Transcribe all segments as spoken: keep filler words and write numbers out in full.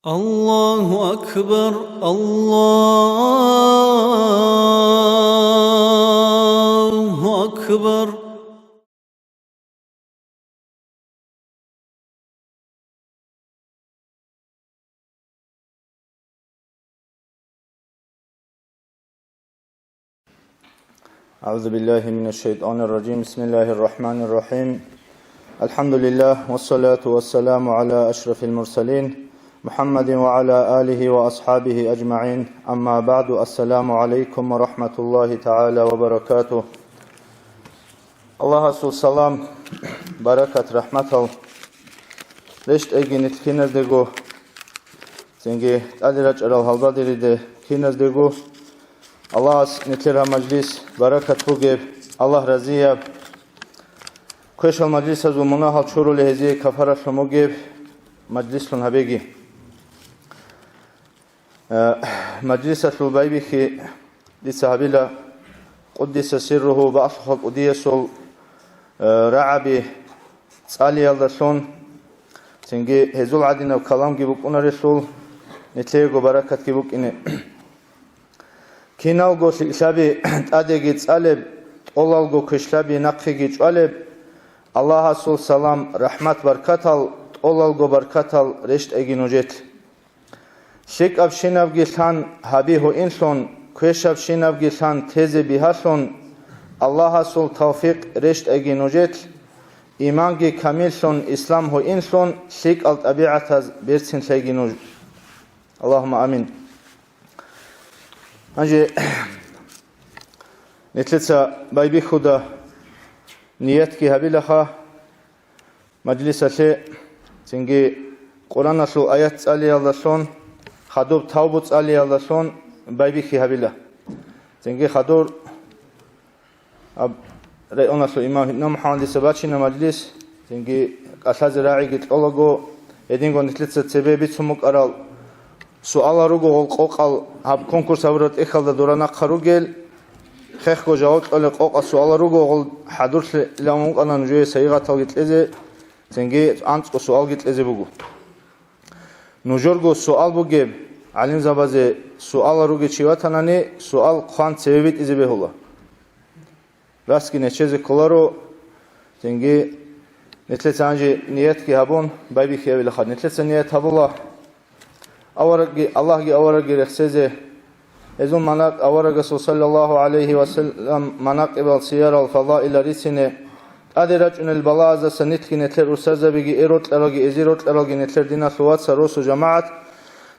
الله أكبر، الله أكبر. أعوذ بالله من الشيطان الرجيم. بسم الله الرحمن الرحيم. الحمد لله، والصلاة والسلام على أشرف المرسلين، محمد وعلى آله وأصحابه أجمعين. أما بعد، السلام عليكم ورحمة الله تعالى وبركاته. Аллагьасул салам, баракат, рахӀматал рещтӀайги нилъ киназдего, цинги тӀаде рачӀарал гьалбадериде киназдего. Аллагьас нилъер гьаб мажлис баракат бугеб, Аллагь разияб, квешал мажлисазул мунагьал чурули гьезие кафаралъун бугеб мажлислъун гьабеги. Э, мажлисалъул байбихьи дица гьабила, къуддиса сирругьу, бакълъуха кӀудиясул, э, рагӀаби цӀалиялдалъун, цинги гьезул гӀадинаб каламги букӀунарелъул, нилъеего баракатги букӀине. Киналго лъикӀлъаби тӀадеги цӀалеб, тӀолалго квешлъаби нахъеги чӀвалеб, Аллагьасул салам, рахӀмат, баркатал, тӀолалго баркатал рещтӀайги нужелъ. ЛъикӀабщинабги лъан гьаби гьуинлъун, квешабщинабги лъан тезе бигьалъун, Аллагьасул тавфикъ рещтӀайги нужелъ, иманги камиллъун, ислам гьуинлъун, лъикӀал тӀабигӀатаз берцинлъайги нуж. Аллагьумма амин. Гьанже нилъеца байбихьуда ниятги гьабилаха. Мажлисалъе цинги Къураналъул аят цӀалиялдалъун, хадуб тавбу цӀалиялдалъун байбихьи гьабила. Цинги хадур аб районалъул имам Гьитнов МухӀаммадица бачина мажлис, цинги кӀалъазе рагӀиги кьолаго, гьединго нилъеца цебе бицун букӀарал суалал руго гъол къокъал гьаб конкурс гьабураб тӀехьалда дора нахъа ругел, хехго жаваб кьолел къокъал суалал руго гъол хӀадурлъи-, илан вукӀана нужее сайигъаталги кьезе, цинги анцӀго суалги кьезе буго. Нужерго суал бугеб, гӀалимзабазе суалал ругев чи ватанани, суал хъван цеве битӀизе бегьула. Расги нечезе кколаро, цинги нилъеца гьанже ниятги гьабун, байбихьи гьабилаха. Нилъеца ният гьабула аварагги, Аллагьги аварагги рехсезе, гьезул манакъ, аварагасул саллаллагьу гӀалайгьи ва саллам манакъибал, сиярал, фазаилал рицине, тӀаде рачӀунел балагьаздаса нилъги нилъер устарзабиги, э рокьаралги, эзи рокьаралги, нилъер диналъул вацал, росу жамагӀат,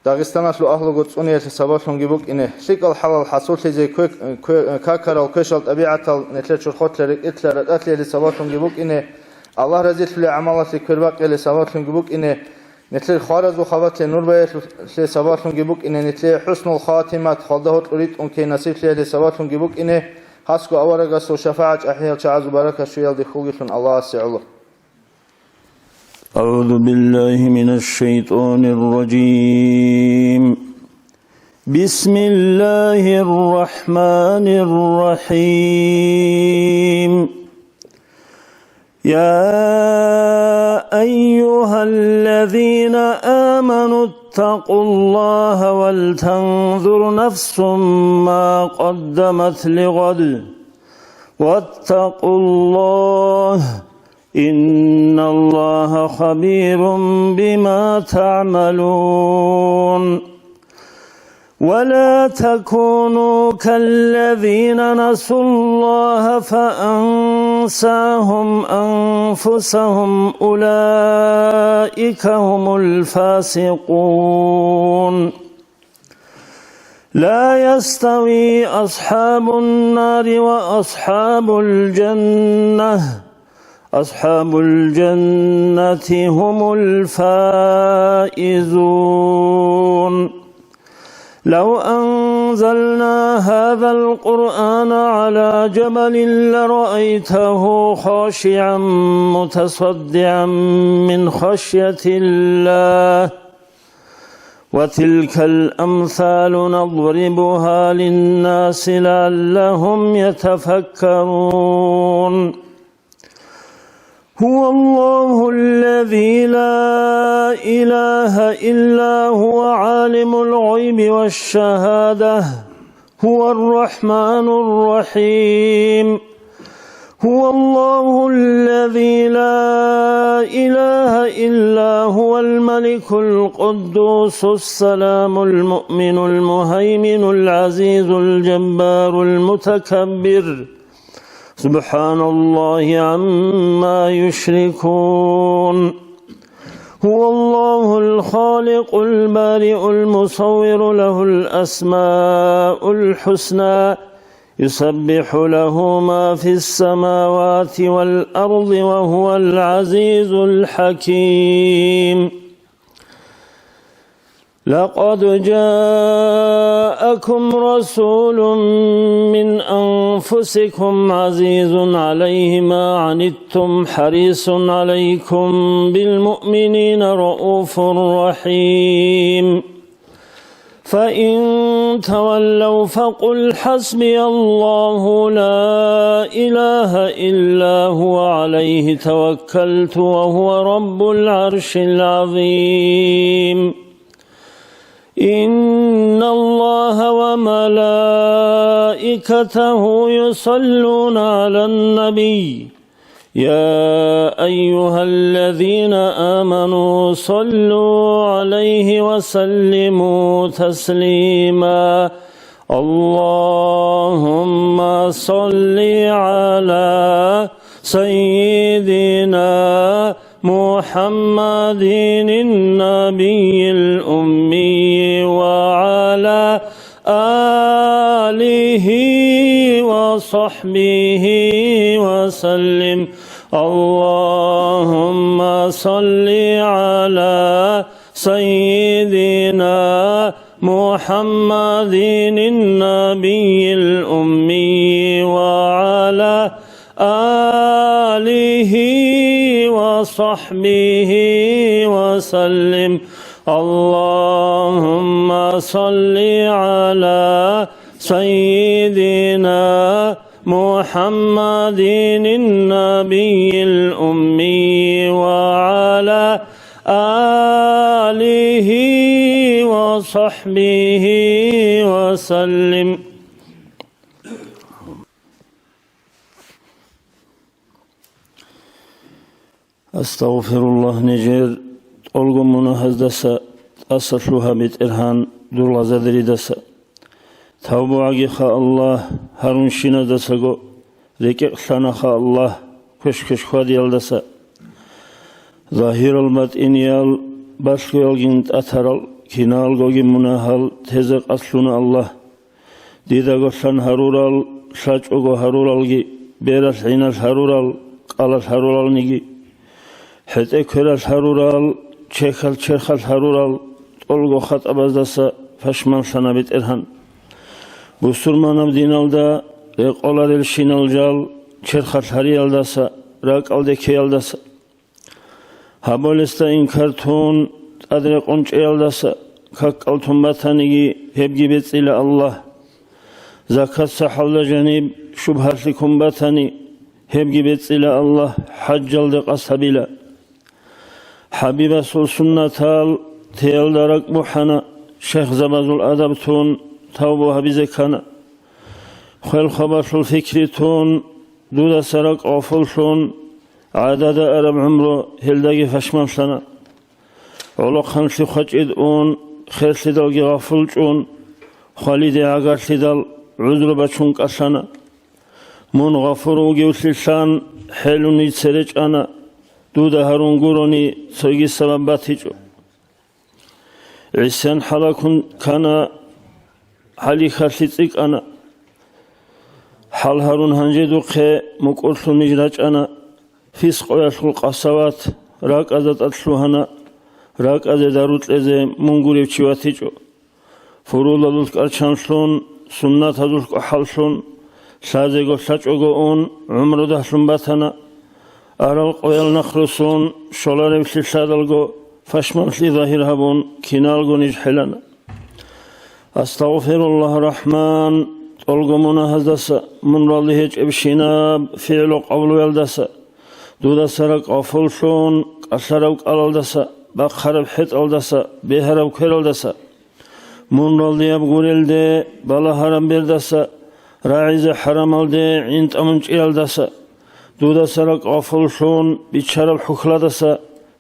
Дагъистаналъул агьлуго цӀуниялъе сабаблъунги букӀине, лъикӀал хӀалал хӀасуллъизе кве-, кве-, какарал квешал тӀабигӀатал нилъер чорхолъа рекӀелъа ратӀалъиялъе сабаблъунги букӀине, Аллагь разилъулел гӀамалалъе квербакъиялъе сабаблъунги букӀине, нилъер хваразул хабалъе нур баялъе сабаблъунги букӀине, нилъее хӀуснул хатимат, хвалда гьоркьор ритӀун ккей насиблъиялъе сабаблъунги букӀине, хасго аварагасул шафагӀат чӀахӀиял чагӀазул баракат щвеялде хьулгилъун Аллагьасе гӀоло. أعوذ بالله من الشيطان الرجيم. بسم الله الرحمن الرحيم. يا أيها الذين آمنوا اتقوا الله ولتنظر نفس ما قدمت لغد واتقوا الله إن الله خبير بما تعملون. ولا تكونوا كالذين نسوا الله فأنساهم أنفسهم أولئك هم الفاسقون. لا يستوي أصحاب النار وأصحاب الجنة، أصحاب الجنة هم الفائزون. لو أنزلنا هذا القرآن على جبل لرأيته خاشعا متصدعا من خشية الله. وتلك الأمثال نضربها للناس لعلهم يتفكرون. هو الله الذي لا إله إلا هو عالم الغيب والشهادة، هو الرحمن الرحيم. هو الله الذي لا إله إلا هو الملك القدوس السلام المؤمن المهيمن العزيز الجبار المتكبر. سبحان الله عما يشركون. هو الله الخالق البارئ المصور، له الأسماء الحسنى، يسبح له ما في السماوات والأرض وهو العزيز الحكيم. لقد جاءكم رسول من أنفسكم عزيز عليه ما عنتم حريص عليكم بالمؤمنين رءوف رحيم. فإن تولوا فقل حسبي الله لا إله إلا هو عليه توكلت وهو رب العرش العظيم. إن الله وملائكته يصلون على النبي، يا أيها الذين آمنوا صلوا عليه وسلموا تسليما. اللهم صل على سيدنا محمد النبي الأمي وعلى آله وصحبه وسلم. اللهم صل على سيدنا محمد النبي الأمي وعلى آله وصحبه وسلم. اللهم صل على سيدنا محمد النبي الأمي وعلى آله وصحبه وسلم. Астагъфируллагь, нижер тӀолго мунагьаздаса тӀаса лъугьа, БетӀергьан, дур гъазадеридаса. Тавбугьагиха, Аллагь, гьарунщиназасаго, рекӀекълъанаха, Аллагь, квеш-квеш хьвадиялдаса. Загьирал, батӀиниял, балъгоялгин тӀатарал, киналгоги мунагьал тезе къасдлъуна, Аллагь. Дидаго лъан гьарурал, лъачӀого гьаруралги, бералъ гӀиналъ гьарурал, кӀалалъ гьаруралниги, хӀетӀе квералъ гьарурал, чехьал черхалъ гьарурал, тӀолго хатӀабаздаса пашманлъана, БетӀергьан. Бусурманаб диналда рекъоларелщинал жал черхалъ гьариялдаса, ракӀалде ккеялдаса. Гьаболесда инкар тун, тӀад рекъон чӀеялдаса, каккал тун батаниги, гьебги бецӀила, Аллагь. Закат сахӀалда жаниб шубгьалъи ккун батани, гьебги бецӀила, Аллагь, хӀажалде къасд гьабила. ХӀабибасул суннатал теялда ракӀ бухӀана, шайхзабазул адаб тун, тавбу гьабизе ккана. Хвел-хабалъул пикри тун, дудаса ракӀ гъафуллъун, гӀадада араб гӀумру гьелдаги пашманлъана. ГӀолохъанлъи хъвачӀид ун, херлъидалги гъафул чӀун, хвалиде гӀагарлъидал гӀузру бачун кӀалъана. Мун гъафур вугевлъилъан хӀелуни цере чӀана, дуда гьарун гурони цойги сабаб батичӀо. ГӀисян хӀалакун ккана, хӀалихьалъи цӀикӀкӀана. ХӀал гьарун гьанже духъе мукӀурлъун ниж рачӀана, фискъоялъул къасават ракӀазда тӀад лъугьана, ракӀазе дару кьезе мун гурев чи ватичӀо. Фурудалъулъ кӀарчанлъун, суннатазулъ кӀвахӀаллъун, лъазего лъачӀого ун, гӀумру дагьлъун батана. Арал къоял нахъ русун, щоларевлъи лъадалго, пашманлъи загьир гьабун, киналго ниж хӀелана. Астагъфируллагь, Рахман, тӀолго мунагьаздаса, мун ралли гьечӀебщинаб фигӀлу-къавлуялдаса, Дудаса ракӀ гъафуллъун, кӀалъараб кӀалалдаса, бахъараб хӀетӀалдаса, бегьараб квералдаса, мун ралдияб гурелде, балагьараб бердаса, рагӀизе хӀарамалде гӀинтӀамун чӀиялдаса, дудаса ракӀ гъафуллъун, биччараб хӀухьладаса,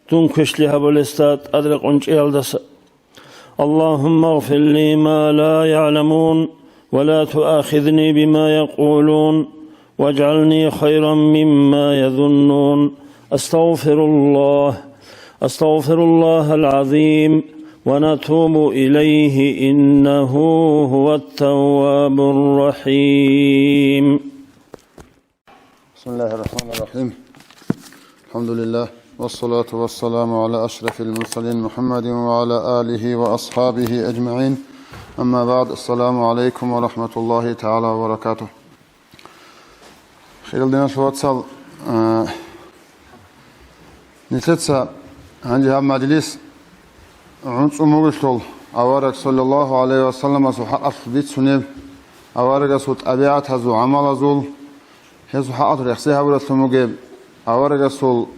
дун квешлъи гьабулесда тӀад рекъон чӀиялдаса. اللهم اغفر لي ما لا يعلمون ولا تؤاخذني بما يقولون واجعلني خيرا مما يظنون. أستغفر الله، أستغفر الله العظيم ونتوب إليه إنه هو التواب الرحيم. بسم الله الرحمن الرحيم. الحمد لله والصلاة والسلام على أشرف المرسلين محمد وعلى آله وأصحابه أجمعين. أما بعد، السلام عليكم ورحمة الله تعالى وبركاته. Хирал диналъул вацал, э, нилъеца гьанже гьаб мажлис гӀунцӀун бугелъул, авараг саллаллагьу гӀалайгьи вассаламасул хӀакъалъулъ бицунеб, аварагасул тӀабигӀатазул, гӀамалазул, гьезул хӀакъалъулъ рехсей гьабуралъун бугеб, аварагасул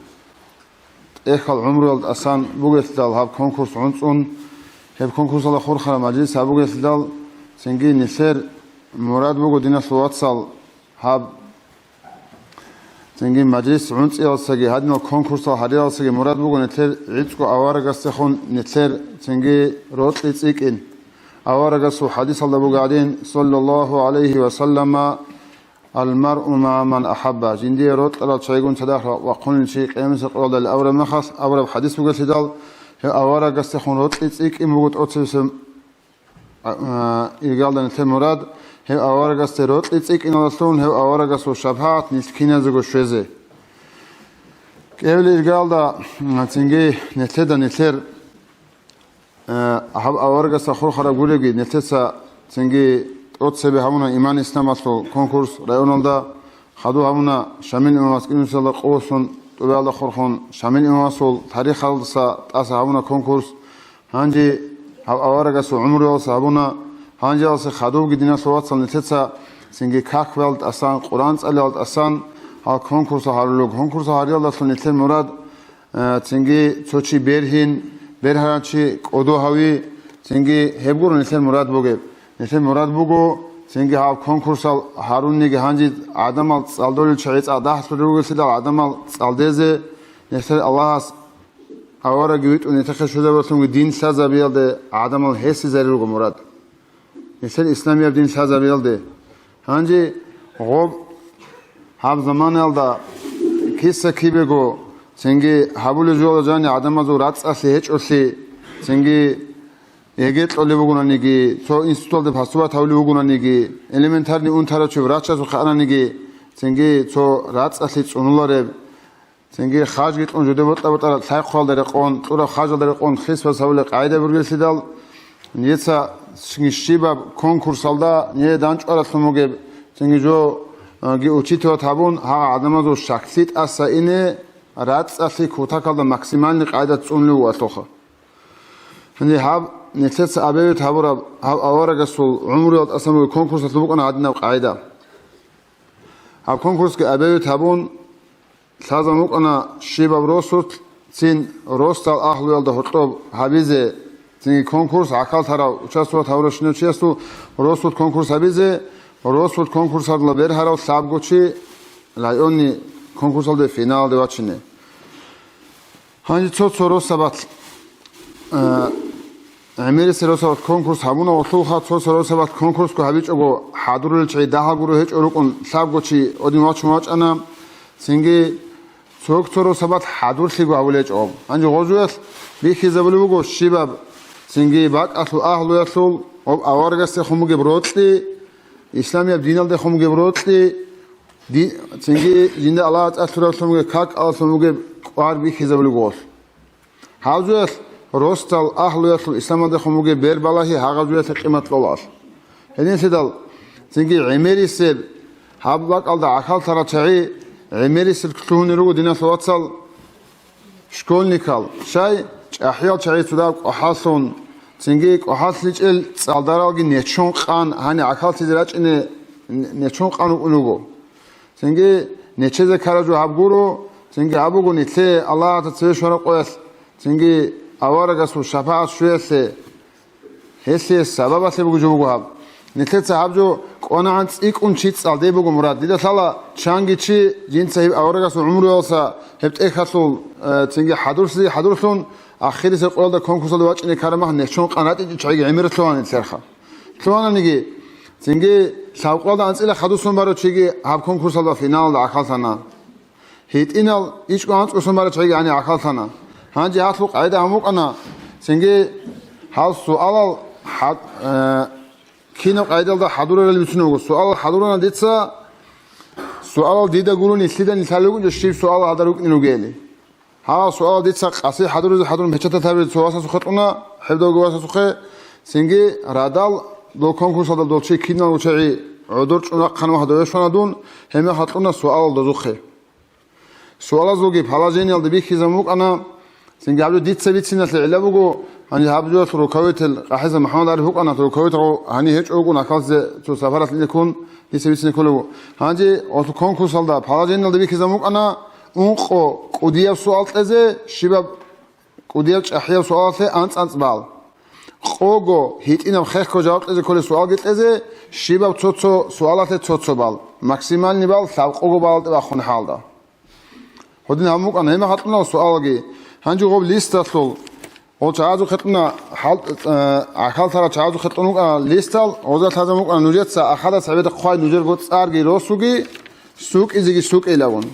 тӀехьал гӀумруялда тӀасан бугелъидал гьаб конкурс гӀунцӀун, гьеб конкурсалда хурхараб мажлис гьабугелъидал, цинги нилъер мурад буго, диналъул вацал, гьаб Цинги мажлис гӀунцӀиялсаги, гьадинал конкурсал гьариялсаги мурад буго нилъер гӀицӀго аварагасдехун нилъер цинги рокьи цӀикӀкӀин. Аварагасул хадисалда буго гьадин, саллаллагьу гӀалайгьи ва саллама: «Ал-маръу магӀа ман ахӀабба», жиндие рокьарал чагӀигун цадахъ вахъунел чи къиямасеб къоялда абураб мехалъ, абураб хадис бугелъидал, гьев аварагасдехун рокьи цӀикӀкӀин буго тӀоцебесеб А, а, иргалда нилъер мурад, гьев аварагасде рокьи цӀикӀкӀиналдалъун гьев аварагасул шапагӀат нилъ киназего щвезе. КӀиабилеб иргалда, м, цинги нилъеда нилъер, э, гьаб аварагасда хурхараб гуребги, нилъеца цинги тӀоцебе гьабуна иман-исламалъул конкурс районалда, хадуб гьабуна Шамил имамас Юнусалда къувсун тӀубалда хурхун, Шамил имамасул тарихалдаса тӀаса гьабуна конкурс, Гьанже гьав аварагасул гӀумруялъ гьабуна, гьанжеялъе хадубги, диналъул вацал, нилъеца цинги какбал тӀасан, Къуръан цӀалиялда тӀасан гьал конкурсал гьарулел руго. Конкурсал гьариялдалъун нилъер мурад, э, цинги цо чи бергьин, бергьарав чи кӀодо гьави, цинги гьеб гуро нилъер мурад бугеб. Нилъер мурад буго, цинги гьав конкурсал гьарунниги гьанже гӀадамал цӀалдолел чагӀи цӀакъ дагьлъулел ругелъидал гӀадамал цӀалдезе, нилъер Аллагьас авараги витӀун нилъехъе щвезабулелъунги дин лъазабиялде гӀадамал гьесизари руго мурад. Нилъер исламияб дин лъазабиялде. Гьанже гъоб гьаб заманаялда киса-кибего цинги гьабулеб жоялда жаниб гӀадамазул рацӀцӀалъи гьечӀолъи, цинги ЕГЭ кьолеб бугонаниги, цо институталде поступать гьабулеб бугонаниги, элементарный унтарав чи врачасухъе ананиги, цинги цо рацӀцӀалъи цӀунулареб, Цинги хажги кьун жуде бокьа-бокьараб лъай-хъвалда рекъон, кьураб хажалда рекъон хисбас гьабулеб къагӀида бугелъидал, нижеца щибаб конкурсалда нижее дандчӀваралъун бугеб, цинги жо, а, ги учитывать гьабун, гьагъа гӀадамазул щаклъи тӀаса ине, рацӀцӀалъи кутакалда максимальный къагӀида цӀунулев вуго алъуха. Гьанже гьаб нилъеца абевет гьабураб гьаб аварагасул гӀумруялда тӀасан бугеб конкурсалъул букӀана гьадинаб къагӀида. Гьаб конкурсги абевет гьабун, Лъазабун букӀана щибаб росулъцин росдал агьлуялда гьоркьоб гьабизе, цинги конкурс гӀахьаллъарав участвовать гьавуращинав чиясул росулъ конкурс гьабизе, росулъ конкурсалда бергьарав лъабго чи районный конкурсалде финалалде вачине. Гьанже цо-цо росабалъ, э, ГӀемерисел росабалъ конкурс гьабуна гъолъулха, цо-цо росабалъ конкурсго гьабичӀого хӀадурулел чагӀи дагьал гуро гьечӀо рукӀун лъабго чи один вачун вачӀана, цинги цо-цо росабалъ хӀадурлъиго гьавулечӀо. Гьанже гъожуялъ бихьизабулеб буго щибаб, цинги бакӀалъул агьлуялъул, гъоб аварагасдехун бугеб рокьи, исламияб диналдехун бугеб рокьи, Ди-, цинги жинда Аллагьас тӀад лъуравлъун бугеб как, Аллагьлъун бугеб кӀвар бихьизабулеб гъолъ. Гьаб жоялъ росдал агьлуялъул исламалдехун бугеб бербалагьи гьагъаб жоялъе къимат кьолаалъ. Гьединлъидал цинги гӀемерисеб гьаб бакӀалда гӀахьаллъарал чагӀи гӀемерисел лъугьунел руго, диналъул вацал. Школьникал, щай, чӀахӀиял чагӀи цо дагьаб кӀвахӀаллъун, цинги кӀвахӀаллъичӀел цӀалдаралги нечон къан, гьаниб гӀахьаллъизе рачӀине нечон къан рукӀун руго. Цинги нечезе ккараб жо гьаб гуро, Цинги гьаб буго нилъее Аллагьасда цеве щвараб къоялъ, цинги аварагасул шапагӀат щвеялъе, гьелъие сабабалъе буго жо буго гьаб. Нилъеца гьаб жо кӀванагӀан цӀикӀкӀун чи цӀалде буго мурад. Дида лъала чанги чи жинца гьеб аварагасул гӀумруялдаса гьеб тӀехьалъул, э, цинги хӀадурлъи-, хӀадурлъун, ахирисеб къоялда конкурсалде вачӀине ккараб мехалъ нечон къан ратӀичӀо чагӀиги гӀемералъ лъугьана нилъерха. Лъугьананиги, цинги лъабкъоялда анцӀила хадусун барав чиги гьаб конкурсалда финалалда гӀахьаллъана. ГьитӀинал ичӀго анцӀго сон барачагӀиги гьаниб гӀахьаллъана. Гьанже гьалъул къагӀида гьабун букӀана, цинги гьал суалал хӀад-, э, кинаб къагӀидалда хӀадурарали бицунеб буго. Суалал хӀадурана дица, суалал дида гурони лъида нилъ гьалев вугев щиб суалал гьалда рукӀине ругели. Гьал суалал дица къаси хӀадуризе хӀадурун печатать гьабизе цо васасухъе кьуна, хӀебдавги васасухъе, цинги радал дол конкурсалда дол чи кинал вучагӀи гӀодор чӀун рахъана ва гьадаве щвана дун, гьеб мехалъ кьуна суалал дозухъе. Суалазулги положениялда бихьизабун букӀана, цинги гьаб жо дица бициналъе гӀилла буго, гьаниб гьаб жоялъул руководитель КъахӀиза МухӀаммад ГӀариф вукӀана, руководитель гьаниб гьечӀо вукӀун, ахаллъизе цо сапаралъ ине ккун, дица бицине кколеб буго. Гьанже гьалъул конкурсалда положениялда бихьизабун букӀана, ункъо кӀудияб суал кьезе, щибаб кӀудияб чӀахӀиял суалалъе анцӀ-анцӀ балл. Къого гьитӀинаб хехго жаваб кьезе кколел суалги кьезе, щибаб цо-цо суалалъе цо-цо балл. Максимальный балл лъабкъого баллалде бахъун хӀалда. Гьудин гьабун букӀана гьеб мехалъ кьуна суалги. Гьанже гъоб листалъул, гъол чагӀазухъе кьуна хӀал-, э, гӀахьаллъарал чагӀазухъе кьун букӀана листал, гъоза лъазабун букӀана нужеца ахада цебеда хъвай нужерго цӀарги росуги, сукӀизеги сукӀейилавун.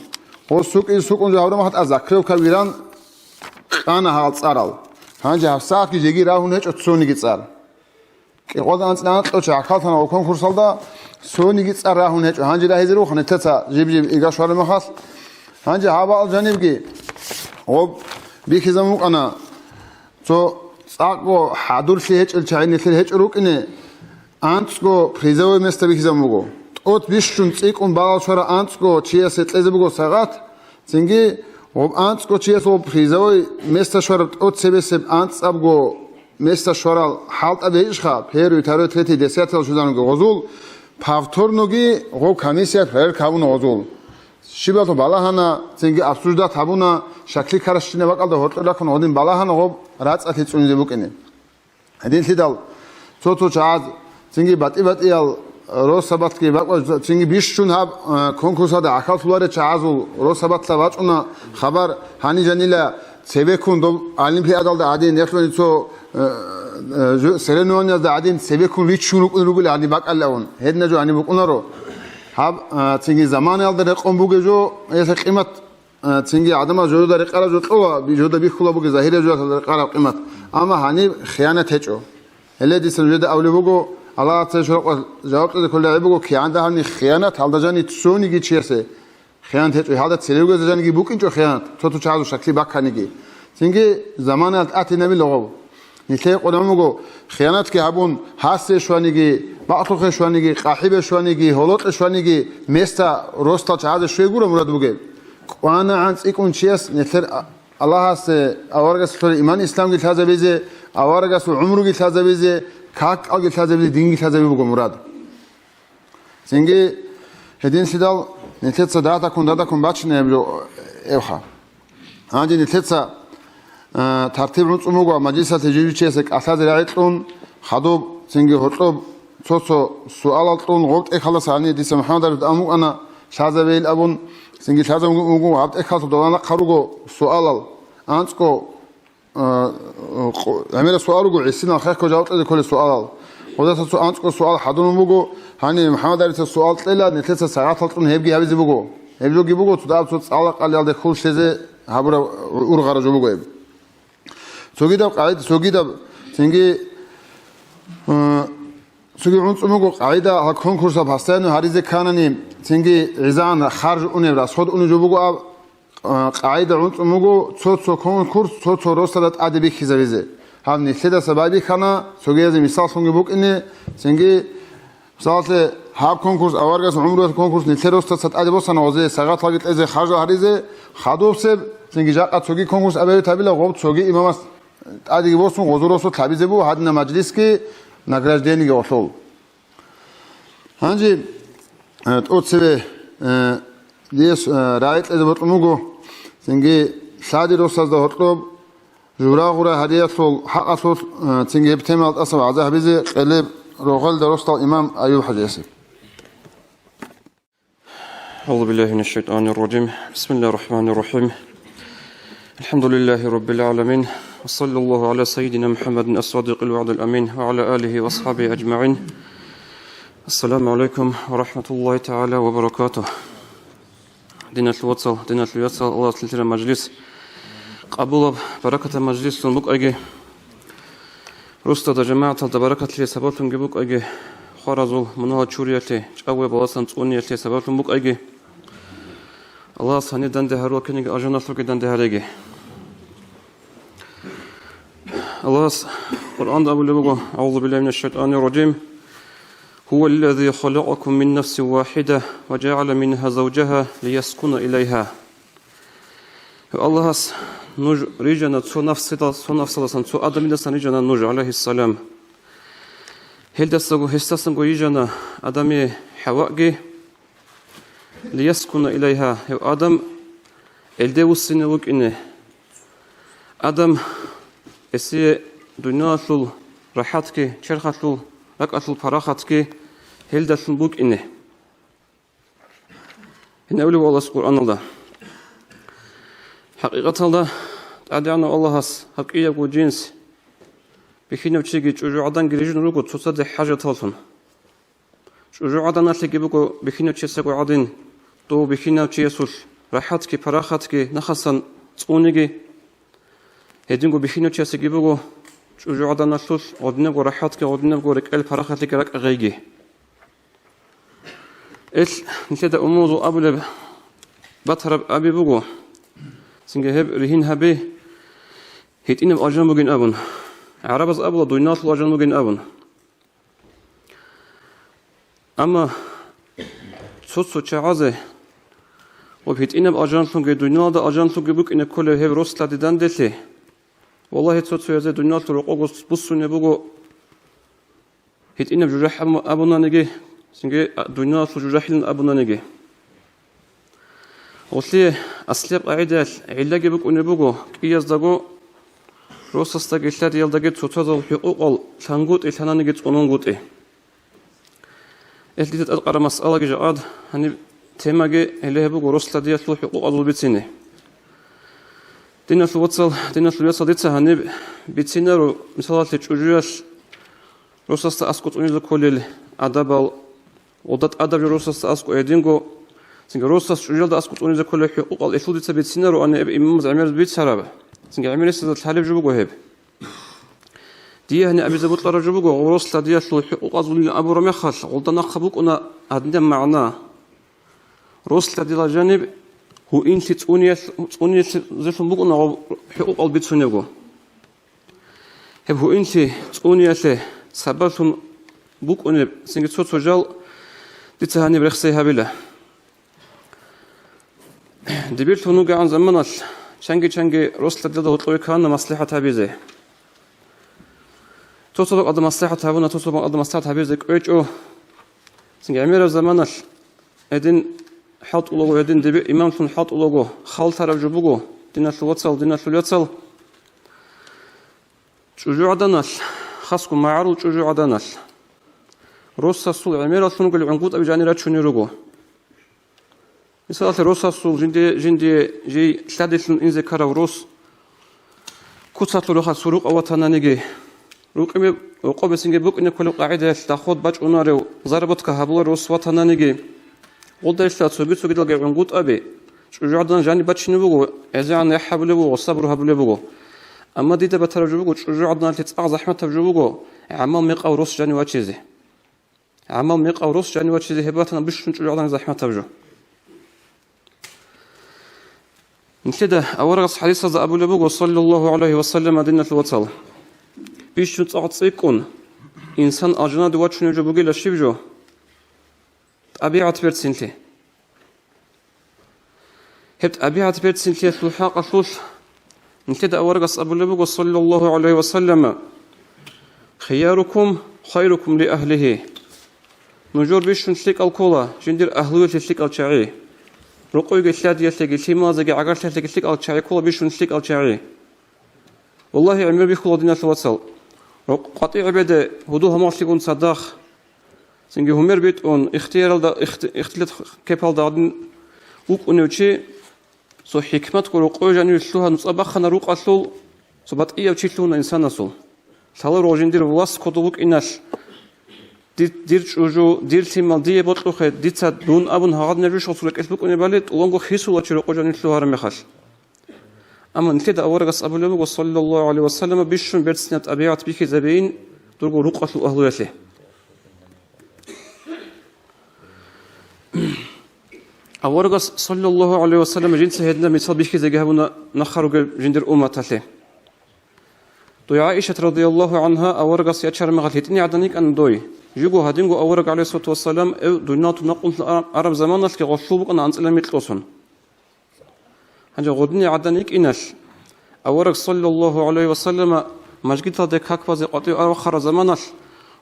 Гъо сукӀизе сукӀун жо гьабураб мехалъ а закрывка виран, къана гьал цӀарал. Гьанже гьабсагӀатги жеги рагьун гьечӀо цониги цӀар. КӀикъоялда анцӀила анкьго чи гӀахьаллъана гъо конкурсалда, цониги цӀар рагьун гьечӀо. Гьанже рагьизе руха нилъеца жиб-жиб ирга щвараб мехалъ. Гьанже гьабал жанибги гъоб бихьизабун букӀана, цо цӀакъго хӀадурлъи гьечӀел чагӀи нилъер гьечӀо рукӀине, анцӀго призовой место бихьизабун буго. ТӀоц бищун цӀикӀкӀун балал щвараб анцӀго чиясе кьезе буго сагӀат, цинги гъоб анцӀго чиясул призовой место щвараб тӀоцебесеб анцӀабго место щварал хӀалтӀа бегьищха, первый, второй, третий, десятый щвезаруго гъозул, повторноги гъоб комиссия проверка гьабуна гъозул. Щибалъул балагьана, цинги обсуждать гьабуна, шакли каращина бакӀалда гьоркьор рахъун гъодин балагьана гъоб рацӀцӀалъи цӀунизе букӀине. Гьединлъидал цо-цо чагӀаз цинги батӀи-батӀиял росабатги бакӀ-, цинги бищун гьаб, э, конкурсалда гӀахьаллъуларел чагӀазул росабатла бачӀуна хабар, гьаниб жанила цебеккун доб олимпиадалда гӀадин, нехлъуни цо, э, э, жо-, соревнованиязда гӀадин цебеккун риччун рукӀун ругел гьаниб бакӀалилан, гьедина жо гьаниб букӀунаро. Гьаб, э, цинги заманаялда рекъон бугеб жо, гьелъа къимат А, цинги гӀадамал жодода рекъараб жо кьола, би-, жодода бихьула буго загьирияб жоялъул рекъараб къимат. Амма гьаниб хиянат гьечӀо. Гьеле дица нужеда абулеб буго, Аллагьасда щвараб къоялъ жаваб кьезе кколеб гӀайиб буго, кигӀан дагьабни хиянат, гьалда жаниб цониги чиясе хиянат гьечӀо, гьалда церевгазда жаниги букӀинчӀо хиянат, цо-цо чагӀазул шакли бакканиги. Цинги заманаялъ тӀатинабила гъоб. Нилъее къваригӀун буго, хиянатги гьабун, гьасие щваниги, бакълъухъе щваниги, къахӀибе щваниги, гьолокье щваниги, места росдал чагӀазе щвей гуро мурад бугеб. КӀванагӀан цӀикӀкӀун чияс нилъер а-, Аллагьасе, аварагасе лъолеб иман-исламги лъазабизе, аварагасул гӀумруги лъазабизе, как-кӀалги лъазабизе, динги лъазабизе буго мурад. Цинги гьединлъидал нилъеца датакун-датакун бачине гьеб жо эвха. Гьанже нилъеца, э, тартиб гӀунцӀун буго, мажлисалъе жиб-жиб чиясе кӀалъазе рагӀи кьун, хадуб, цинги гьоркьоб цо-цо суалал кьун, гъоб тӀехьалдаса гьанир дица МухӀаммад гӀариф амукӀана лъазабейил абун, цинги лъазабун буго гьаб тӀехьалдаса доланахъа руго суалал, анцӀго А, къо-, гӀемераб суал руго, гӀисинал хехго жаваб кьезе кколел суалал. Гъозаса цо анцӀго суал хӀадурун буго, гьанив МухӀаммад гӀарифица суал кьела, нилъеца сагӀатал цӀун гьебги гьабизе буго. Гьеб жоги буго, цо дагьаб цо цӀалакъалиялде хьул лъезе гьабураб гӀургъараб жо буго гьеб. Цогидаб къагӀид-, цогидаб, цинги, а, цоги гӀунцӀун буго къагӀида, гьал конкурсал постоянно гьаризе кканани, цинги гӀизагӀан харж унеб, расход унеб жо буго аб, а, къагӀида гӀунцӀун буго цо-цо конкурс, цо-цо росдада тӀаде бихьизабизе. Гьаб нилъедаса байбихьана, цогиязе мисаллъунги букӀине, цинги, мисалалъе, гьаб конкурс, аварагас гӀумруялъ конкурс, нилъер росдаса тӀаде босана гъозе, сагӀаталги кьезе, харжал гьаризе, хадубсеб, цинги жакъа цоги конкурс абизе гьабила гъоб цоги имамас тӀадеги босун, гъозул росулъ гьабизе буго гьадинаб мажлисги, награждениеги гъолъул. Гьанже, э, тӀоцеве, э, дие, э, рагӀи кьезе бокьун буго, Цинги лъади росазда гьоркьоб жура-гъура гьариялъул хӀакъалъулъ, э, цинги гьеб темал тӀаса вагӀза гьабизе къелеб рогъелда росдал имам Аюб-хӀажиясе. أعوذ بالله من الشيطان الرجيم. بسم الله الرحمن الرحيم. الحمد لله رب العالمين. وصلى الله على سيدنا محمد الصادق الوعد الأمين وعلى آله وأصحابه أجمعين. السلام عليكم ورحمة الله تعالى وبركاته. Диналъул вацал, диналъул яцал, Аллагьас лъилъараб мажлис къабулаб, баракатаб мажлислъун букӀаги, росдада жамагӀаталда баракатлъиялъе сабаблъунги букӀаги, хваразул мунагьал чуриялъе, чӀагояб баласан цӀуниялъе сабаблъун букӀаги, Аллагьас гьанир данде гьарула киниги алжаналъулги данде гьареги. Аллагьас Къуръанда абулеб буго: أعوذ بالله من الشيطان الرجيم. هو الذي خلقكم من نفس واحدة وجعل منها زوجها ليسكن إليها. Аллагьас нуж рижана цо нафсидал-, цо нафсалдасан, цо Адамидасан рижана нуж, гӀалайгьиссалам. Гьелдасаго, гьесдасанго йижана Адамие ХӀаваги, ليسكن إليها, гьев Адам гьелде вуссине вукӀине. Адам гьесие дуниялалъул рахӀатги, черхалъул ракӀалъул парахатги гьелдалъун букӀине. Гьенавлив Аллагьас Къуръаналда. ХӀакъикъаталда, ТӀадегӀанав Аллагьас гьаб кӀиябго жинс, бихьинав чиги чӀужугӀаданги рижун руго цоцазе хӀажаталлъун. ЧӀужугӀаданалъеги буго бихьинав чиясего гӀадин, дов бихьинав чиясулъ рахӀатги парахатги нахъасан цӀуниги. Гьединго бихьинав чиясеги буго чӀужугӀаданалъулъ гъодинабго рахӀатги, гъодинабго рекӀел парахатлъиги ракӀа гъейги. Ил нилъеда умумузул абулеб батараб аби буго, цинги гьеб ригьин гьаби, гьитӀинаб алжан бугин абун. ГӀарабаз абула, дуниялалъул алжан бугин абун. Амма цо-цо чагӀазе ва гьитӀинаб алжанлъунги дуниялалда алжанлъунги букӀине кколеб гьеб рос-лъади данделъи, валлагьи, цо-цоязе дуниялалъул рокъого буссунеб буго гьитӀинаб жужахӀ абу-, абунаниги, цинги дуниялалъул жужахӀилан абунаниги. Гъолъие аслияб къагӀидаялъ гӀиллаги букӀунеб буго кӀияздаго, росасдаги лъадиялдаги цоцазул хӀукъукъал лъангутӀи, лъананиги цӀунгутӀи. Ил дида тӀадкъараб масъалаги жакъад, гьаниб темаги гьеле гьеб буго рос-лъадиялъул хӀукъукъазул бицине. Диналъул вацал, диналъул яцал, дица гьаниб бицинаро, мисалалъе, чӀужуялъ росасда аскӀо цӀунизе кколел адабал, гъолда тӀадаб жо росасда аскӀо гьединго, цинги росас чӀужуялда аскӀо цӀунизе кколел хӀукъукъал, илъул дица бицинароани, гьеб имамаз гӀемераз бицараб, цинги гӀемерисезда лъалеб жо буго гьеб. Дие гьаниб абизе бокьараб жо буго, рос-лъадиялъул хӀукъукъазулин абураб мехалъ, гъолда нахъа букӀуна гьадинаб магӀна. Рос-лъадила жаниб гьуинлъи цӀуниялъ-, цӀуниялъулъун букӀуна гъоб хӀукъукъал бицунебго. Гьеб гьуинлъи цӀуниялъе сабаблъун букӀунеб цинги цо-цо жал дица гьаниб рехсей гьабила. Дибирлъун вугегӀан заманалъ чанги-чанги рос-лъадиялда гьоркьове ккана маслихӀат гьабизе. Цо-цо бакӀалда маслихӀат гьабуна, цо-цо бакӀалда маслихӀат гьабизе кӀвечӀо. Цинги гӀемераб заманалъ гьедин хӀалтӀулаго, гьедин дибир имамлъун хӀалтӀулаго, халтараб жо буго, диналъул вацал, диналъул яцал. ЧӀужугӀаданалъ, хасго магӀарул чӀужугӀаданалъ, росасул гӀемераллъун ругел гӀунгутӀаби жанир рачунел руго. Мисалалъе, росасул жинде-, жиндие жий лъадилъун инзе ккарав рос куцалъул рахъалъ сурукъа ватананиги, рукъиме-, рокъобесинги букӀине кколеб къагӀидаялъ доход бачӀунарев, заработка гьабуларев рос ватананиги, гъолдайилъа цоги-цогидалги гӀунгутӀаби, чӀужугӀадан жаниб бачине буго, гӀезегӀан яхӀ гьабулеб буго, сабру гьабулеб буго. Амма дида батараб жо буго, чӀужугӀаданалъе цӀакъ захӀматаб жо буго гӀамал мекъав рос жанив вачизе. ГӀамал мекъав рос жанив вачизе гьеб батана бищун чӀужугӀадан захӀматаб жо. Нилъеда аварагас хӀадисазда абулеб буго, саллаллагьу гӀалайгьи ва саллам, диналъул вацал: бищун цӀакъ цӀикӀкӀун инсан алжаналде вачунеб жо бугила щиб жо? ТӀабигӀат берцинлъи. Гьеб тӀабигӀат берцинлъиялъул хӀакъалъулъ нилъеда аварагас абулеб буго, саллаллагьу гӀалайгьи ва саллам: «Хиярукум хайрукум ли агьлигьи». Нужер бищун лъикӀал ккола жиндир агьлуялъе лъикӀал чагӀи. рокъойги лъадиялъеги, лъималазеги гӀагарлъиялъеги лъикӀал чагӀи ккола, бищун лъикӀал чагӀи. Валлагьи, гӀемер бихьула, диналъул вацал. Рокъ-, къватӀи гӀебеде гьудул-гьамаллъигун цадахъ, цинги гьумер битӀун, ихтияралда, ихти-, ихтилат кепалда гьадин вукӀунев чи, цо хӀикматго рокъой жаниве лъугьа нуцӀа бахъана рукъалъул, цо батӀияв чи лъугьуна инсанасул. Лъаларо жиндир власть кодоб букӀиналъ, ди-, дир чӀужу, дир лъимал дие бокьухъе, дица дун абун гьагъадинаб жо щолсул рекӀелъ букӀунебали, тӀуванго хисула чи рокъой жаниве лъугьараб мехалъ. Амма нилъеда аварагас абулеб буго, саллаллагьу гӀалайгьи ва саллама, бищун берцинаб тӀабигӀат бихьизабейин дурго рукъалъул агьлуялъе. Аварагас, саллаллагьу гӀалайгьи ва саллама, жинца гьединаб мисал бихьизеги гьабуна нахъа ругел жиндир умматалъе. Дой ГӀаишат, радияллагьу гӀангьа, аварагас ячараб мехалъ гьитӀине гӀадан йикӀана дой. Жиго гьадинго авараг, гӀалайгьиссалату вассалам, эв дуниял тунакъунлъа араб заманалъги гъолъул букӀана анцӀила микьосун. Гьанже гъодине гӀадан йикӀиналъ, авараг, саллаллагьу гӀалайгьи ва саллама, мажгиталде как базе къватӀив аварагас вахъараб заманалъ,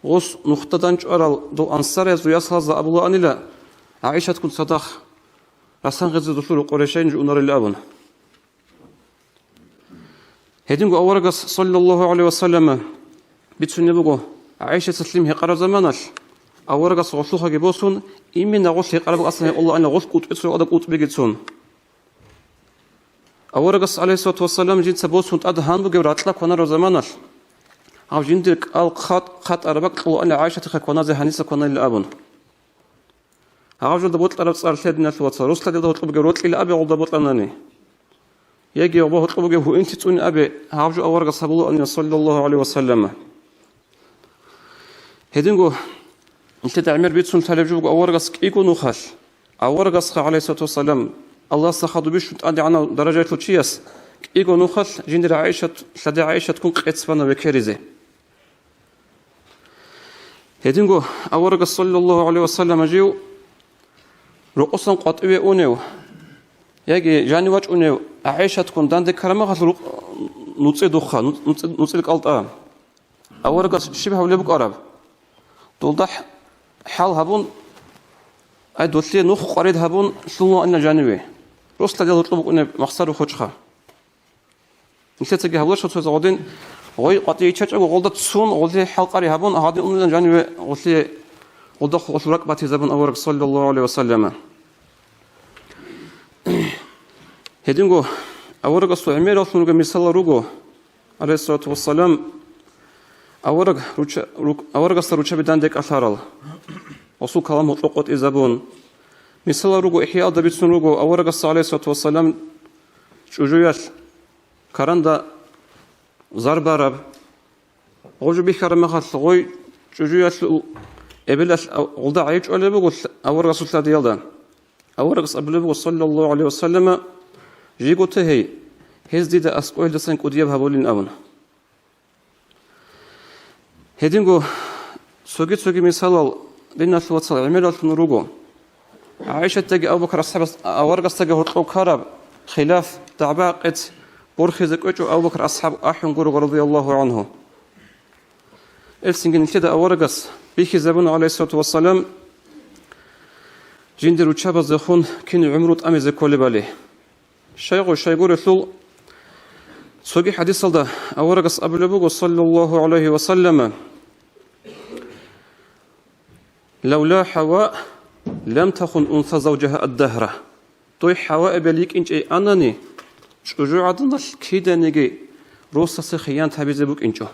гъос нухда данчӀварал дол ансариязул ясалазда абулаанила, ГӀаишатгун цадахъ расангъизе долъул рокъор рещайин жо унарила абун. Гьединго аварагас, саллаллагьу гӀалайгьи ва саллама, бицунеб буго, ГӀайшаца лъим гьекъараб заманалъ, аварагас гъолъухъаги босун, имина гъолъ гьекъараб аслан гьекъолаанила, гъолъ кӀутӀбецун гьадаб кӀутӀбиги цун. Аварагас, гӀалайгьиссалату вассалам, жинца босун тӀад гьан бугеб ракьа кванараб заманалъ, гьав жиндир кӀал хъат-, хъатӀараб бакӀ кьолаанила ГӀайшатихъе кваназе гьаниса кванайилан абун. Гьаб жоялда бокьараб цӀар лъе, диналъул вацал, рос-лъадиялда гьоркьоб бугеб рокьи абе гъолда бокьанани. Яги гьаб гьоркьоб бугеб гьуинлъи цӀуни абе, гьаб жо аварагас гьабулаанила, саллаллагьу гӀалайгьи ва саллама. Гьединго нилъеда гӀемер бицун лъалеб жо буго аварагас кӀиго нухалъ. Аварагасха, гӀалайгьиссалату вассалам, Аллагьасда хадуб бищун тӀадегӀанав даражаялъул чияс кӀиго нухалъ жиндир ГӀайшат, лъади ГӀайшатккун къец бана векеризе. Гьединго аварагас, саллаллагьу гӀалайгьи ва саллама, жив рокъосан къватӀиве унев яги жанив вачӀунев ГӀайшатккун данде ккараб мехалъ рукъ-, нуцӀи духъа, нуц-, нуцӀи, нуцӀил кӀалтӀа. Аварагас щиб гьабулеб букӀараб? Долда хӀ-, хӀал гьабун, ай, долъие нух къварид гьабун, лъугьунаанила жаниве. Рос-лъадиял гьоркьоб букӀунеб махсарухъ гьечӀха. Нилъецаги гьабуларо цо-цояз гъодин, гъой къватӀие иччачӀого гъолда цун, гъолъие хӀалкъари гьабун, гьадин унилан жаниве гъолъие, гъолда хъулухъ ракӀ батизабун авараг, саллаллагьу гӀалайгьи ва саллама. Гьединго аварагасул гӀемераллъун ругел мисалал руго, гӀалайгьиссалату вассалам, авараг руча-, рук-, аварагасда руччаби данде кӀалъарал, гъосул калам гьоркьоб къотӀизабун. Мисалал руго, ИхӀяалда бицун руго, аварагасда, гӀалайгьиссалату вассалам, чӀужуялъ каранда зарбараб. Гъоб жо бихьараб мехалъ, гъой чӀужуялъул эбелалъ ав-, гъолда гӀайиб чӀвалеб буго лъ-, аварагасул лъадиялда. Аварагас абулеб буго, саллаллагьу гӀалайгьи ва саллама, жиго те гьей, гьез дида аскӀоялдасан кӀудияб гьабулин абун. Гьединго цоги-цоги мисалал, диналъул вацал, гӀемераллъун руго. ГӀайшатдаги Абу Бакр асхӀабас-, аварагасдаги гьоркьов ккараб хилаф, дагӀба-къец борхизе кӀвечӀо Абу Бакр асхӀаб ахӀун гуро, радияллагьу гӀангьу. Гьелъинги нилъеда аварагас бихьизабуна, гӀалайгьиссалату вассалам, жиндир руччабаздехун кин гӀумру тӀамизе кколебали. Щайгу-, щайгурелъул, цоги хӀадисалда аварагас абулеб буго, саллаллагьу гӀалайгьи ва саллама, «Лавла ХӀава лам тахун унса завжагьа ад-дагьра». Дой ХӀава эбел йикӀинчӀей анани, чӀужугӀаданалъ киданиги росасе хиянат гьабизе букӀинчӀо.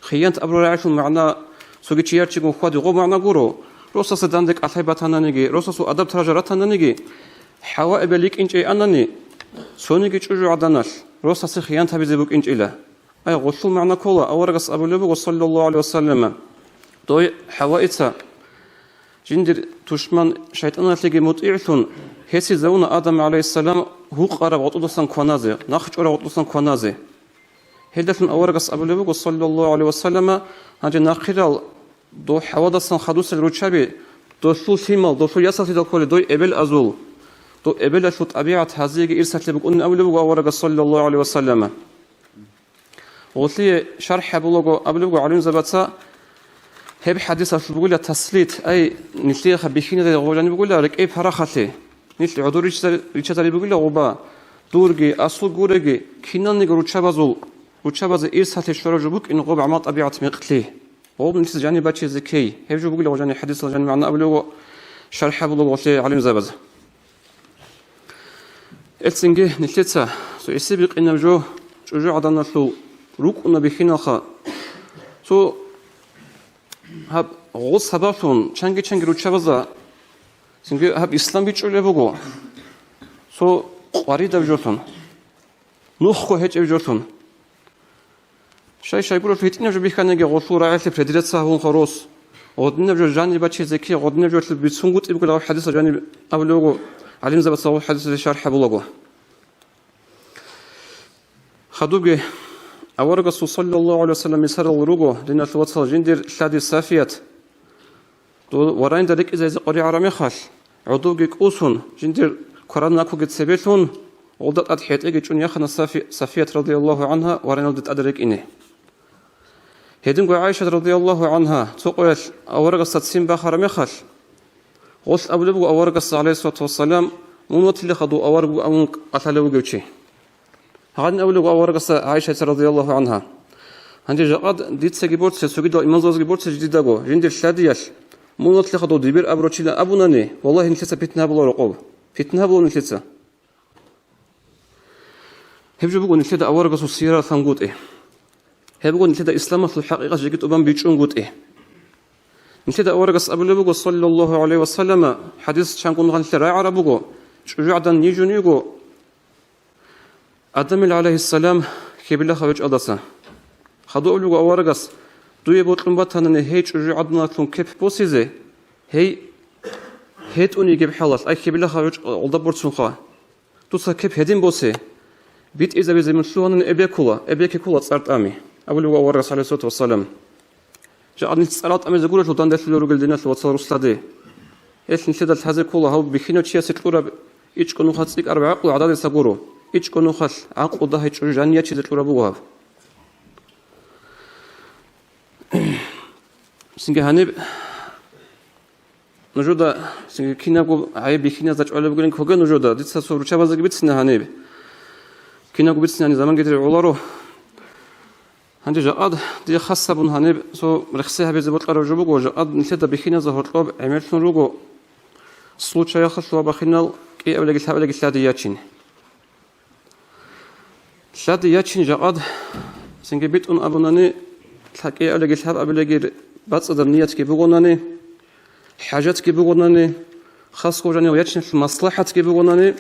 Хиянат абураб рагӀилъул магӀна цоги чияр чигун хьвади гъоб магӀна гуро. Росасе данде кӀалъай батананиги, росасул адаб-таража ратананиги, ХӀава эбел йикӀинчӀей анани, цониги чӀужугӀаданалъ росасе хиянат гьабизе букӀинчӀила. Ай, гъолъул магӀна ккола, аварагас абулеб буго, саллаллагьу гӀалайгьи ва саллама, дой ХӀаваица, жиндир тушман шайтӀаналъеги мутӀигӀлъун, гьесизавуна Адам гӀалайгьиссалам гьукъараб гъотӀодасан кваназе, нахъчӀвараб гъотӀодасан кваназе. Гьелдалъун аварагас абулеб буго, саллаллагьу гӀалайгьи ва саллама, гьанже нахъирал дов ХӀавадасан хадусел руччаби, долъул лъимал, долъул ясалъидал кколел дой эбел азул. Дов эбелалъул тӀабигӀат гьазиеги ирсалъе букӀунин абулеб буго аварагас, саллаллагьу гӀалайгьи ва саллама. Гъолъие шархӀ гьабулаго абулеб буго гӀалимзабаца, гьеб хӀадисалъул бугила таслит, ай, нилъееха бихьиназе гъожани бугила рекӀей парахалъе. Нилъ гӀодор ричча-, риччазари бугила гъоба, дурги, асул гуреги, киналниги руччабазул, руччабазе ирсалъе щвараб жо букӀин гъоб гӀамал-тӀабигӀат мекълъи. Гъоб нилъеца жаниб бачизе ккей. Гьеб жо бугила гъо жаниб хӀадисал жаниб магӀна абулев, шархӀ гьабулев гъолъе гӀалимзабаз. Гьелцинги нилъеца цо гӀиси бикъинаб жо чӀужугӀаданалъул рукӀуна бихьиналха. Цо гьаб гъол сабаблъун чанги-чанги руччабазда цинги гьаб ислам бичӀчӀулеб буго, цо къваридаб жолъун, нухго гьечӀеб жолъун. Щай-щайгурелъул гьитӀинаб жо бихьаниги гъолъул рагӀалъе федерация гьабун хъарос, гъодинаб жо жаниб бачизе ккей, гъодинаб жолъул бицунгутӀи бугила гъаб хӀадисал жаниб абулев вуго, гӀалимзабаца гъаб хӀадисалде шархӀ гьабулаго. Хадубги, аварагасул саллаллагьу гӀалайгьи вассалам мисалал руго, диналъул вацал, жиндир лъади Сафият, дов варанида рекӀизе гьезда къваригӀараб мехалъ, гӀодовги кӀусун, жиндир кваранакуги цебелъун, гъолда тӀад хӀетӀеги чӀун яхана Сафи-, Сафият радияллагьу гӀангьа вараналде тӀад рекӀине. Гьединго ГӀайшат радияллагьу гӀангьа цо къоялъ аварагасда ццин бахараб мехалъ, гъолъ абулеб буго аварагасда, гӀалайгьиссалату вассалам, мун ватилаха дов авараг вугев абун кӀалъалев вугев чи. Гьанин абулеб буго аварагасда ГӀайшатица радияллагьу гӀангьа: «Гьанже жакъа дицаги борце, цогидал имамзабазги борце жидедаго, жиндир лъадиялъ, мун ватилаха дов дибир абурав чила абунани, валлагьи, нилъеца питна гьабуларо рокъоб. Питна гьабула нилъеца». Гьеб жо буго нилъеда аварагасул сиралъангутӀи. Гьеб буго нилъеда исламалъул хӀакъикъат жеги тӀубан бичӀчӀунгутӀи. Нилъеда аварагас абулеб буго, саллаллагьу гӀалайгьи вассалама, хӀадис чангун нилъер рагӀараб буго, чӀужугӀадан нижун йиго Адамил гӀалайгьиссалам хьибилахъа гьечӀалдаса. Хадуб абулеб буго аварагас: «Дуе бокьун батанани гьей чӀужугӀаданалъун кеп босизе, гьей гьетӀун йигеб хӀалалъ, ай хьибилахъа гьечӀ гъолда борцунха. Дуца кеп гьедин босе, битӀизабизе мун лъугьанани эбеккула, эбеккула цӀар тӀами», — абулеб буго аварагас, гӀалайгьиссалату вассалам. Жакъа нилъ цӀарал тӀамизе гурелъул данделъулел ругел, диналъул вацал, рус лъади. Гьелъ нилъеда лъазе ккола гьав бихьинав чиясе кьураб ичӀго нухалъ цӀикӀкӀараб гӀакълу гӀададиса гуро, ичӀго нухалъ гӀакълу дагьичӀо жаниячизе кьураб буго гьаб. Цинги гьаниб нужеда, цинги кинабго гӀайиб бихьиназда чӀвалеб бугилан ккоге нужеда, дица цо руччабазеги бицина гьаниб. Кинабго бицинани заманги дир гӀоларо. Гьанже жакъа дие хас гьабун гьаниб цо рехсей гьабизе бокьараб жо буго, жакъа нилъеда бихьиназда гьоркьоб гӀемерлъун руго случаялъул ва бахинал кӀиабилеги лъабабилеги лъади ячин. Лъади ячин жакъа цинги битӀун абунани, лъа-, кӀиабилеги лъабабилеги бацӀцӀадаб ниятги бугонани, хӀажатги бугонани, хасго жанив ячиналъул маслахӀатги бугонани,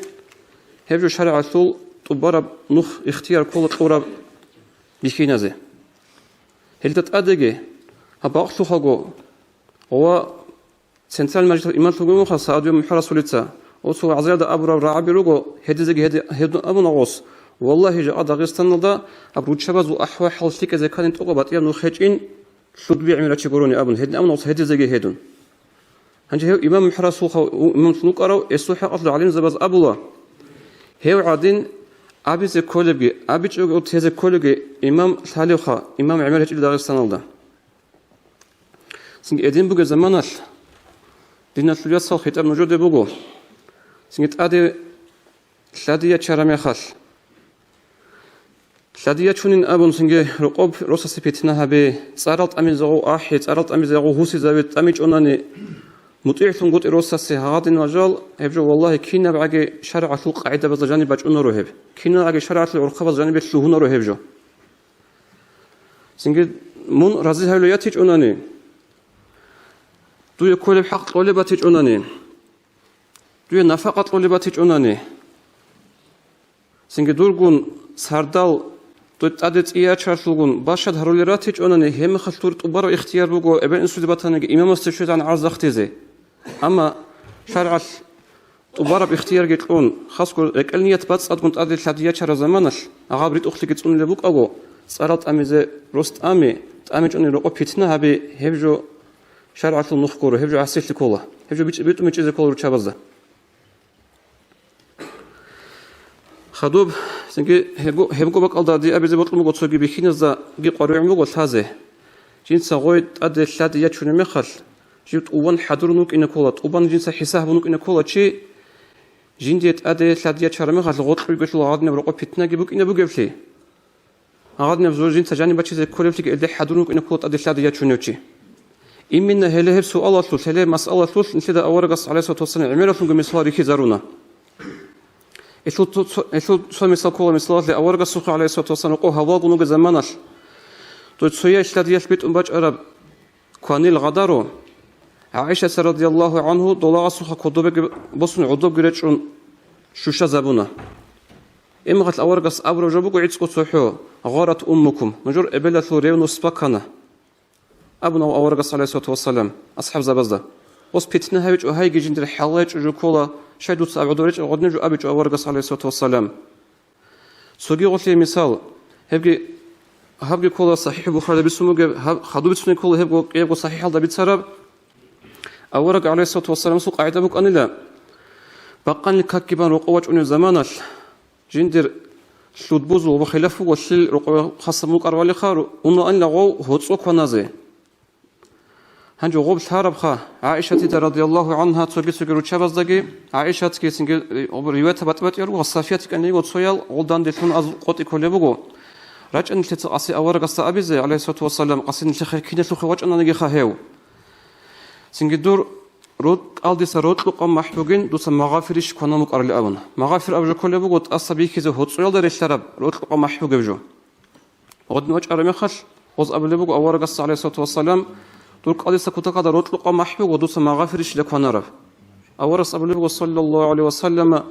гьеб жо шаригӀалъул тӀубараб нух ихтияр ккола кьураб бихьиназе. Гьелда тӀадеги, гьаб бакълъухъаго ва Центральный мажлисалъул имамлъун вугев мухъа Саадиев МухӀарасулица, оцо вагӀзаялда абураб рагӀаби руго, гьедизеги гьеди-, гьедун абуна гъос: «Валлагьи, жакъа Дагъистаналда гьаб руччабазул ахӀвал-хӀал лъикӀизе ккани тӀокӀаб батӀияб нух гьечӀин, лъудби гӀемерачи гурони», — абун, гьедин абуна гъос гьедизеги гьедун. Гьанже гьев имам МухӀарасулха-, у-, имамлъун вукӀарав, гьесул хӀакъалъулъ гӀалимзабаз абула: «Гьев гӀадин абизе кколебги, абичӀого тезе кколебги имам лъалевха, имам гӀемер гьечӀел Дагъистаналда». Цинги гьедин бугеб заманалъ, диналъул яцал, хитӀаб нужеде буго. Цинги тӀаде лъади ячараб мехалъ, лъади ячунин абун, цинги рокъоб росасе питна гьабе, цӀарал тӀамизе гъов ахӀи, цӀарал тӀамизе гъов гьусизаве, тӀамичӀонани, мутӀигӀлъунгутӀи росасе гьагъадин важал, гьеб жо, валлагьи, кинабгӀаги шаргӀалъул къагӀидабазда жаниб бачӀунаро гьеб, кинабгӀаги шаргӀалъул гӀурхъабазда жанибе лъугьунаро гьеб жо. Цинги мун рази гьавилев ятичӀонани, дуе кколеб хӀакъ кьолеб батичӀонани, дуе нафакъа кьолеб батичӀонани, цинги дургун сардал, дуе тӀаде цӀиячарлъугун башад гьарулел ратичӀонани, гьеб мехалъ дур тӀубараб ихтияр буго, эбел-инсуде батаниги имамасде щвезегӀан гӀарз ахтизе. Амма шаргӀалъ тӀубараб ихтиярги кьун, хасго рекӀел ният бацӀцӀадгун тӀаде лъади ячараб заманалъ, гьаб ритӀухълъиги цӀунулеб букӀаго, цӀарал тӀамизе рос тӀами, тӀамичӀони рокъоб питна гьаби, гьеб жо шаргӀалъул нух гуро, гьеб жо гӀасилъи ккола, гьеб жо бичӀ-, битӀун бичӀчӀизе ккола руччабазда. Хадуб, цинги гьебго-, гьебго бакӀалда дие абизе бокьун буго цоги бихьиназдаги къваригӀун буго лъазе. Жинца гъой тӀаде лъади ячунеб мехалъ, жив тӀубан хӀадурун вукӀине ккола, тӀубан жинца хӀисаб гьабун вукӀине ккола чи, Жиндие тӀаде лъадиячараб мехалъ гъоркь вугелъул гьадинаб рокъоб питнаги букӀине бугеблъи? Гьадинаб жо жинца жаниб бачизе кколеблъиги гьелде хӀадурун вукӀине ккола тӀаде лъадиячунев чи. Именно гьеле гьеб суалалъулъ, гьеле масъалалъулъ нилъеда аварагас, гӀалайгьиссалату вассалам, гӀемералъунго мисал рихьизаруна. Гьелъул цо-, цо-, гьелъул цо мисал ккола, мисалалъе, аварагасухъе, гӀалайгьиссалату вассалам, рокъов гьаввалгун вугеб заманалъ, дой цояй лъадиялъ битӀун бачӀараб кванил гъадару, ГӀаишаца, радияллагьу гӀангьу, долагъасухъа кодобеги босун гӀодобги речӀчӀун щущазабуна. Имгъал аварагас абураб жо буго гӀицӀго цохӀо: «Гъарат уммукум», нужер эбелалъул ревнус бакана, абуна аварагас, гӀалайгьиссалату вассалам, асхӀабзабазда. Ос питна гьавичӀо, гьайги жиндир хӀалалчӀо жо ккола, щай дуца аб гӀодов речӀел гъодинаб жо абичӀо аварагас, гӀалайгьиссалату вассалам. Цоги гъолъие мисал, гьебги, гьабги ккола СахӀихӀ Бухарида бицун бугеб, гьаб хадуб бицунеб ккола гьебго, кӀиябго СахӀихӀалда бицараб. Авараг, гӀалайгьиссалату вассаламасул къагӀида букӀанила, бакъанил какги бан рокъов вачӀунеб заманалъ, жиндир лъудбузул ва хилаф буго лъил рокъове хасаб мукӀарвалиха, унаанила гъов гьоцӀо кваназе. Гьанже гъоб лъарабха ГӀаишатида, радияллагьу гӀангьа, цоги-цоги руччабаздаги, ГӀаишатги цинги, э, гъоб риваятаб батӀи-батӀиял руго, Сафият кӀанего цоял гъол данделъун аз къотӀи кколеб буго. РачӀа нилъеца къаси аварагасда абизе, гӀалайгьиссалату вассалам, къаси нилъехъе киналъухъе вачӀананигиха гьев. Цинги дур рукъалдаса рокьукъа махӀ бугин, дуца магъафирищ квана мукӀарали абун. Магъафир аб жо кколеб буго тӀаса бихьизе гьоцӀоялда релълъараб рокьукъа махӀ бугеб жо. Гъодин вачӀараб мехалъ, гъоз абулеб буго аварагасда, гӀалайгьиссалату вассалам, дур кӀалдиса кутакалда рокьукъа махӀ буго, дуца магъафирищила кванараб. Аварагас абулеб буго, саллаллагьу гӀалайгьи вассаллама: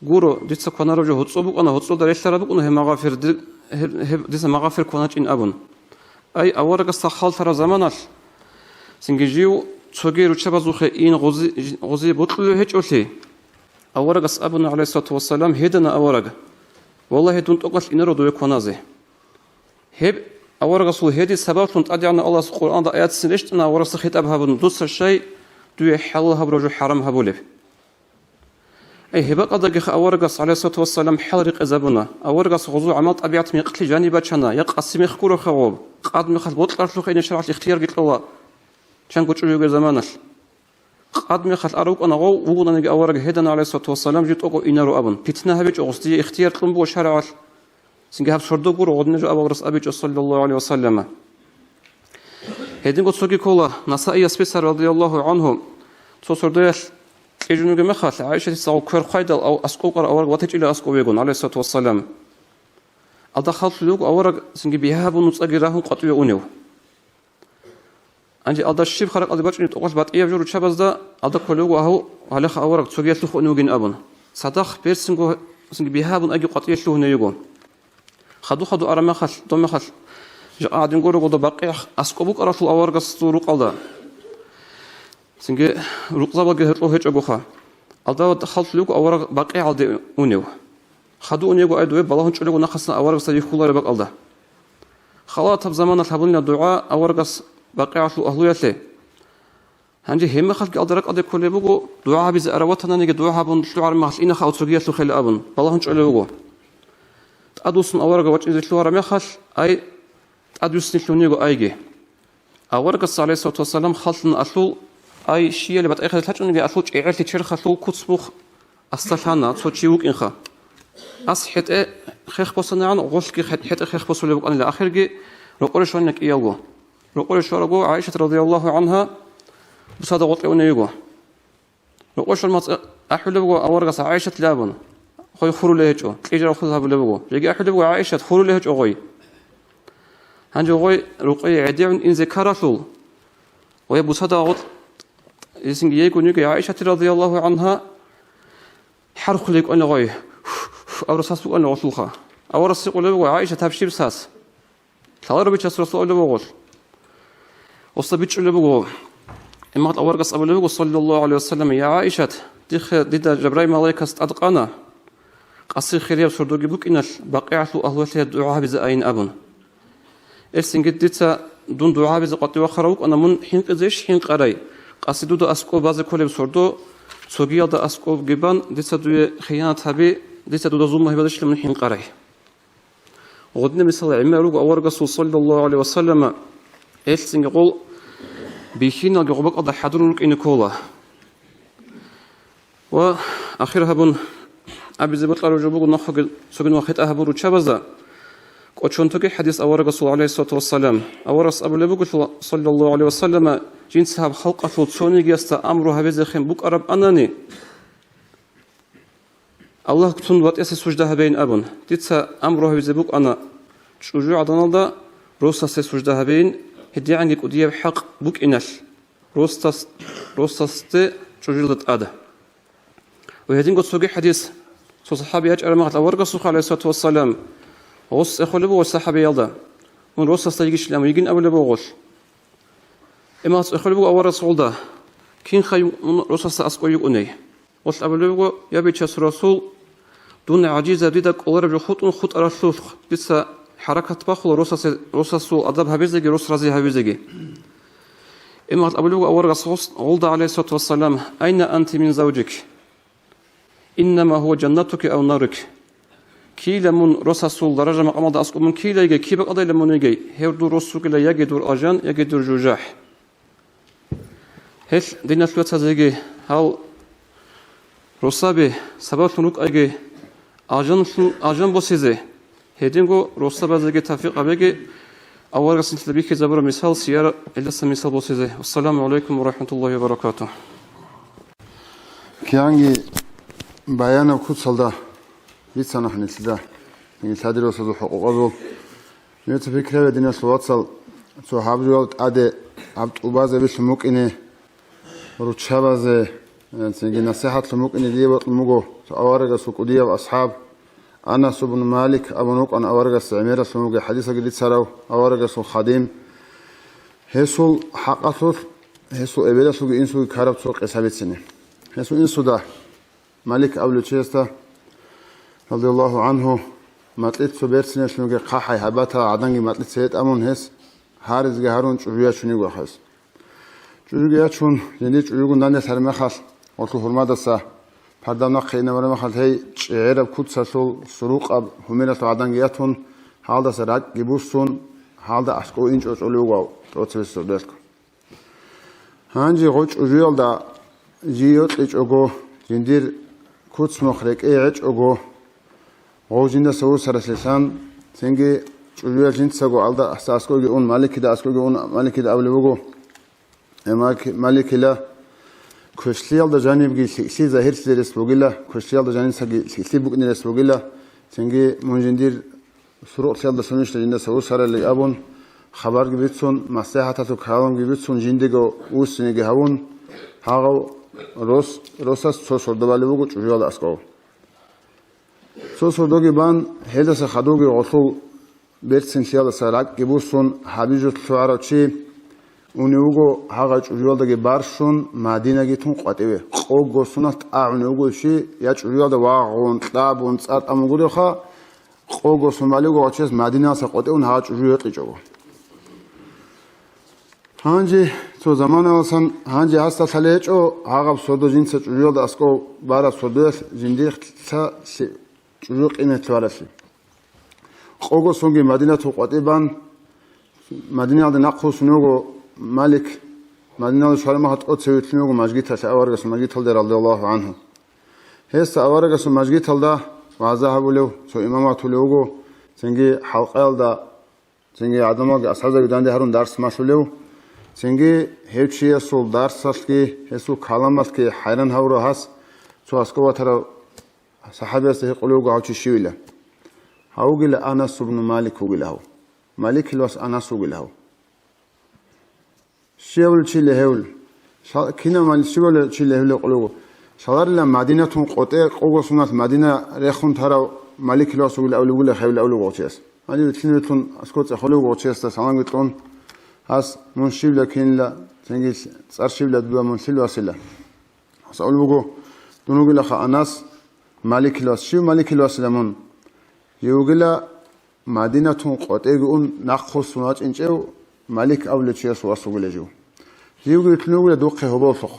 «Гуро, дица кванараб жо гьоцӀо букӀана, гьоцӀоялда релълъараб букӀана гьеб магъафир, ди-, гьеб, гьеб дица магъафир кваначӀин», — абун. Ай, аварагасда хал лъараб заманалъ, цинги жив цоги руччабазухъе ин гъози-, гъозие бокьулев гьечӀолъи, аварагас абуна, гӀалайгьиссалату вассалам, гьедана авараг: «Валлагьи, дун тӀокӀалъ инаро дове кваназе». Гьеб аварагасул гьедин сабаблъун ТӀадегӀанав Аллагьас Къуръанда аятцин рещтӀана аварагасда хитӀаб гьабун: «Дуца щай дуе хӀалал гьабураб жо хӀарам гьабулеб?» Ай, гьеб бакӀалдагиха аварагас, гӀалайгьиссалату вассалам, хӀал рекъезабуна. Аварагас гъозул гӀамал-тӀабигӀат мекълъи жаниб бачана, я къаси мех гуроха гъоб, къад мехалъ бокьаралъухъе ине шаргӀалъ ихтиярги кьола, чанго чӀужу йигеб заманалъ. Къад мехалъ ара вукӀана гъов, вугонаниги авараг гьедана, гӀалайгьиссалату вассалам, жив тӀокӀав инаро абун. Питна гьабичӀо гъос, дие ихтияр кьун буго шаргӀалъ. Цинги гьаб сордо гуро гъодинаб жо аварагас абичӀо, саллаллагьу гӀалайгьи вассаллама. Гьединго цоги ккола, Насаияс бицар, радияллагьу гӀангьу, цо сордоялъ кьижун вугеб мехалъ, ГӀайшатица гъов квер хъвайдал, ав аскӀов вукӀарав авараг ватичӀила аскӀов вегун, гӀалайгьиссалату вассалам. Алда хал лъулев вуго авараг цинги бигьа гьабун нуцӀаги рагьун къватӀиве унев. Гьанже алда щиб харакъалде бачӀунеб тӀокӀалъ батӀияб жо руччабазда, алда кколев вуго гьав гьалеха авараг цогиялъухъ унев вугин абун. Цадахъ берцинго цинги бигьа гьабун аги къватӀиве лъугьунев йиго. Хаду-хаду араб мехалъ, доб мехалъ, жакъа гӀадин гурого доб БакъигӀ аскӀоб букӀаралъул аварагасул рукъалда. Цинги рукъзабаги гьоркьов гьечӀогоха. Алда хал лъулев вуго авараг БакъигӀалде унев. Хаду унего ай дове балагьун чӀолего нахъасан аварагасда вихьулареб бакӀалда. Халатаб заманалъ гьабунила дугӀа аварагас БакъигӀалъул агьлуялъе. Гьанже гьеб мехалъги алда ракӀалде кколеб буго, дугӀа гьабизе ара ватананиги, дугӀа гьабун лъугӀараб мехалъ инеха цогиялъухъе абун, балагьун чӀолеб буго. ТӀадвуссун авараг вачӀине лъугьараб мехалъ, ай, тӀадвуссине лъугьунего айги. Аварагас, гӀалайгьиссалату вассалам, хал лъуна алъул, ай, щияли батӀайхъалде лъачӀониги алъул чӀегӀерлъи черхалъул куц-мух аслалъана, цо чи вукӀинха. Ас хӀетӀе хех босанагӀан, гъолъги хӀет-, хӀетӀе хех босулеб букӀанила, ахирги рокъоре щванила кӀиялго. Рокъоре щварабго, ГӀайшат радияллагьу гӀангьа бусада гъоркье унев йиго. Рокъоре щвараб мехалъ ахӀулеб буго аварагас ГӀайшатилан абун, гъой хурулей гьечӀо, кьижараб хурхъ гьабулеб буго. Жеги ахӀулеб буго, ГӀайшат, хурулей гьечӀо гъой. Гьанже гъой рокъое гӀедегӀун инзе ккаралъул, гъой бусада гъоркь, гьесинги йигун йиго ГӀайшати радияллагьу гӀангьа, хӀархулей кӀванила гъой, абураб сас букӀанила гъолъулха. Аварагас гьикъулеб буго, ГӀайшат, гьаб щиб сас? Лъаларо бичасул расул абулеб буго. Гъосда бичӀчӀулеб буго. Имгъал аварагас абулеб буго, саллаллагьу гӀалайгьи вассаллам: «Я ГӀайшат, дихъе дида Жабраил малаикас тӀадкъана, къаси хирияб сордоги букӀиналъ, БакъигӀалъул агьлуялъе дугӀа гьабизе айин», — абун. Гьелъинги дица дун дугӀа гьабизе къватӀив вахъарав вукӀана, мун хӀинкъизейищ хӀинкъарай? Къаси дуда аскӀоб базе кколеб сордо, цогиялда аскӀобги бан, дица дуе хиянат гьаби, дица дуда зулму гьабиялдайищ мун хӀинкъарай? Гъодинаб мисал гӀемер руго аварагасул, саллаллагьу гӀалайгьи вассаллама, гьелъинги гъол бихьиналги гъоб бакӀалда хӀадурун рукӀине ккола. Ва ахир гьабун абизе бокьараб жо буго нахъеги цоги ва хитӀа гьабурал руччабазда кӀочон тоги хӀадис аварагасул, гӀалайгьиссалату вассалам. Аварагас абулеб буго, саллаллагьу гӀалайгьи ва саллама, жинца гьаб халкъалъул цонигиясда амру гьабизехин букӀарабани, Аллагь цун ватӀасе сужда гьабейин абун, дица амру гьабизе букӀана чӀужугӀаданалда росасе сужда гьабейин, гьедигӀанги кӀудияб хӀакъ букӀиналъ росас-, росасде чӀужуялда тӀада. Ва гьединго цоги хӀадис, цо сахӀаби ячӀараб мехалъ аварагасухъа, гӀалайгьиссалату вассалам, гъос цӀехолеб буго сахӀабиялда, мун росасда йигищилан йигин абулеб буго гъолъ. Имал цӀехолеб буго аварагас гъолда, кинха мун росасда аскӀов йикӀуней? Гъолъ абулеб буго: «Я Бичасул Расул, дун гӀажизаб, дида кӀолареб жо хутӀун хутӀаралъулъ, дица хӀаракат бахула росасе, росасул адаб гьабизеги, рос рази гьабизеги». Имал абулеб буго аварагас гъос-, гъолда, гӀалайгьиссалату вассалам: «Айна анти мин завжик? Иннама гьува жаннатуки ав нарук». Кийила мун росасул даража-макъамалда аскӀов мун кийила йигей, киб бакӀалдайила мун йигей, гьев дур рос вугила яги дур алжан, яги дур жужахӀ. Гьелъ, диналъул вацазеги, гьал росаби сабаблъун рукӀайги, алжанлъун, алжан босизе, гьединго росабазеги тавфикъ гьабеги, аварагас нилъеда бихьизабураб мисал, сияр гьелдаса мисал босизе. Вассаламу гӀалайкум ва рахӀматуллагьи ва баракатугь. Киянги баянаб куцалда бицана гьанилъида, гьанилъ гьадир росазул хӀукъукъазул. Нужеца пикру гьабе, диналъул вацал, цо гьаб жоялда тӀаде гьаб тӀубазабилъун букӀине, руччабазе, э, цинги насихӀатлъун букӀине дие бокьун буго цо аварагасул кӀудияв асхӀаб, Анас ибн Малик абун вукӀана, аварагасда гӀемералъун вугев, хӀадисалги рицарав, аварагасул хадим. Гьесул хӀакъалъулъ гьесул эбелалъулги инсулги ккараб цо къиса бицине. Гьесул инсуда, Малик абулев чиясда, радияллагьу гӀангьу, макьилъ цо берцинелъунги хъахӀай гьабатал гӀаданги макьилъ цее тӀамун, гьес гьаризги гьарун чӀужу ячун йиго гьес. ЧӀужуги ячун, жиндир чӀужугун данделъараб мехалъ, гъолъул гьурмадаса пардав нахъе инабураб мехалъ, гьей чӀегӀераб куцалъул, сурукъаб гьумералъул гӀаданги ятун, гьалдаса ракӀги буссун, гьалда аскӀов инчӀо чӀолев вугев тӀоцебесеб сордоялъго. Гьанже гъой чӀужуялда жий йокьичӀого, жиндир куц-мухъ рекӀее гӀечӀого, гъов жиндаса вуссаралъилъан, цинги чӀужуялъ жинцаго алда аскӀовги ун, Маликида аскӀовги ун, Маликида абулеб буго: «Э, Малики-, Маликила, квешлъиялда жанибги лъикӀлъи загьирлъи рес бугила, квешлъиялда жаницаги лъикӀлъи букӀине рес бугила, цинги мун жиндир сурукълъиялдалъунищ жиндаса вуссарали», — абун, хабарги бицун, маслихӀаталъул каламги бицун, жиндего вуссинеги гьавун, гьагъав рос-, росас цо сордо балев вуго чӀужуялда аскӀов. Цо сордоги бан, гьелдаса хадувги гъолъул берцинлъиялдаса ракӀги буссун, гьабижулъ лъугӀарав чи унев вуго, гьагъай чӀужуялдаги барщун, Мадинаги тун къватӀиве. Къого соналъ тӀагӀунев вуго чи, я чӀужуялда вагъун, кьабун, цӀар тӀамун гуревха, къого сон балев вуго гъав чияс Мадинаялдаса къватӀивун гьагъа чӀужу йокьичӀого. Гьанже цо заманаласан, гьанже гьасда лъалеб гьечӀо, гьагъаб сордо жинца чӀужуялда аскӀов бараб сордоялъ жиндир лъа-, лъи-, чӀужу къимат лъугьаралъи. Къого сонги Мадинатул къватӀибан, Мадинаялде нахъвуссун вуго Малик, Мадинаялде щвараб мехалъ тӀоцеве вилълъун вуго мажгиталъе, аварагасул мажгиталде, радияллагьу гӀангьу. Гьесда аварагасул мажгиталда вагӀза гьабулев, цо имамат гьабулев вуго, цинги хӀалкъаялда, цинги гӀадамалги, асхӀабзаби данде гьарун дарс малъулев, цинги гьев чиясул дарсалъги, гьесул каламалъги хӀайран гьавурав гьас цо аскӀов ватарав сахӀабиясда гьикъулев вуго гьав чи щивила. Гьав вугила Анас ибн Малик вугила гьав. Маликил вас Анас вугила гьав. Щивав чи легьевул. Ша-, кинав мал-, щивав чи легьевул гьикъулев вуго. Шаларила Мадинатун къотӀе къого соналъ Мадина рехун тарав Маликил вас вугила абулев вугила гьев абулев гъов чияс. Гьанив вилълъин вилълъун аскӀов цӀехолев вуго гъов чиясда саламги кьун, гьас: «Мун щивла кинила, цинги цӀар щивла дуда, мун лъил васила?» Гьас абулеб буго: «Дун вугилаха Анас, Маликил вас». «Щив Маликил васила мун?» «Жив вугила Мадинатун къотӀеги ун нахъвуссун вачӀинчӀев Малик абулев чияс вас вугила жив. Живги вилълъун вугила духъе гьоболлъухъ.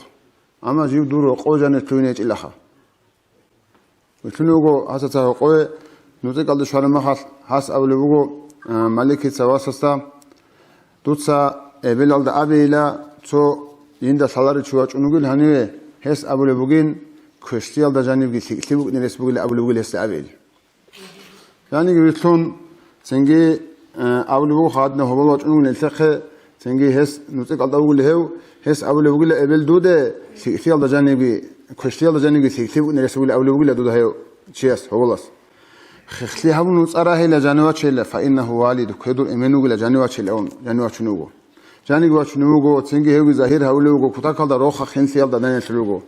Амма жив дур рокъов жанир лъугьине гьечӀилаха». Вилълъун вуго гьасда цо гьоркьове, нуцӀикӀалде щвараб мехалъ гьас абулеб буго, а, Маликица васасда: «Дуца эбелалда абейила, цо жинда лъаларев чи вачӀун вугил гьаниве, гьес абулеб бугин, квешлъиялда жанибги лъикӀлъи букӀине рес бугилан абулеб бугила гьесда абейил. Жаниги вилълъун, цинги, э, абулеб буго гьадинаб гьобол вачӀун вугилан нилъехъе, цинги гьес нуцӀи кӀалтӀа вугила гьев, гьес абулеб бугила эбел дуде, лъикӀлъиялда жанибги, квешлъиялда жанибги лъикӀлъи букӀине рес бугилан абулеб бугила дуда гьев чияс, гьоболас. Хехлъи гьабун нуцӀа рагьила жанивачейила, фаиннагьу валид, кведур эмен вугила жанивачейила, ун, жанивачун вуго. Жаниги вачун вуго, цинги гьевги загьир гьавулев вуго, кутакалда рохха хинлъиялда данделъун вуго.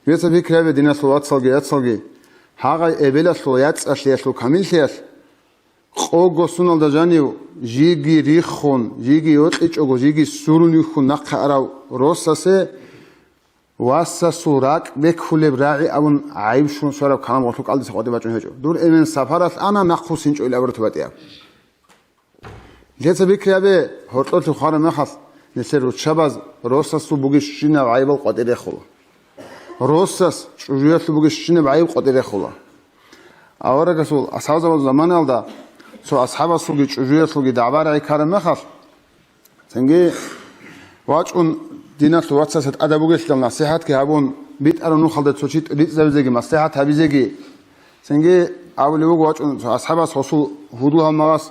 Гьеца пикри гьабе, диналъул вацалги яцалги, гьагъай эбелалъул яцӀцӀалъиялъул камиллъиялъ, къого суналда жанив, жиги риххун, жиги йокьичӀого, жиги сурун юхьун нахъа арав росасе, васасул ракӀ бекулеб рагӀи абун гӀайиб щун щвараб калам гъорлъ кӀалдиса къватӀибе бачӀун гьечӀо. Дур эмен сапаралъ ана, нахъвуссинчӀо ил абураб батӀияб. Лъеца пикри гьабе, гьоркьорлъи хвараб мехалъ, нилъер руччабаз росасул бугищинаб гӀайибал къватӀир рехула. Росас чӀужуялъул бугищинаб гӀайиб къватӀир рехула. Аварагасул асхӀабзабазул заманалда цо асхӀабасулги чӀужуялъулги дагӀба-рагӀи ккараб мехалъ, цинги вачӀун диналъул вацасда тӀадаб бугелъидал насихӀатги гьабун, битӀараб нухалда цо чи рицӀцӀабизеги, маслихӀат гьабизеги, цинги абулеб буго вачӀун цо асхӀабас гьесул гьудул-гьалмагъас,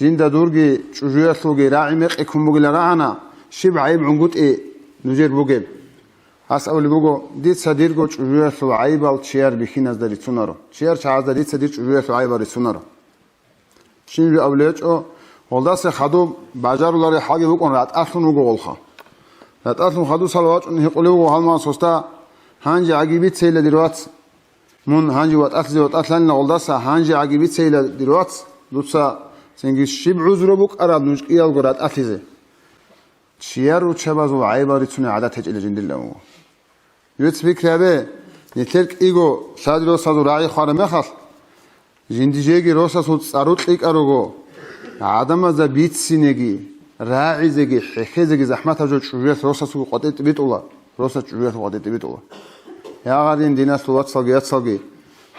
жинда дурги чӀужуялъулги рагӀи мекъи ккун бугила рагӀана, щиб гӀайиб гӀунгутӀи нужер бугеб? Гьас абулеб буго, дица дирго чӀужуялъул гӀайибал чияр бихьиназда рицунаро, чияр чагӀазда дица дир чӀужуялъул гӀайибал рицунаро. Щиб жо абулеб гьечӀо, гъолдаса хадуб бажарулареб хӀалги букӀун ратӀалъун вуго гъолха. РатӀалъун хадусал вачӀун гьикъулев вуго гьалмагъас гьесда, гьанже гӀаги бицейила, дир вац. Мун гьанже ватӀалъизе ватӀалъанила гъолдаса, гьанже гӀаги бицейила, дир вац, дуца цинги щиб гӀузру букӀараб нуж кӀиялго ратӀалъизе? Чияр руччабазул гӀайибал рицунел гӀадат гьечӀила жиндирилан вуго. Вец пикри гьабе, нилъер кӀиго лъади росазул рагӀи хвараб мехалъ, жинди жеги росасул цӀару кьикӀа руго, гӀадамазда бицинеги, рагӀизеги, хӀехьезеги захӀматаб жо чӀужуялъ росасул къватӀитӀ битӀула, росас чӀужуялъул къватӀитӀ битӀула. Ягъарин, диналъул вацалги яцалги,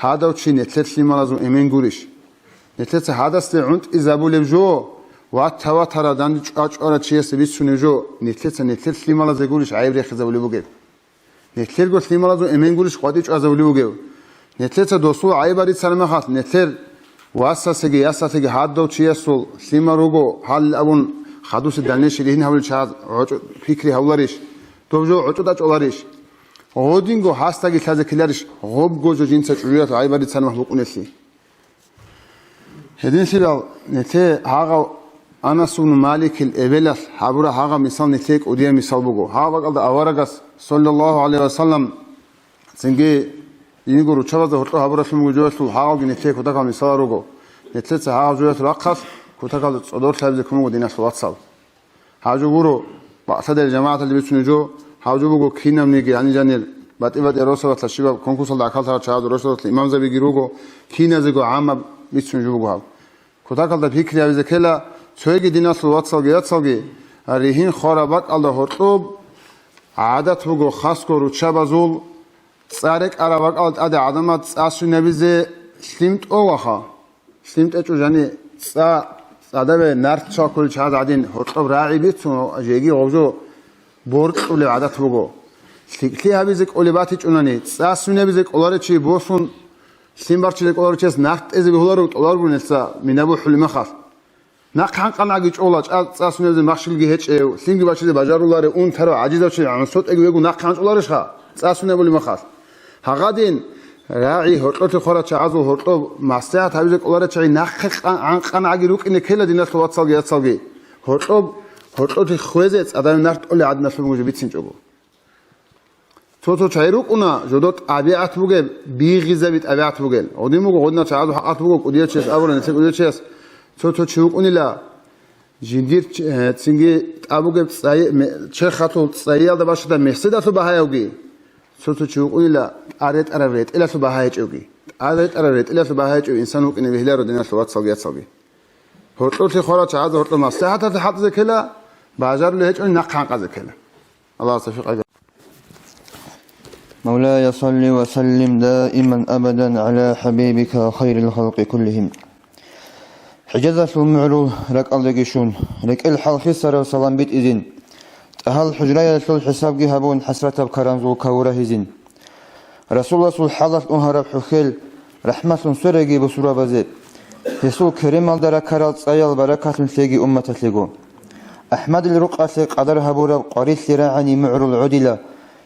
гьадав чи нилъер лъималазул эмен гурищ? Нилъеца гьадасде гӀунтӀизабулеб жо, вата-ватарав данде чӀвачӀварав чиясда бицунеб жо, нилъеца нилъер лъималазе гурищ гӀайиб рехизабулеб бугеб? Нилъерго лъималазул эмен гурищ къватӀи чӀвазабулеб бугев? Нилъеца досул гӀайибал рицараб мехалъ, нилъер васасеги ясалъеги гьадав чиясул лъимал руго гьалил абун, хадусе дальнейший ригьин гьабулел чагӀаз гӀочӀо-, пикри гьавуларищ? Доб жо гӀочӀо тӀачӀоларищ? Гъодинго гьасдаги лъазе ккеларищ гъобго жо жинца чӀужуялъ гӀайибал рицараб мехалъ букӀунелъи? Гьединлъидал нилъее гьагъав Анас ибн Маликил эбелалъ гьабураб гьагъаб мисал нилъее кӀудияб мисал буго. Гьагъаб бакӀалда аварагас, саллаллагьу гӀалайгьи ва саллам, цинги жиндирго руччабазда гьоркьоб гьабуралъун буго жоялъул гьагъабги нилъее кутакал мисалал руго. Нилъеца гьагъаб жоялъул рахъалъ кутакалда цӀодорлъи гьабизе ккун буго, диналъул вацал. Гьаб жо гуро, бакълъадерил жамагӀаталде бицунеб жо, гьаб жо буго кинабниги, гьаниб жанир батӀи-батӀияб росабалъа щибаб конкурсалда гӀахьаллъарал чагӀазул росабалъа имамзабиги руго, киназего гӀаммаб бицунеб жо буго гьаб. Кутакалда пикри гьабизе ккела, цоги диналъул вацалги яцалги, ригьин хвараб бакӀалда гьоркьоб гӀадат буго хасго руччабазул цӀа рекӀараб бакӀалда тӀаде гӀадамаз цӀа свинабизе лъим тӀолаха. Лъим тӀечӀо жани цӀа, цӀадабе нарт чвахулел чагӀаз гӀадин, гьоркьоб рагӀи бицун, жеги гъов жо боркьулеб гӀадат буго. ЛъикӀлъи гьабизе кӀолеб батичӀунани, цӀа свинабизе кӀоларев чи босун, лъим барччизе кӀоларев чияс нарт тӀезе бегьуларо, тӀолареб буго нилъеца мина бухӀулеб мехалъ. Нахъ гьанкъанагӀаги чӀола, чӀа-, цӀа свинабизе махщелги гьечӀев, лъимги бачизе бажаруларев, унтарав, гӀажизав чи гӀунсутӀеги вего нахъ гьанчӀоларищха, цӀа свинабулеб мехалъ? Гьагъадин, рагӀи, гьоркьолъи хварал чагӀазул гьоркьоб, маслихӀат гьабизе кӀоларел чагӀи нахъе къан-, гӀанкъанагӀаги рукӀине ккела, диналъул вацалги яцалги. Гьоркьоб, гьоркьолъи хвезе цӀадабе нарт тӀолеб гӀадиналъуб нуж бицинчӀого. Цо-цо чагӀи рукӀуна, жодор тӀабигӀат бугеб, бигъизаби тӀабигӀат бугел. Гъодин буго, гъодинал чагӀазул хӀакъалъ буго, кӀудияв чияс абула, нилъер кӀудияв чияс, цо-цо чи вукӀунила, жиндир ч-, э, цинги тӀад бугеб цӀайи-, ме-, черхалъул цӀайиялда бащада меседалъул багьаявги, цо-цо чи вукӀунила, тӀад ретӀараб ретӀелалъул багьа гьечӀевги. ТӀад ретӀараб ретӀелалъул багьа гьечӀев инсан вукӀине бегьиларо, диналъул вацалги яцалги. Гьоркьолъи хварал чагӀазда гьоркьоб маслихӀаталъе хӀалтӀизе ккела, бажарулеб гьечӀони нахъ гьанкъазе ккела. Аллагьас тавфикъ гьабе. مولاي صل وسلم دائما أبدا على حبيبك خير الخلق كلهم. ХӀижазалъул мугӀрул ракӀалдеги щун, рекӀел хӀалхисарав салам битӀизин, тӀагьал хӀужраялъул хӀисабги гьабун, хӀасратаб каранзул каву рагьизин. Расуласул хӀалалъ угьараб хӀухьел рахӀмалъун свереги бусурбабазе, гьесул керемалда раккарал цӀаял баракалъун лъеги умматалъего. АхӀмадил рукъалъе къадар гьабураб къварилъи рагӀани мугӀрул гӀодила,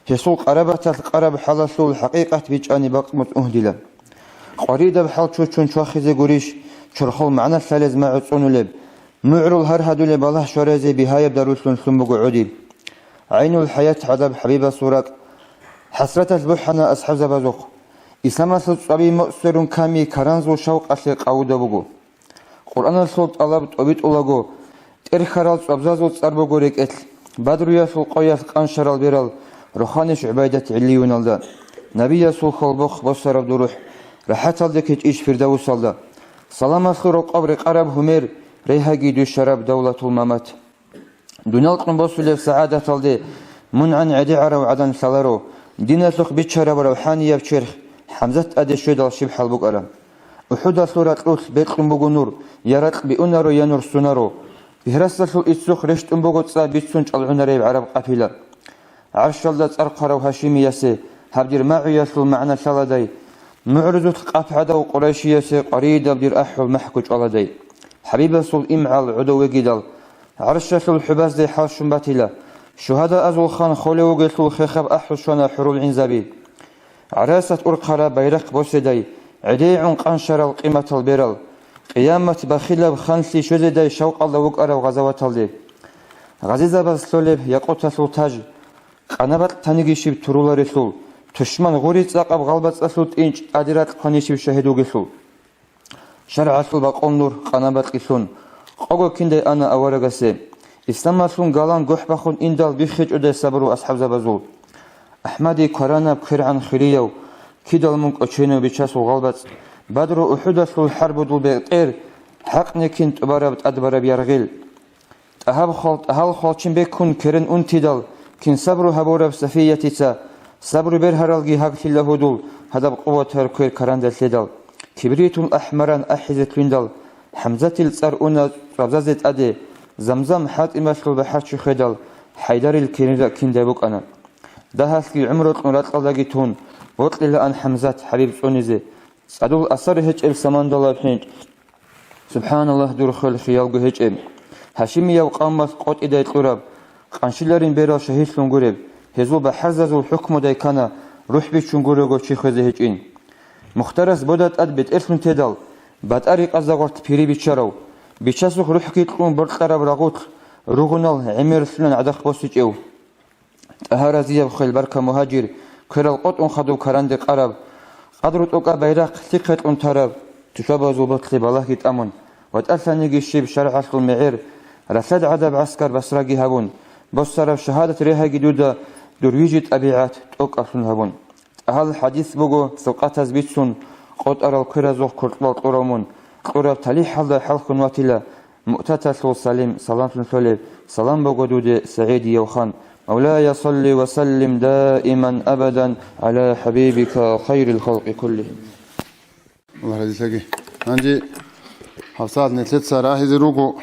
гьесул къарабаталъ къараб хӀалалъул хӀакъикъат бичӀчӀани бакъ муцӀ угьдила. Къваридаб хӀал чучун чвахизе гурищ, чорхол магӀна лъалез магӀу цӀунулеб, мугӀрул гьар гьадулеб балагь щваразе бигьаяб дарулъун лъун буго гӀодил. ГӀайнул хӀаят гӀадаб ХӀабибасул ракӀ хӀасраталъ бухӀана асхӀабзабазухъ. Исламалъул цӀваби муъсверун ками каранзул шавкъалъе къавуда буго. Къуръаналъул тӀалаб тӀобитӀулаго, тӀерхьарал цӀвабзазул цӀар буго рекӀелъ, Бадруялъул къоялъ къаншарал берал роханищ ГӀубайдат гӀиллиюналда, Набиясул хьолбохъ босараб дурухӀ рахӀаталде кечӀищ Фирдавусалда, саламалъул рокъоб рекъараб гьумер регьаги дущараб давлатул мамат. Дуниял кьун босулеб сагӀадаталде мун гӀан гӀедегӀарав гӀадан лъаларо, диналъухъ биччараб равхӀанияб черх ХӀамзат тӀаде щведал щиб хӀал букӀараб. УхӀудалъул ракьулъ бекьун буго нур, я ракь биунаро, я нур сунаро. Бигьрасдалъул иццухъ рещтӀун буго цӀа бицун чӀалгӀунареб гӀараб къапила. ГӀаршалда цӀар хъварав Гьашимиясе гьаб дир магӀуялъул магӀна лъаладай, мугӀрузулъ къапгӀадав Къурайшиясе къваридаб дир ахӀул махӀгу чӀваладай. ХӀабибасул имгӀал гӀодов вегидал, гӀаршалъул хӀубазде хӀалщун батила, шугьадаазул хан холев вугелъул хехаб ахӀул щвана хӀурул гӀинзаби. ГӀарасат урхъараб байрахъ боседай, гӀедегӀун къаншарал къиматал берал, къиямат бахилаб ханлъи щвезедай шавкъалда вукӀарав гъазаваталде. Гъазизабаз лъолеб якъуталъул таж, къанабакь таниги щиб туруларелъул, тушман гъури цӀакъаб гъалбацӀалъул тӀинчӀ тӀаде ракь хъвани щиб шагьид вугелъул. ШаргӀалъул бакъул нур къанабакьилъун, къого киндай ана аварагасе. Исламалъун галан гохӀ бахун индал биххичӀодай сабру асхӀабзабазул. АхӀмади кваранаб квергӀан хирияв, кидал мун кӀоченав Бичасул гъалбацӀ, Бадру УхӀудалъул хӀарбудул бетӀер, хӀакъни кин тӀубараб тӀадбараб яргъил. ТӀагьаб хвал-, тӀагьал хвалчин беккун керен унтидал, кин сабру гьабураб Сафиятица, сабру бергьаралги гьаглъила гьудул, гьадаб къуватар квер каранда лъедал, кибритул ахӀмаран ахӀизе лъугьиндал, ХӀамзатил цӀар уна цӀвабзазе тӀаде, Замзам хӀатӀималъул бахӀарчи хведал, ХӀайдарил кирира киндай букӀана. Дагьалъги гӀумру кьун ракьалдаги тун, бокьилаан ХӀамзат ХӀабиб цӀунизе, цӀадул асар гьечӀеб самандалаб хӀинчӀ. СубхӀаналлагь, дур хвел хиялго гьечӀеб. Гьашимияв къавмалъ къотӀидай кьураб, къанщиларин берал шагьидлъун гуреб, гьезул бахӀарзазул хӀукмудай ккана, рухӀ бичун гурого чи хвезе гьечӀин. Мухтарас бода тӀад бетӀерлъун тедал, батӀа рикъазда гъорт пири биччарав, Бичасухъ рухӀги кьун боркьараб рагъулъ ругъунал гӀемерлъунан гӀадахъ босичӀев. ТӀагьаразияб хвел барка мугьажир, кверал къотӀун хадуб каранде къараб, къадру тӀокӀаб байрахъ лъихъе кьун тараб, тушабазул ботлъи балагьги тӀамун, ватӀалъаниги щиб шаргӀалъул мегӀер, ралъад гӀадаб гӀаскар Басраги гьабун, босараб шагьадат регьаги дуда дур вижи тӀабигӀат тӀокӀаблъун гьабун. ТӀагьал хӀадис буго, сабкъатаз бицун, къотӀарал кверазухъ куркьбал кьурав мун, кьураб талихӀалда хӀалхьун ватила, Муътаталъул Салим, саламлъун лъолеб, салам буго дуде, СагӀидияв хан. Мавлая, салли ва саллим даиман абадан гӀала хӀабибика хайрил халкъи куллихим. Аллагь разилъаги. Гьанже гьабсагӀат нилъеца рагьизе руго,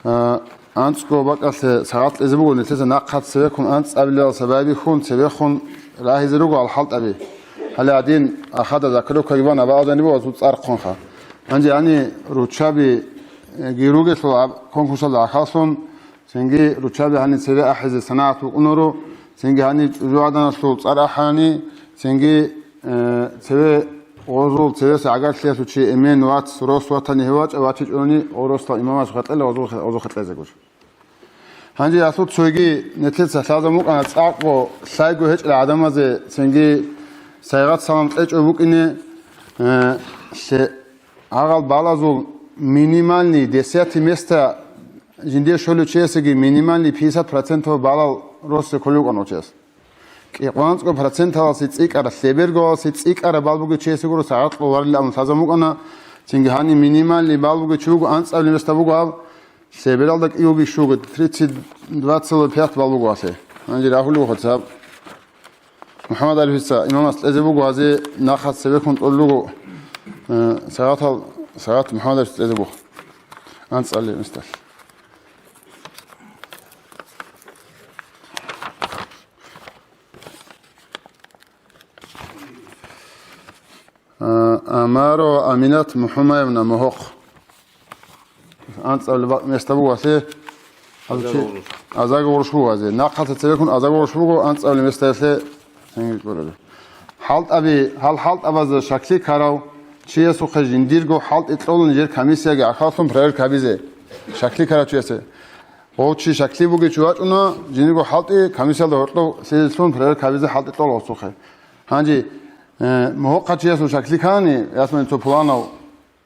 а, анцӀго бакӀалъе сагӀат кьезе буго, нилъеца нахъа цевехъун анцӀабилал сабаби хун, цевехъун рагьизе руго алхӀалтӀаби. Гьале гьадин ахада закрывкаги бан, абаазани буго цӀар хъунха. Гьанже гьани руччаби, э, ги ругелъул аб-, конкурсалда гӀахьаллъун, цинги руччаби гьани цеве ахӀизе санагӀат букӀунаро, цинги гьани чӀужугӀаданалъул цӀар ахӀани, цинги, э, цеве гъозул цевеса гӀагарлъиялъул чи эмен вац, рос ватани гьев вачӀа, вачичӀони гъоросла имамас хатӀела гъозул хе-, гъозул хатӀезегуш. Гьанже асул цойги нилъеца лъазабун букӀана цӀакъго лъайго гьечӀел гӀадамазе цинги сайгъат салам кьечӀо букӀине, э, лъе-, гьагъал балазул минимальный десятый места жинде щолев чиясеги минимальный пятьдесят процентов балал россе кколев вукӀана гьев чияс. КӀикъванцӀго проценталасе цӀикӀкӀараб, лъеберголасе цӀикӀкӀараб бал бугев чиясе гуро сагӀат къоларилан лъазабун букӀана, цинги гьаниб минимальный бал бугев чи вуго, анцӀабилеб места буго гьаб, лъебералда кӀиги щуго, тридцать два целых пять бал буго гьалъе. Гьанже рагьулев вухъаца гьаб. МухӀаммад Алифица имамас кьезе буго, гьазе нахъа цевехун тӀоллуго, э, сагӀатал, сагӀат МухӀаммад Алифица кьезе буго. АнцӀали мистал. Амарова Аминат МухӀамаевна, Могьохъ. АнцӀабилеб места буго гьалъе. Азарго гъурущ. Азарго гъурущ буго гьазе. Нахъалъа цебеккун азарго гъурущ буго, анцӀабилеб места гьалъе. ХӀалтӀаби, гьал хӀалтӀабазда щаклъи ккарав чиясухъе жиндирго хӀалтӀи кьола нижер комиссияги гӀахьаллъун проверка гьабизе. Щаклъи ккарав чиясе. Гъов чи щаклъи бугев чи вачӀуна, жиндирго хӀалтӀи комиссиялда гьоркьов лъилеллъун проверка гьабизе хӀалтӀи кьола гъосухъе. Гьанже, э, Могьохъа чиясул щаклъи ккани, ясмани цо пуланав,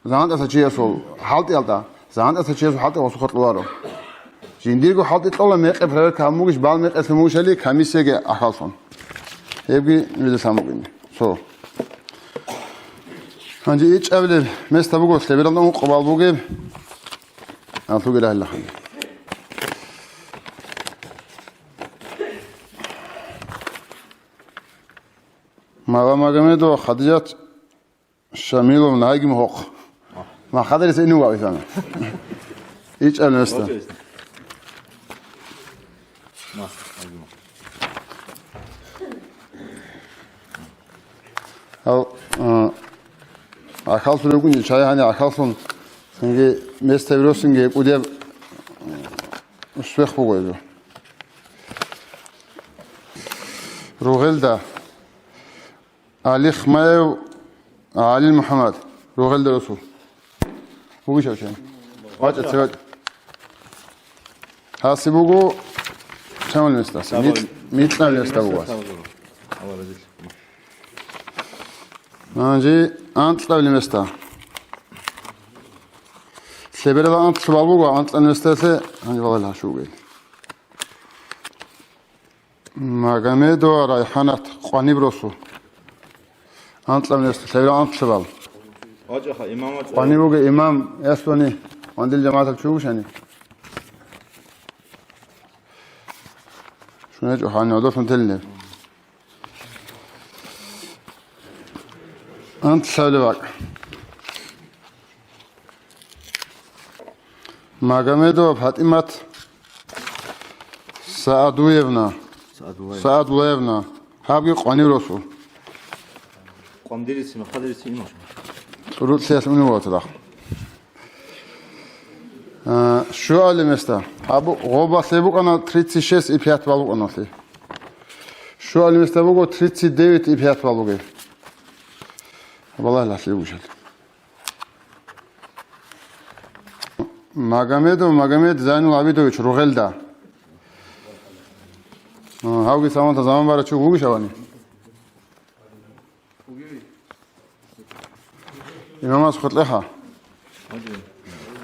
ЗагӀантӀаса чиясул хӀалтӀиялда, загӀантӀаса чиясул хӀалтӀи гъосухъе кьоларо. Жиндирго хӀалтӀи кьола, мекъи проверка гьабун бугищ, бал мекъилъун бугищали, комиссияги гӀахьаллъун. Гьебги нилъеда лъан букӀине. Цо. Гьанже ичӀабилеб места буго, лъебералда ункъабал бугеб. Алъуги рагьилаха. Мага-, Магомедова Хадижат Шамиловна, гьайги Могьохъ. Ма хадалиса инуга исана. ИчӀабилеб места. Гьал, а, гӀахьаллъулеб бугин, чай гьани гӀахьаллъун, цинги места виросинги гьекӀудеб успех буго гьезул. Ругъелда. Алихмаев ГӀалил МухӀаммад, Ругъелда росу. Вугищ гьав чи? ВачӀа, цеве вачӀа. Гьаси буго чамал места, гьаси. Микь-, микьнал места буго гьаси. Гьанже анкьабилеб места. Лъеберала анкьабал буго, анкьабилеб месталъе гьанже валагьа щугел. Магомедова Райханат, къваниб росу. Анкьабилеб места, лъеберал анкьабал. ВачӀаха, имам вачӀа. Къваниб буго имам, ясвани, вандил жамагӀатал чугушани. Шунечо хани одосан телне. Анкьабилеб бакӀ. Магомедова ПатӀимат Саадуевна. Саадулаев. Саадулаевна. Гьабги къванив росу. Къвандириси, махадириси имаш. ТӀурулъиялъ унев ватурахъ. А, щуабилеб места. Абу гъобалъе букӀана тридцать шесть и пять балл букӀаналъе. Щуабилеб места буго тридцать девять и пять балл бугеб. Балагьлъи бугищали. Магомедов Магомед Зайнул Абидович Ругъелда. А, гьавги саманта заман барачи вугищ авани? Имамас хутӀлъиха.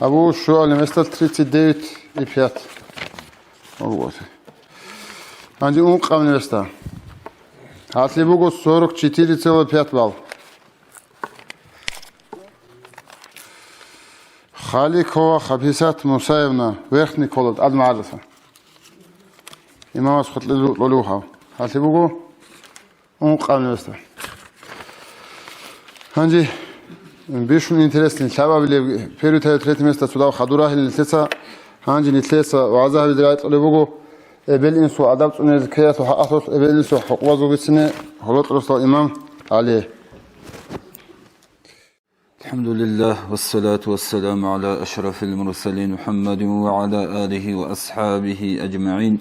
Абу щуабилеб места тридцать девять и пять. Гьанже ункъабилеб места. Гьалъи буго сорок четыре целых пять балл. Халикова Хафисат Мусаевна, Верхний Колод, АдмагӀалдаса. Имамас хутӀлъи лъолев гьав. Гьалъи буго ункъабилеб места. Гьанже бищун интересный, лъабабилеб, первый, второй, третий места цо дагьаб хадур рагьилин нилъеца, гьанже нилъеца вагӀза гьабизе рагӀи кьолеб буго, эбел-инсул адаб цӀунизе ккеялъул хӀакъалъулъ эбел-инсул хӀукъубазул бицине Гьолокьросдал имам ГӀали. الحمد لله والصلاة والسلام على أشرف المرسلين محمد وعلى آله وأصحابه أجمعين.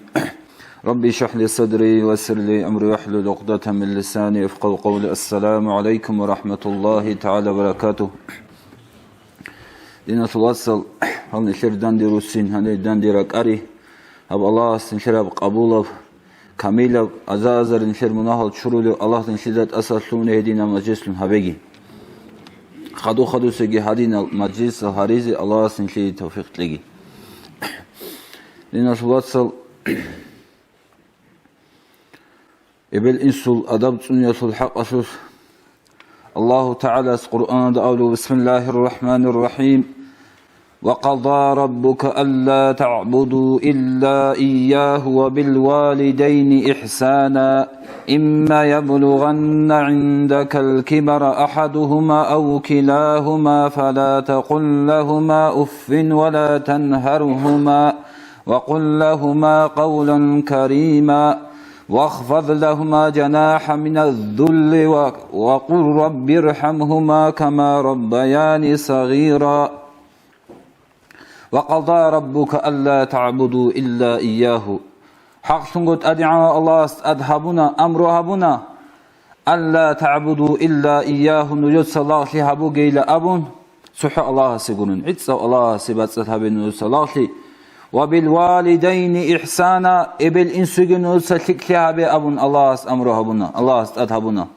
رب اشرح لي صدري ويسر لي أمري واحلل عقدة من لساني يفقهوا قولي. السلام عليكم ورحمة الله تعالى وبركاته. Диналъул вацал, гьал нилъер данде руссин, гьанир данде ракӀари, гьаб Аллагьас нилъер гьаб къабулаб, камилаб, аза-азар нилъер мунагьал чурулев Аллагь нилъеда тӀаса лъугьуна гьединаб мажлислъун гьабеги. Хаду-хадусеги гьадинал мажлисал гьаризе Аллагьас нилъее тавфикъ кьеги. Диналъул вацал, эбел-инсул адаб цӀуниялъул хӀакъалъулъ Аллагьу ТагӀалас Къуръанда абулеб: بسم الله الرحمن الرحيم. وقضى ربك ألا تعبدوا إلا إياه وبالوالدين إحسانا. إما يبلغن عندك الكبر أحدهما أو كلاهما فلا تقل لهما أف ولا تنهرهما وقل لهما قولا كريما. واخفض لهما جناح من الذل و-، وقل رب ارحمهما كما ربياني صغيرا. وقضى ربك ألا تعبدوا إلا إياه. ХӀакълъунго ТӀадегӀанав Аллагьас тӀад гьабуна, амру гьабуна, «Алла таъбуду илла ийяху», нужеца лагълъи гьабугейилан абун, цохӀо Аллагьасе гурин, гӀицӀав Аллагьасе бацӀцӀад гьабе нужеца лагълъи, «ва бил валидайни ихсана», эбел-инсуеги нужеца лъикӀлъи гьабе абун Аллагьас амру гьабуна, Аллагьас тӀад гьабуна.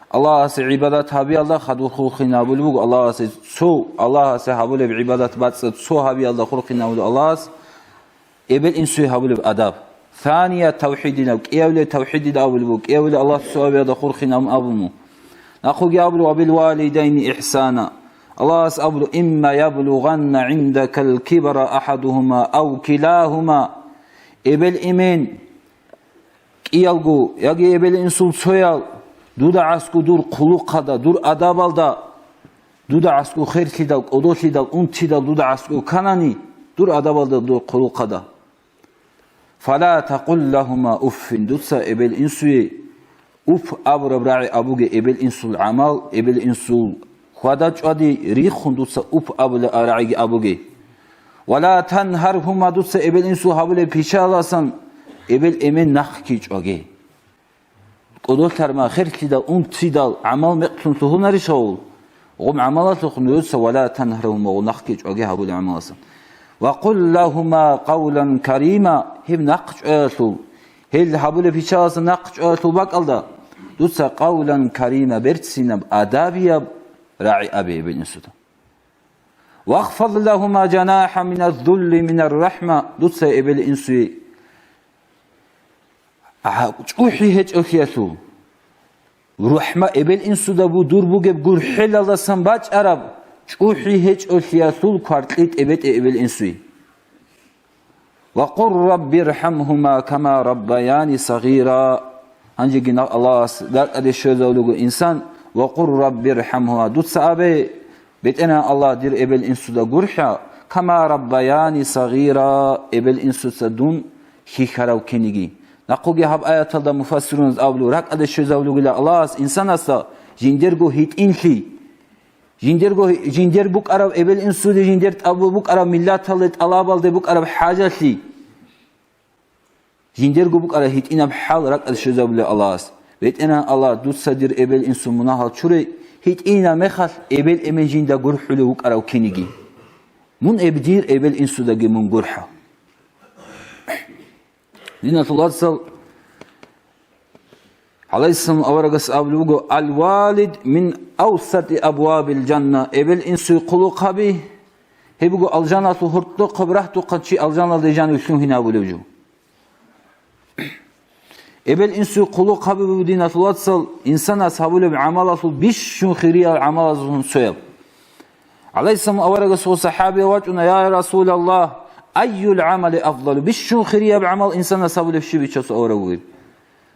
Аллагьасе гӀибадат гьабиялда хадур хурхин гьабулеб буго, Аллагьасе цо, Аллагьасе гьабулеб гӀибадат бацӀцӀад цо гьабиялда хурхин гьабулеб Аллагьас. Эбел-инсуе гьабулеб адаб. Сания тавхӀидилаб, кӀиявиле тавхӀидил абулеб буго, кӀиявиле Аллагь цо гьабиялда хурхин абун абулеб буго. Нахъуги абулеб, «Ва бил валидайни ихсана». Аллагьас абулеб, «Имма яблугъанна гӀиндакал кибара ахадухума ав килахума». Эбел-эмен кӀиялго, яги эбел-инсул цоял, дуда гӀасго дур хъулухъада, дур адабалда, дуда гӀасго херлъидал, кӀодолъидал, унтидал дуда гӀасго кканани, дур адабалда, дур хъулухъада. «Фала такъул лагьума уффин», дуца эбел-инсуе уф абураб рагӀи абуге, эбел-инсул гӀамал, эбел-инсул хьвада-чӀвади риххун дуца уф абулеб рагӀиги абуге. «Вала тангьаргьума», дуца эбел-инсул гьабулеб пичаласан эбел-эмен нахъги чӀваге. КӀодолъарма херлъидал, унтидал гӀамал мекълъун лъугьунарищ гьавул? Гъум гӀамалалъухъ нужеца «вала тангьаргьума» гъу нахъги чӀваге гьабулеб гӀамаласан. «Ва къул лагьума къавлан карима», гьеб нахъ чӀваялъул, гьел гьабулеб пичаласан нахъ чӀваялъул бакӀалда, дуца «къавлан карима», берцинаб, адабияб рагӀи абе эбел-инсуда. «Вахфад лагьума жанахӀа миназ-зулли минар-рахӀма», дуца эбел-инсуе гьа, чӀухӀи гьечӀолъиялъул, рухӀма эбел-инсуда бу-, дур бугеб гурхӀелалдасан бачӀараб чӀухӀи гьечӀолъиялъул кваркьи тӀебетӀе эбел-инсуе. «Ва къул рабби рхӀамгьума кама раббаяни сагъира». Гьанжеги нахъ Аллагьас ракӀалде щвезавулего инсан, «Ва къул рабби рхӀамгьума», дуца абе, БетӀергьан Аллагь, дир эбел-инсуда гурхӀа, «кама раббаяни сагъира», эбел-инсуца дун хьихьарав ккениги. Нахъуги гьаб аяталда муфассируназ абулеб, ракӀалде щвезавулегила Аллагьас инсанасда жиндерго гьитӀинлъи, жиндерго, жиндер букӀараб эбел-инсуде, жиндер тӀад букӀараб миллаталде, тӀалабалде букӀараб хӀажалъи. Жиндерго букӀараб гьитӀинаб хӀал ракӀалде щвезабулеб Аллагьас. БетӀергьан Аллагь, дуца дир эбел-инсул мунагьал чуре, гьитӀинаб мехалъ эбел-эмен жинда гурхӀулев вукӀарав ккениги. Мун эб-, дир эбел-инсудаги мун гурхӀа. Диналъул вацал, гӀалайгьиссалам аварагас абулеб буго: «Ал-валид мин авсати абвабил жанна», эбел-инсуе хъулухъаби, гьеб буго алжаналъул гьоркьохъаб рагьдухъан чи алжаналде жанив лъугьин абулев жо. Эбел-инсуе хъулухъаби буго, диналъул вацал, инсанас гьабулеб гӀамалалъул бищун хириял гӀамалазулгун цояб. ГӀалайгьиссалам аварагас гьев сахӀабияв вачӀуна: «Я Расулаллагь, айюл гӀамали афдалу?» Бищун хирияб гӀамал инсанас гьабулеб щиб бичасул авараг вугеб?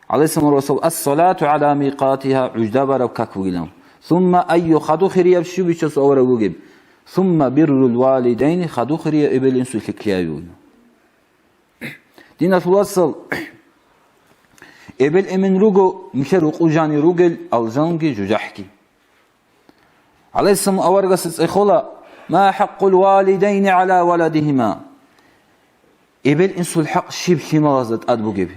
ГӀалайгьиссалам аварагас: «Ас-салату гӀала микъатиха», гӀужда бараб как бугилан. «Сумма айю», хадур хирияб щиб бичасул авараг вугеб? «Сумма биррул валидайни», хадур хирияб эбел-инсуе лъикӀлъи гьаби бугилан. Диналъул вацал, эбел-эмен руго, нилъер рукъу жанир ругел алжанги жужахӀги. ГӀалайгьиссалам аварагасда цӀехола: «Ма хӀакъул валидайни гӀала валадигьима?» Эбел-инсул хӀакъ щиб лъималазда тӀад бугеб?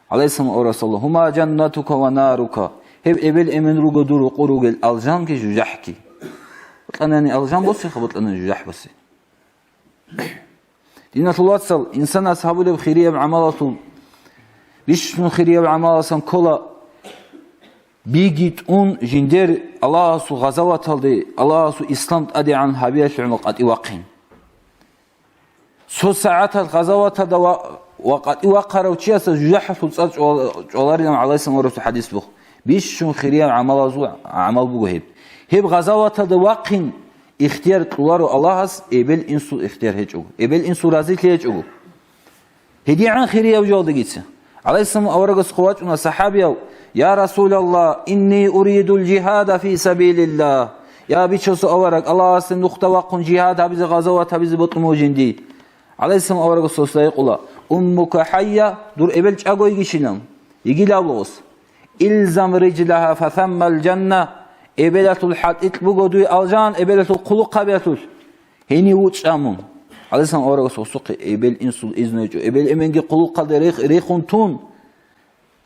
ГӀалайгьиссалам аварагас: «Гьума жаннатука ва нарука». Гьеб эбел-эмен руго дур рукъу ругел алжанги жужахӀги. Бокьанани алжан босеха, бокьанани жужахӀ босе. Диналъул вацал, инсанас гьабулеб хирияб гӀамалалъул бищун хирияб гӀамаласан ккола биги тӀун жиндер Аллагьасул гъазаваталде, Аллагьасул ислам тӀадегӀан гьабиялъе гӀумал къватӀив вахъин. Цо сагӀаталъ гъазаваталда ва, ва къватӀив вахъарав чиясда жужахӀалъул цӀар чӀвал-, чӀваларилан ГӀалайгьиссалам аварагасул хӀадис буго. Бищун хирияб гӀамалазул гӀамал буго гьеб. Гьеб гъазаваталда вахъин ихтияр кьоларо Аллагьас, эбел-инсул ихтияр гьечӀого, эбел-инсул разилъи гьечӀого. ГьедигӀан хирияб жоялдагица. ГӀалайгьиссалам аварагас хъувачӀуна сахӀабияв: «Я Расулаллагь, инни уридул жигьада фи сабилиллагь». Я бичасул авараг, Аллагьасде нухда вахъун жигьад гьабизе, гъазават гьабизе бокьун буго жинди. ГӀалайгьиссалам аварагас гьесда гьикъула: «Уммука хӀайя, дур эбел чӀаго йигищилан?» Йигила абула гъос: «Илзам рижлагьа фасаммал жанна», эбелалъул хӀатӀикь буго дуе алжан, эбелалъул хъулухъабиялъулъ. Гьенив вучӀа мун. ГӀалайгьиссалам аварагас гъосухъе эбел-инсул изну гьечӀо. Эбел-эменги хъулухъалде рехун тун,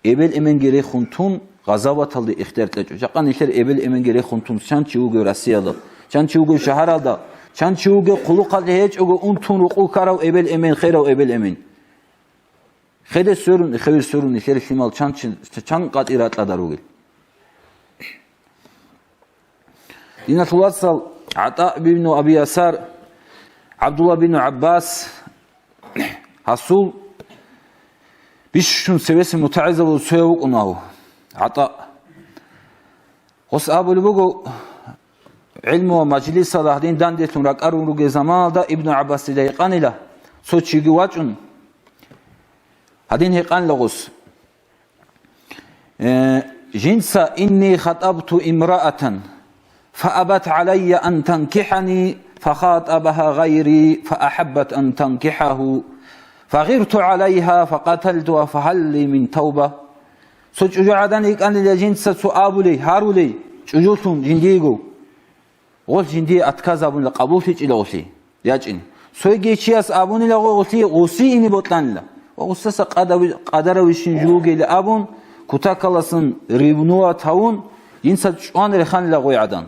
эбел-эменги рехун тун, гъазаваталде ихтияр кьечӀо. Жакъа нилъер эбел-эменги рехун тун, чан чи вугев Россиялда, чан чи вугев шагьаралда, чан чи вугев хъулухъалде гьечӀого ун тун рукъу ккарав эбел-эмен, херав эбел-эмен. Хеде сверун, хевир сверун нилъер лъимал чан, чан къатӀи ракьадар ругел. Диналъул вацал, ГӀатӀа бин Аби Ясар, ГӀабдулла бин ГӀаббас, гьасул бищун цевесеб мутагӀилзабазул цояв вукӀун гьав ГӀатӀа. Гъос абулеб буго, гӀилму ва мажлисалда гьадин данделъун ракӀарун ругел заманалда Ибну ГӀаббасида гьикъанила, цо чиги вачӀун, гьадин гьикъанила гъос. Э, жинца: «Инни хатӀабту имраатан, фаабат гӀалайя ан танкихӀани, фахатӀабагьа гъайри, фаахӀаббат ан танкихӀагьу, фагъирту гӀалайгьа, факъаталтугьа, фагьал ли мин тавба?» Цо чӀужугӀадан йикӀанила жинца цо абулей, гьарулей, чӀужулъун жиндиего. Гъолъ жиндие отказ абунила, къабуллъичӀила гъолъи, ячӀин. Цойги чияс абунила гъо-, гъолъи гъуси ине бокьанила. Ва гъусаса къадави-, къадаравищин жугели абун, кутакаласан ревнуват гьавун, жинца чӀван реханила гъой гӀадан.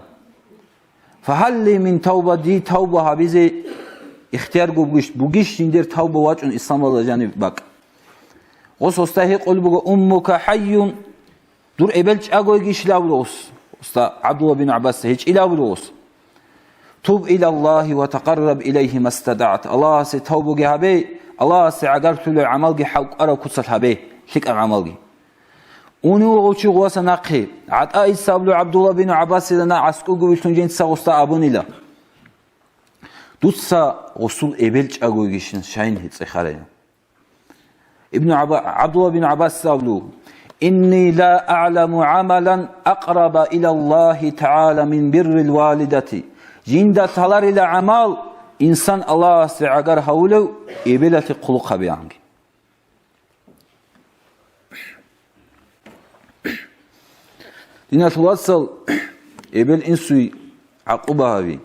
Фагьалли мин тавба, дие тавба гьабизе ихтиярго бугищ, бугищ жиндир тавба вачӀун исламалда жаниб бакӀ? Гъос гъосда гьикъулеб буго: «Уммука хӀайюн». Дур эбел чӀагойгищ абулев гъос, уста ГӀабдулла бин ГӀаббасица гьечӀила абулев гъос. «Туб илаллагьи ва такъарраб илайгьи мастатӀагӀт». Аллагьасе тавбуги гьабе, Аллагьасе гӀагарлъулев гӀамалги хӀалкӀварав куцалъ гьабе, лъикӀаб гӀамалги. Унев гъов чи гъуваса нахъе, ГӀатӀаица абулев ГӀабдулла бин ГӀаббасида на аскӀовго вилълъун жинца гъосда абунила: «Дуца гъусул эбел чӀагойгищин шайин гьецӀехарай». Ибну ГӀаба-, ГӀабдулла бин ГӀаббас абулев: «Инни ла а'ламу гӀамалан акьраба илаллагьи тагӀала мин биррил валидати». Жинда лъаларила гӀамал, инсан Аллагьасде гӀагар гьавулев эбелалъе хъулухъ гьабиянги. Диналъул вацал, эбел-инсуе гӀакъуба гьави.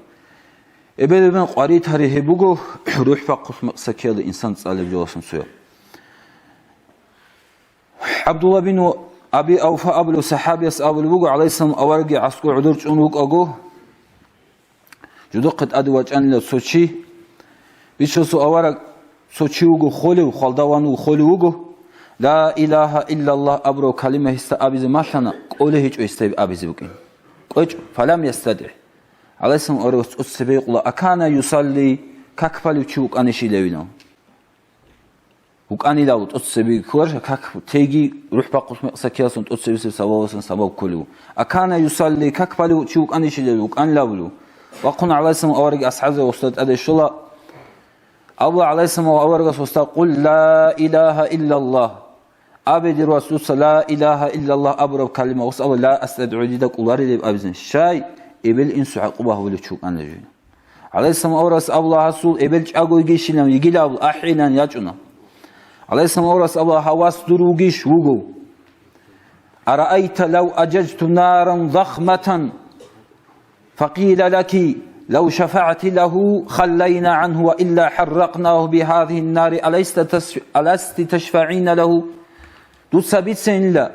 Эбел-эмен къваригӀел тарихӀ буго, рухӀ бахъулъ мекъсакиялда инсан цӀалеб жоялъун цояв. ГӀабдулла бин Аби Авфа абулев сахӀабияс абулеб буго, гӀалайгьиссалам аварагги аскӀов гӀодор чӀун вукӀаго, жидехъе тӀаде вачӀанила цо чи. Бичасул авараг цо чи вуго холев, хвалда ван вуго холев вуго. «Ла илагьа иллаллагь» абураб калима гьесда абизе малъана, кӀолей гьечӀо гьесда абизе букӀин. КӀвечӀо, фалам ястатӀигӀ. ГӀалайгьиссалам аварагас тӀоцебе гьикъула: «Акана юсалли, как балев чи вукӀанищилевинав?» ВукӀанилав тӀоцебе кколарищ, как теги рухӀ бахъулъ мекъсакиялъун тӀоцебесеб сабабалъун сабаб кколев. «Акана юсалли», как балев чи вукӀанищилев, вукӀанилавлу. Вахъун гӀалайгьиссалам авараг асхӀабзаб гъосда тӀаде щола. Абула гӀалайгьиссалам аварагас гъосда: «Къул ла илагьа иллаллагь». Абе, дир вас, дуца ла илагьа иллаллагь абураб калима, гъос абула: «Ла астатӀигӀу», дида кӀоларилеб абизин. Щай? Эбел-инсу гӀакъуба гьавулев чи вукӀанила жив. ГӀалайгьиссалам аварагас абула гьасул эбел чӀагойгищилан, йигила абул, ахӀилан ячӀуна. ГӀалайгьиссалам аварагас абула: «Гьав, вас дур вугищ? Вуго». «Араайта лав ажажту наран захматан, факъила лаки, лав шафагӀти лагьу, халлайна гӀангьу ва илла хӀарракънагьу бигьазигьин нари, аласти таш-, аласти ташфагӀина лагьу?» Дуца бицинила,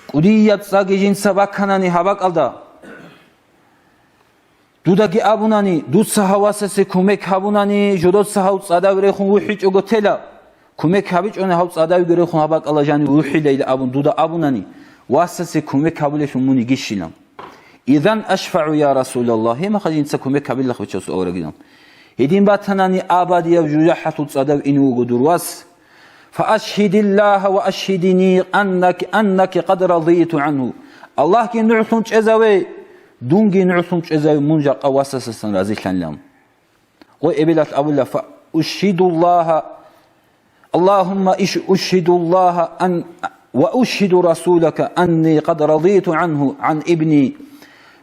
кӀудияб цӀаги жинца бакканани гьаб бакӀалда, дудаги абунани, дуца гьав васасе кумек гьабунани, жодоца гьав цӀадав рехун вухӀичӀого тела, кумек гьабичӀони гьав цӀадавги рехун гьаб бакӀалда жанив вухӀилайилан абун дуда абунани, васасе кумек гьабулелъун мун йигищилан. «Изан ашфагӀу, я Расулаллагь», гьебмехалъ жинца кумек гьабилахъ, Бичасул аварагилан. Гьедин батанани, абадияб жужахӀалъул цӀадав ин вуго дур вас. «Фаашгьидиллагьа ва ашгьидини аннаки, аннаки къад радиту гӀангьу». Аллагьги нугӀлъун чӀезаве, дунги нугӀлъун чӀезаве, мун жакъа васасасан разилъанилан. Гъой эбелалъ абула: «Фа ушгьидуллагьа, Аллагьумма иш-, ушгьидуллагьа ан, ва ушгьиду расулака анни къад радиту гӀангьу, гӀан ибни».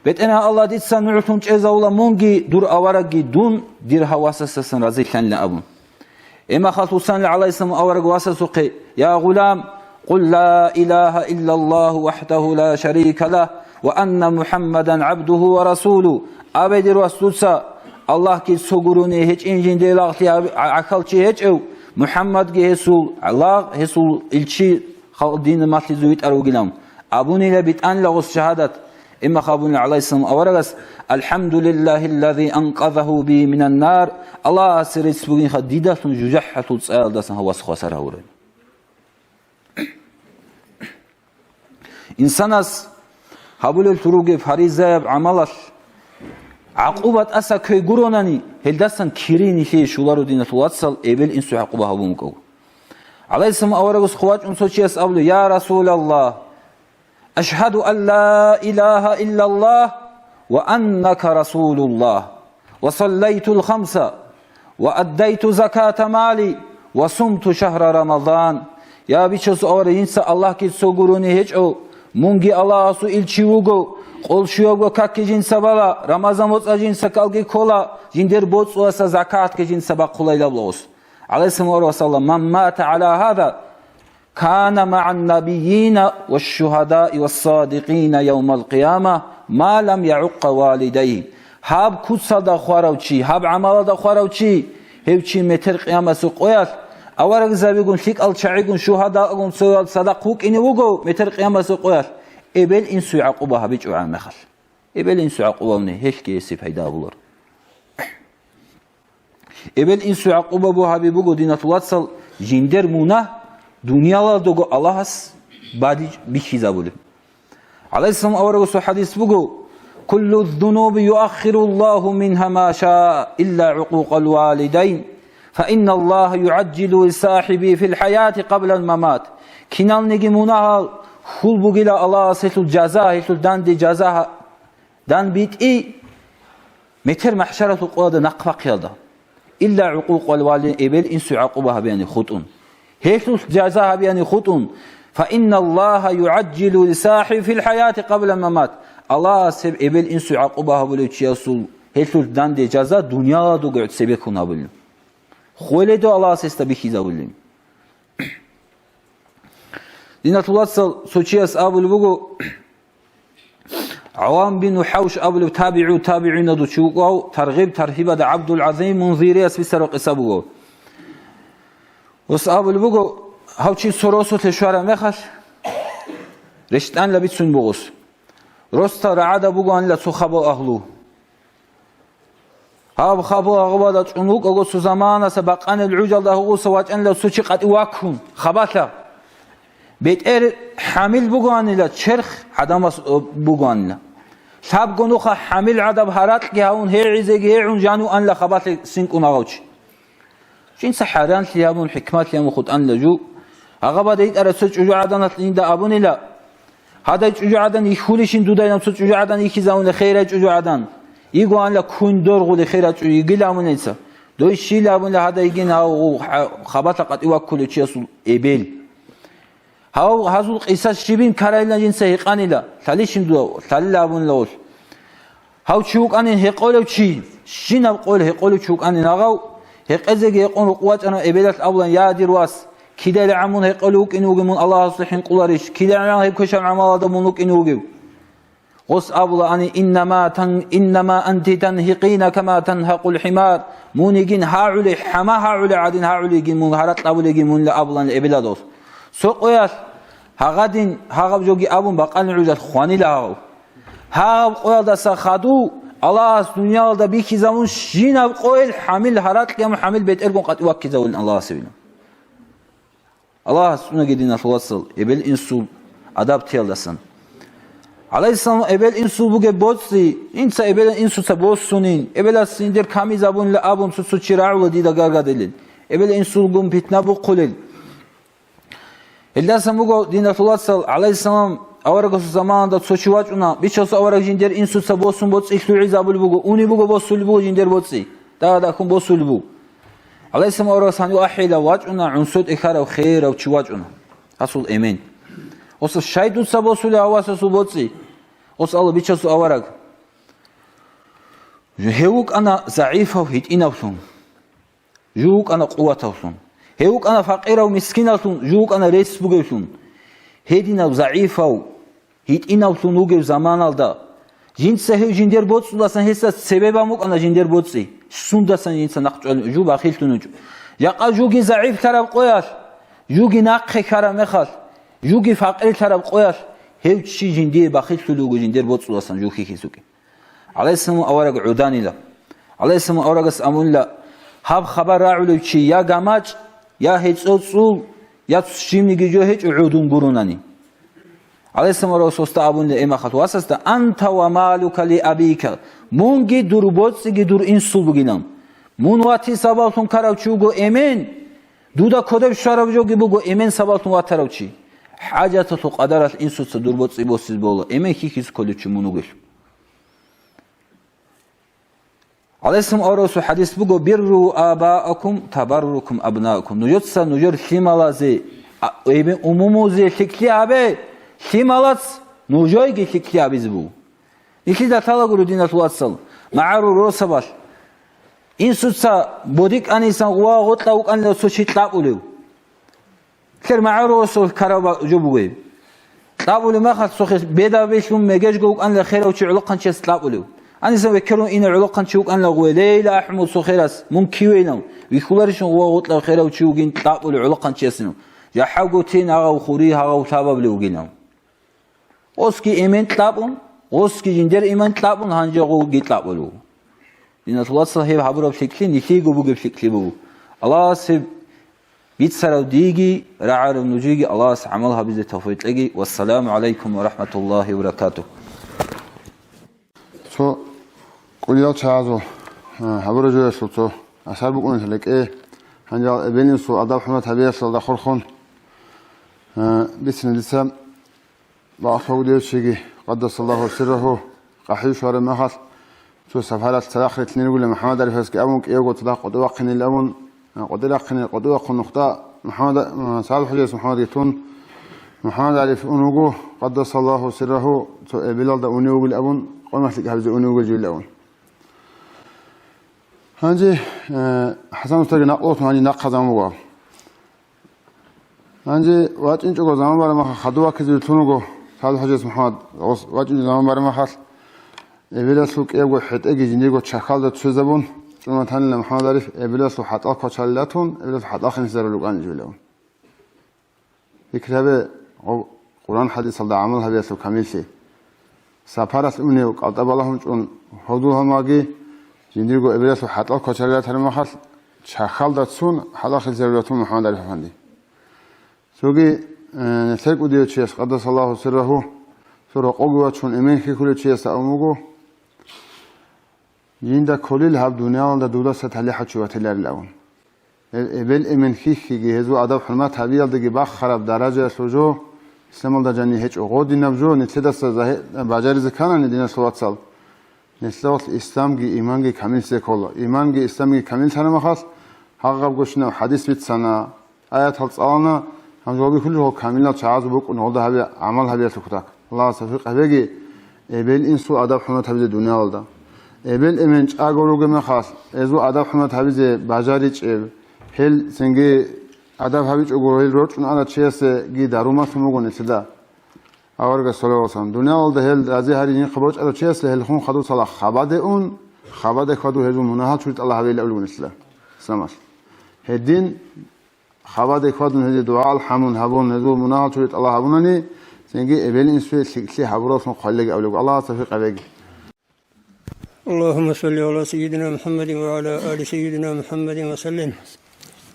БетӀергьан Аллагь, дица нугӀлъун чӀезавула мунги дур аварагги дун дир гьав васасасан разилъанилан абун. Гьебмехалъ вуссанила гӀалайгьиссалам авараг васасухъе: «Я гъулам, قل لا إله إلا الله وحده لا شريك له وأن محمدا عبده ورسوله. Абе, дир вас, дуца Аллагьги цо гурони гьечӀин, жинде лагълъи гьаб-, гӀахьалчи гьечӀев, МухӀаммадги гьесул лагъ, гьесул илчи, халкъ дин малъизе витӀар вугилан. Абунила битӀанила гъос шагьадат. Имах абуна гӀалайгьиссалам аварагас: «الحمد لله الذي أنقذه بي من النار». Аллагьасе рецц бугинха дидалъун жужахӀалъул цӀаялдасан гьав вас хвасар гьавураб. Инсанас гьабулел ругеб фаризаяб гӀамалалъ гӀакъуба тӀаса ккей гуронани, гьелдасан кири нилъее щоларо, диналъул вацал, эбел-инсуе гӀакъуба гьабун вукӀаго. ГӀалайгьиссалам аварагас хъувачӀун цо чияс абулеб: «Я Расулаллагь, أشهد أن لا إله إلا الله وأنك رسول الله وصليت الخمس وأديت زكاة مالي وصمت شهر رمضان». Я бичасул авараг, жинца Аллагьги цо гурони гьечӀо, мунги Аллагьасул илчи вуго, къолъ щуябго какги жинца бала, Рамазан моцӀалъ жинца кӀалги ккола, жиндир боцӀуласа закатги жинца бахъула илан абула гъос. ГӀалайгьиссалам аварагас абула: «من مات على هذا كان مع النبيين والشهداء والصديقين يوم القيامة ما لم يعق والديه». Гьаб куцалда хварав чи, гьаб гӀамалалда хварав чи, гьев чи метер къиямасеб къоялъ аварагзабигун, лъикӀал чагӀигун, шугьадалгун цоял цадахъ вукӀине вуго метер къиямасеб къоялъ, эбел-инсуе гӀакъуба гьабичӀогӀан мехалъ. Эбел-инсуе гӀакъуба гьабуни, гьелъги гьесие пайда гьабуларо. Эбел-инсуе гӀакъуба гьаби буго, диналъул вацал, жиндер мунагь дуниялалдаго Аллагьас бали-, бихьизабулеб. ГӀалайгьиссалам аварагасул хӀадис буго: «كل الذنوب يؤخر الله منها ما شاء إلا عقوق الوالدين فإن الله يعجل لصاحبه في الحياة قبل الممات». Киналниги мунагьал хьул бугила Аллагьас гьелъул жаза, гьелъул данде жаза гьа-, дан битӀи метер махӀшаралъул къоялда нахъ бахъиялда. Илла гӀукъукъал вали, эбел-инсуе гӀакъуба гьабиани хутӀун. Гьелъул жаза гьабиани хутӀун. «فإن الله يعجل لصاحبه في الحياة قبل الممات». Аллагьас гьеб эбел-инсуе гӀакъуба гьабулев чиясул гьелъул данде жаза дуниялалдаго цебеккун гьабулеб. Хвеледо Аллагьас гьесда бихьизабулеб. Диналъул вацал, цо чияс абулеб буго, ГӀаввам бин ХӀавш абулев табигӀу табигӀиназул чи вукӀав, Таргъиб-Таргьибада ГӀабдул-ГӀазим Мунзирияс бицараб къиса буго. Гьес абулеб буго, гьав чи цо росулъе щвараб мехалъ, рещтӀанила бицун буго гьес. Росдал рагӀада бугоанила цо хабал агьлу. Гьаб хабал агьлуялда чӀун вукӀаго цо заманаса бакъанил гӀужалда гьугъуса вачӀанила цо чи къватӀив ваккун, хабалъа. БетӀер хӀамил бугоанила, черх гӀадамас, о, бугоанила. Лъабго нуха хӀамил гӀадаб гьаракьги гьавун, гьегӀизеги гьегӀун жанив анила хабалъе синкӀун агъав чи. Жинца хӀаранлъи гьабун, хӀикматлъи гьабун хутӀанила жу. Агъабада йитӀарай цо чӀужугӀаданалъ жинда абунила: «Гьадай чӀужугӀадан йихьулищин дудайилан цо чӀужугӀадан йихьизавуна, херай чӀужугӀадан. Йигоанила куйн доргъули херай чӀужу йигила», абуница. Дой щила абунила гьадай йигин гьав хабалъа къватӀив ваккулев чиясул эбел. Гьав гьазул къиса щибин ккарайилан жинца гьикъанила, лъалищин дуда, лъалила абунила гъолъ. Гьав чи вукӀанин гьекъолев чи, щинаб къойил гьекъолев чи вукӀанин агъав, гьекъезеги гьекъон рукъ вачӀана эбелалъ абулан: «Я, дир вас, кидай рагӀан мун гьекъолев вукӀине вугев мун Аллагьасда хӀинкъуларищ, кидай рагӀан гьеб квешаб гӀамалалда мун вукӀине вугев?» Гъос абулаани: «Иннама тан-, иннама анти танхикъина кама танхакъул хӀимар». Мун йигин гьагӀули, хӀама гьагӀули гӀадин гьагӀули йигин мун, гьаракь кьабули йигин мунила абулан эбеладулъ. Цо къоялъ гьагъадин гьагъаб жоги абун бакъанил гӀужалъ хванила гьагъав. Гьагъаб къоялдаса хадув Аллагьас дуниялалда бихьизавун щинаб къойил хӀамил гьаракь гьамун хӀамил бетӀергун къватӀив ваккизавулин Аллагьасевилан. Аллагьас цӀунаги, диналъул вацал, эбел-инсул адаб теялдасан. ГӀалайгьиссалам эбел-инсул бугеб боцӀи, инца эбел-инсуца босунин, эбелас жиндир камизабунила абун цо-цо чи рагӀула дида гаргадилел, эбел-инсулгун питна бухъулел. Гьелдасан буго, диналъул вацал, гӀалайгьиссалам аварагасул заманалда цо чи вачӀуна, бичасул авараг жиндир инсуца босун боцӀи лъугӀизабулеб буго, унеб буго босулеб буго жиндир боцӀи, дагьа-дагьахъун босулеб буго. ГӀалайгьиссалам аварагас гьанив ахӀила вачӀуна, гӀунсо тӀехьарав херав чи вачӀуна. Гьасул эмен. Гъосда: «Щай дуца босулеб гьав васасул боцӀи?» Гъос абула: «Бичасул авараг, гьев вукӀана загӀипав гьитӀинавлъун, жив вукӀана къуватавлъун. Гьев вукӀана факъирав мискиналлъун, жив вукӀана рес бугевлъун. Гьединав загӀипав, гьитӀинавлъун вугев заманалда, жинца гьев жиндер боцӀуласан гьесда цебе бан букӀана жиндер боцӀи, сундасан жинца нахъ чӀвалин жу бахиллъун вучӀо. Жакъа жуги загӀиплъараб къоялъ, жуги нахъе хьараб мехалъ, жуги факъирлъараб къоялъ, гьев чи жиндие бахиллъулев вуго жиндер боцӀуласан жу хьихьизе вукӀин. ГӀалайгьиссаламул авараг гӀуданила. ГӀалайгьиссаламул аварагас абунила: «Гьаб хабар рагӀулев чи я гамачӀ, я гьецӀо цӀул, я щибниги жо гьечӀо гӀудун гуронани». ГӀалайгьиссаламул аварагас гьесда абунила, гьеб мехалъ васасда: «Анта ва малука ли абика», мунги дур боцӀиги дур инсул бугилан. Мун ватил сабаблъун ккарав чи вуго эмен, дуда кодоб щвараб жоги буго эмен сабаблъун ватарав чи. ХӀажаталъул къадаралъ инсуца дур боцӀи босизе бегьула, эмен хьихьизе кколев чи мун вугелъул. ГӀалайгьиссаламул аварагасул хӀадис буго: «Бирру абаакум табаррукум абнаакум». Нужеца нужер лъималазе, а, эбе-, умумузе лъикӀлъи гьабе, лъималац нужееги лъикӀлъи гьабизе буго. Нилъеда лъалагури, диналъул вацал, магӀарул росабалъ, инсуца бодиканисан гъуа-гъотӀа вукӀанила цо чи кьабулев. Лъер магӀаруласул ккараб жо бугеб. Кьабулеб мехалъ цохъе бедабилъун мегежго вукӀанила херав чи гӀолохъанчияс кьабулев. Гьанисан векерун ина гӀолохъанчи вукӀанила гъуе: «Лейла, АхӀмад, цо херас, мун кивейнав, вихьуларищун гъуа-гъотӀав херав чи вугин кьабулев гӀолохъанчиясинав. ЖахӀалго тин гьагъав хури, гьагъав лъабабли вугинав». Гъосги эмен кьабун, гъосги жиндер иман кьабун, гьанже гъоги кьабулев. Диналъул вацал, гьеб гьабураб лъикӀлъи нилъего бугеб лъикӀлъи буго. Аллагьас гьеб бицарав диеги, рагӀарав нужееги Аллагьас гӀамал гьабизе тавфикъ кьеги. Вассаламу гӀалайкум ва рахӀматуллагьи ва баракатугь. Цо кӀудиял чагӀазул, а, гьабураб жоялъул цо асар букӀунелъул рекӀее, гьанже эбел-инсул адаб-хӀурмат гьабиялъулда хурхун, а, бицина дица. Бакълъугьудев чиги, къаддасаллагьу сиррагьу, къахӀи щвараб мехалъ, цо сапаралъ цадахъ рилълъине ругилан МухӀаммад ГӀарифасги абун, кӀиявго цадахъ къотӀи вахъинилан абун, а, къотӀи рахъине, къотӀи вахъун нухда МухӀаммад, а, СагӀид-хӀужаялъ МухӀаммадги тун, МухӀаммад ГӀариф ун вуго, къаддасаллагьу сиррагьу, цо эбелалда унев вугилан абун, къо-, мехалъ гьабизе унев вугилан абун. Гьанже, э, ХӀасан устаги накълулъун гьанже нахъа заман буго. Гьанже вачӀинчӀого заман бараб мехалъ, хадув ваккизе вилълъун вуго СагӀид-хӀужаялъ МухӀаммад. Гъос вачӀинчӀо заман бараб мехалъ, эбелалъул кӀиявго хӀетӀеги жиндирго чахьалда цоязабун, чӀунатанила МухӀаммад ГӀариф, эбелалъул хӀатӀал квачалил ратун, эбелалъул хӀатӀал хинлъизарулел рукӀанин жо илан. Пикри гьабе, гъоб Къуран-хӀадисалда гӀамал гьабиялъул камиллъи. Сапаралъ унев, кӀалтӀа балагьун чӀун, гьодул гьамаги, жиндирго эбелалъул хӀатӀал квачалил ратараб мехалъ, чахьалда цун, хӀатӀал хинлъизарулел ратун МухӀаммад ГӀариф-афанди. Цоги, э, нилъер кӀудияв чияс, къаддасаллагьу сиррагьу, цо рокъовги вачун эмен хьихьулев чияс абун буго: «Жинда кколил гьаб дуниялалда дудаса талихӀав чи ватиларилан», – абун. Гьеб эбел-эмен хьихьиги, гьезул адаб-хӀурмат гьабиялдаги бахъараб даражаялъул жо, исламалда жаниб гьечӀо. Гъодинаб жо нилъедаса загьи-, бажаризе кканани, диналъул вацал, нилъелъ исламги иманги камиллъизе ккола. Иманги исламги камиллъараб мехалъ, гьагъаб гощинаб хӀадис бицана, аятал цӀалана, гьанже гьобихьулел гьол камилал чагӀазул букӀун гьолда гьабе гӀамал гьабиялъул кутак. Аллагьас тавфикъ гьабеги, эбел-инсул адаб-хӀурмат гьабизе дуниялалда. Эбел-эмен чӀаго ругеб мехалъ, гьезул адаб-хӀурмат гьабизе бажаричӀеб, гьел цинги адаб гьабичӀого гьел рорчӀун арав чиясеги дару малъун буго нилъеда. Аварагас саллаллагьу гӀалайгьи ва саллам, дуниялалда гьел рази гьари жинхъа бочӀарав чиясда гьелхун хадусала хабаде ун, хабаде хьвадун гьезул мунагьал чури тӀалаб гьабейилан абулеб нилъеда исламалъ. Гьедин хабаде хьвадун гьезие дугӀа-алхӀамун гьабун, гьезул мунагьал чури тӀалаб гьабунани, цинги эбел-инсуе лъикӀлъи гьабураллъун хъвалилаги абулеб. Аллагьас тавфикъ гьабеги. اللهم صل على سيدنا محمد وعلى آل سيدنا محمد وسلم.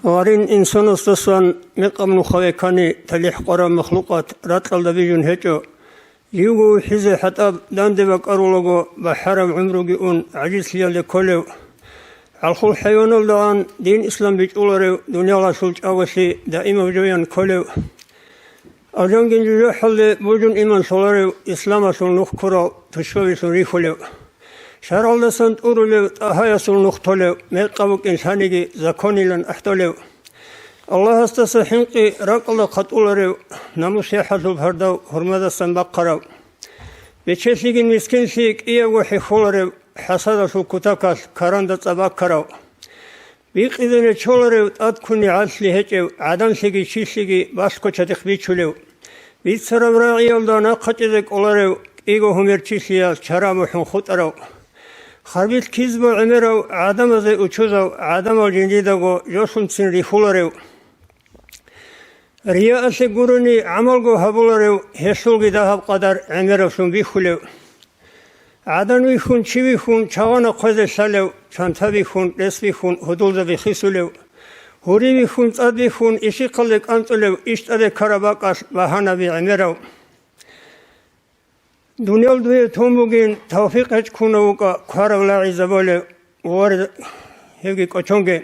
Гьарин инсанасдасан мекъаб нуха векани, талихӀ къвараб махлукъат ракьалда бижун гьечӀо. Живго вихьизе хӀатӀаб данде бакӀарулаго, бахӀараб гӀумруги ун гӀажизлъиялде кколев. ГӀалхул хӀайваналдагӀан дин-ислам бичӀчӀуларев, дуниялалъул чӀаголъи даимаб жоян кколев. Алжангин жужахӀалде божун иман лъоларев, исламалъул нух ккурал тушбабилъун рихьулев. ШаргӀалдасан тӀурулев, ТӀагьаясул нух толев, мекъаб букӀин лъаниги законилан ахӀдолев. Аллагьасдаса хӀинкъи ракӀалда хъатӀуларев, намус-яхӀалъул пардав гьурмадасан бахъарав. Бечелъигин мискинлъи кӀиявго хӀехьоларев, хӀасадалъул кутакалъ каранда цӀа баккарав. Бикъизене чоларев, тӀадккуни гӀалъи гьечӀев, гӀаданлъиги чилъиги балъ-кочадихъ бичулев. Бицараб рагӀиялда нахъачӀезе кӀоларев, кӀиго гьумерчилъиялъ чара мухӀун хутӀарав. Харбилъ кизбо гӀемерав, гӀадамазе учузав, гӀадамал жиндидаго жолъунцин рихьуларев. Риялъе гурони гӀамалго гьабуларев, гьелъулги дагьаб къадар гӀемеравлъун бихьулев. ГӀадан вихьун, чи вихьун, чагъана хъвезе лъалев, чанта вихьун, рес вихьун, гьудулзаби хисулев, гьури вихьун, цӀад вихьун, ишихъалде кӀанцӀулев, иш тӀаде ккараб бакӀалъ багьанаби гӀемерав. Дуниял дуе тун бугин, тавфикъ гьечӀкунав вукӀа кварав лагӀизаболев, ворез гьевги кӀочонге.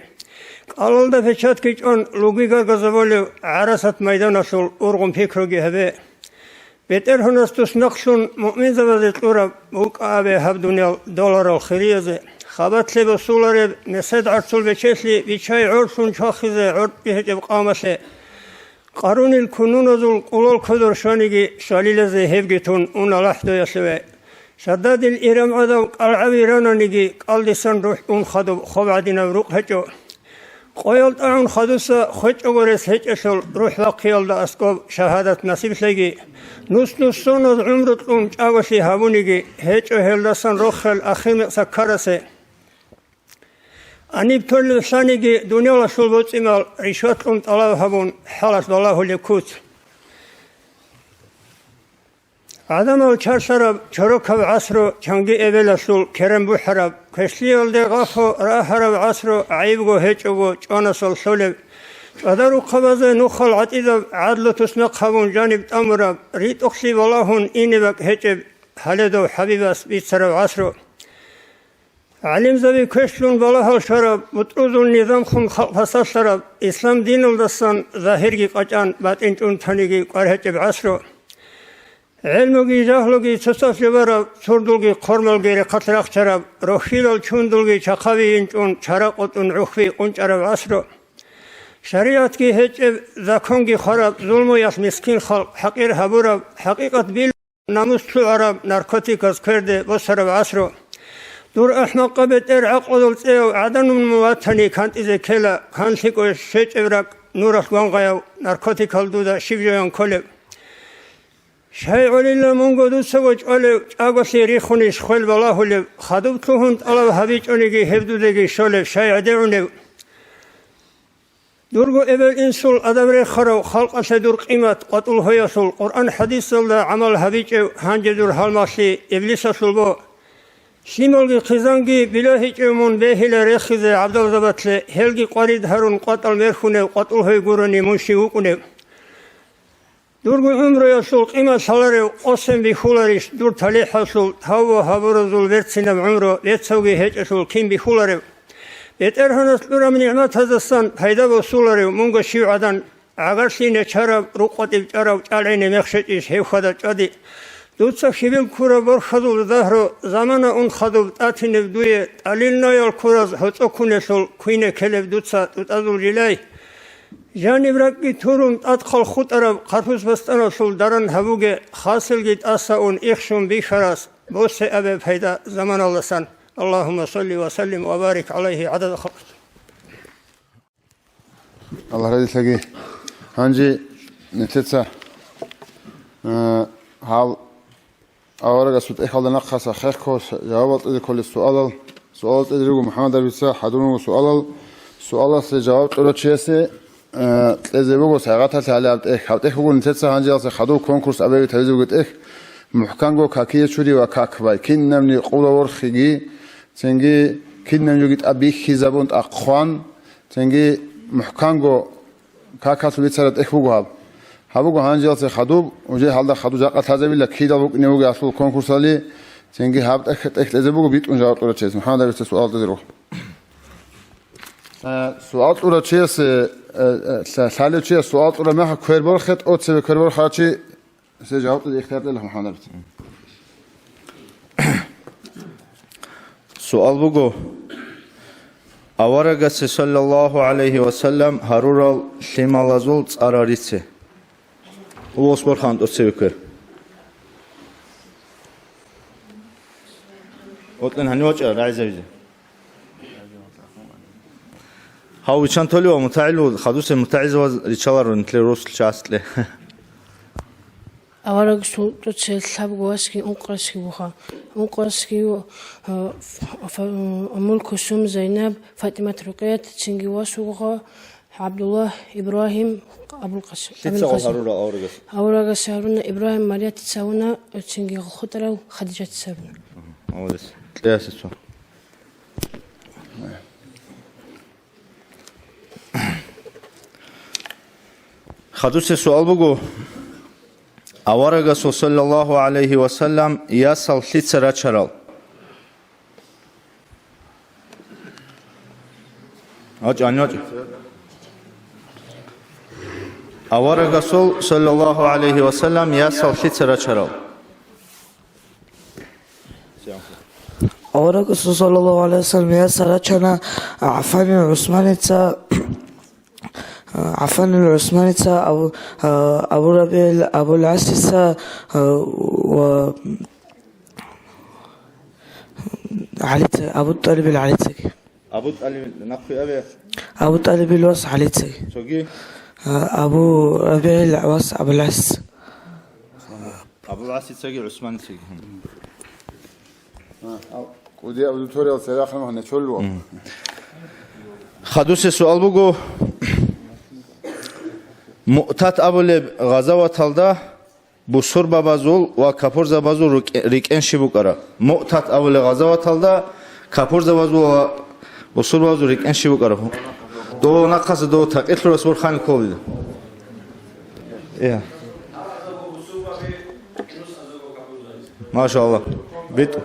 КӀалалда печатги чӀван, лугби гаргазаболев, гӀарасат майданалъул ургъун пикруги гьабе. БетӀергьанас туснахълъун муъминзабазе кьураб букӀа абе гьаб дуниял доларал хириязе. Хабалъе босулареб месед гӀарцул бечелъи бичай гӀорлъун чвахизе гӀоркьги гьечӀеб къавмалъе. Къарунил кунуназул кӀулал кодор щваниги, щвалилазе гьебги тун уна лахӀдоялъуве. Шададил ирам гӀадав кӀалгӀави рананиги, кӀалдисан рухӀ ун хадуб хоб гӀадинаб рукъ гьечӀо. Къоял тӀагӀун хадуса хвечӀого рес гьечӀелъул рухӀ бахъиялда аскӀоб шагьадат насиблъеги, нус-нуссоназ гӀумру кьун чӀаголъи гьабуниги, гьечӀо гьелдасан рохел ахир мекъса ккарасе. Аниб толеб лъаниги дуниялалъул боцӀи-мал ришват кьун тӀалаб гьабун, хӀалалъ балагьулеб куц. ГӀадамал чарлъараб чорокаб гӀасру, чанги эбелалъул керен бухӀараб, квешлъиялде гъафу рагьараб гӀасру, гӀайибго гьечӀого чӀванасал лъолеб, чӀвадарухъабазе нухал гӀатӀидаб, гӀадлу туснахъ гьабун жаниб тӀамураб, ритӀухълъи балагьун ине бакӀ гьечӀеб, гьале дов ХӀабибас бицараб гӀасру. ГӀалимзаби квешлъун балагьал щвараб, бутӀрузул низамхун халкъ пасалъараб, ислам диналдасан загьирги къачӀан, батӀин чӀунтаниги кӀвар гьечӀеб гӀасру. ГӀелмуги жагьлуги цоцалъе бараб, цурдулги хъормалги рехъалъ рахчараб, рохьилал чундулги чахъаби инчӀун чара къотӀун гӀухьби къунчӀараб гӀасру. ШаригӀатги гьечӀеб, законги хвараб, зулмуялъ мискин халкъ хӀакъир гьабураб, хӀакъикъат бил намус лъугӀараб, наркотиказ кверде босараб гӀасру. Дур ахӀмакъаб бетӀер гӀакълудал цӀеяв гӀаданун мун ватани кантӀизе ккела, канлъи кӀве щвечӀеб ракӀ нуралъ гвангъаяв, наркотикал дуда щиб жоян кколеб? Щай гӀолила мунго дуцаго чӀвалев, чӀаголъи рихунищ хвел балагьулев, хадуб лъугьун тӀалаб гьабичӀониги гьеб дудеги щолеб, щай гӀедегӀунев? Дурго эбел-инсул адаб рехарав, халкъалъе дур къимат къватӀул гьоялъул, Къуръан-хӀадисалда гӀамал гьабичӀев, гьанже дур гьалмагълъи иблисалъул бо. Лъималги хъизанги билагьичӀев мун бегьила рехизе гӀабдалзабатлъе, гьелги къварид гьарун къватӀал мерхьунев, къватӀул гьой гурони мун щив вукӀунев? Дурго гӀумруялъул къимат лъаларев къосин бихьуларищ дур талихӀалъул тавба гьабуразул берцинаб гӀумру бецавги гьечӀелъул кин бихьуларев? БетӀергьанас кьураб нигӀматаздасан пайда босуларев мунго щив гӀадан? ГӀагарлъи нечараб, рукъватӀиб чӀарав чӀалгӀине мех щечӀищ гьев хьвада чӀвади? Дуца хьибил ккураб борхьазул дагьру замана ун хадуб тӀатинеб дуе тӀалил наял ккураз гьоцӀо ккунелъул квине ккелеб дуца тӀутӀазул жилай? Жаниб ракӀги турун, тӀадхъал хутӀараб хъарпуз-бастаналъул даран гьабуге, хасилги тӀаса ун ихщун бихьарас босе абе пайда заманалдасан. Аллагьумма салли ва саллим ва барик гӀалайгьи гӀадада халкъи. Аллагь разилъаги. Гьанже нилъеца, э, гьал Аварагасул тӀехьалда нахъаса хехго жавабал кьезе кколел суалал, суалал кьезе руго МухӀаммад Арбица, хӀадур руго суалал, суалалъе жаваб кьурав чиясе, э, кьезе буго сайгъаталъе гьале гьаб тӀехь. Гьаб тӀехь буго нилъеца гьанжеялъе хадув конкурс абиги тавизе буго тӀехь, мухӀканго какие чури ва как бай, кинабни къула ворхиги, цинги кинабниги тӀад бихьизабун тӀахъ хъван, цинги мухӀканго какалъул бицараб тӀехь буго гьаб. Гьаб буго гьанжеялъе хадуб, уже гьалда хадуб жакъа лъазабила кидал букӀине буго асул конкурсалъе, цинги гьаб тӀехь, тӀехь кьезе буго битӀун жаваб кьурав чияс. МухӀаммад Арбица суал кьезе руго. Э, суал кьурав чияс, э, э, лъа-, лъалев чияс суал кьураб мехалъ квер борхе, тӀоцебе квер борхарав чи, се жаваб кьезе ихтияр тӀела МухӀаммад Арбица. Суал буго, аварагасе саллаллагьу гӀалайгьи ва саллам гьарурал лъималазул цӀар рице. Улус борхан тӀоцеве квер. ОтӀен гьанивачӀа рагӀизавизе. Гьав виччан толев мутагӀил вуд, хадусе мутагӀилзаваз риччаларо нилъер росулъ частлъе. Аварагасул тӀоцебе лъабго васги ункъо расги буха. Ункъо расги, э, Ф-, Фа-, Уммул Кулсум, Зайнаб, ФатӀимат Рукъият, цинги вас вугоха ГӀабдуллагь, Ибрагьим, Абул Къас-, Лъица Абул Къасим. Гьаруна аварагас? Аварагас гьаруна Ибрагьим, Мариятица гьаруна, цинги хутӀарав Хадижатица гьаруна. Молодец. Кьеясе цо. Хадусеб суал буго, аварагасул саллаллагьу гӀалайгьи ва саллам ясал лъица рачарал? ВачӀа, гьанив вачӀа. Аварагасул саллаллагьу гӀалайгьи ва саллам ясал лъица рачарал? Аварагасул саллаллагьу гӀалайгьи ва саллам ясал рачана ГӀаффанил ГӀусманица, ГӀаффанил ГӀусманица, Абу, Абу РабигӀил Абул ГӀасица ва ГӀалица, Абу ТӀалибил ГӀалицаги. Абу ТӀалиб нахъвиабе? Абу ТӀалибил вас ГӀалицаги. Цоги? Абу РабигӀил вас Абул ГӀас. Абул ГӀасицаги ГӀусманицаги. КӀудияб аудиториял церахъ махне чоллуа. Мгм. Хадусеб суал буго, Муътат абулеб гъазаваталда бусурбабазул ва капурзабазул рукӀ-, рикӀкӀен щиб букӀараб? Муътат абулеб гъазаваталда капурзабазул ва бусурбабазул рикӀкӀен щиб букӀараб? Дов нахъаса дов такъирлъурас бурхани кколила. Э. Машалла. Бит-,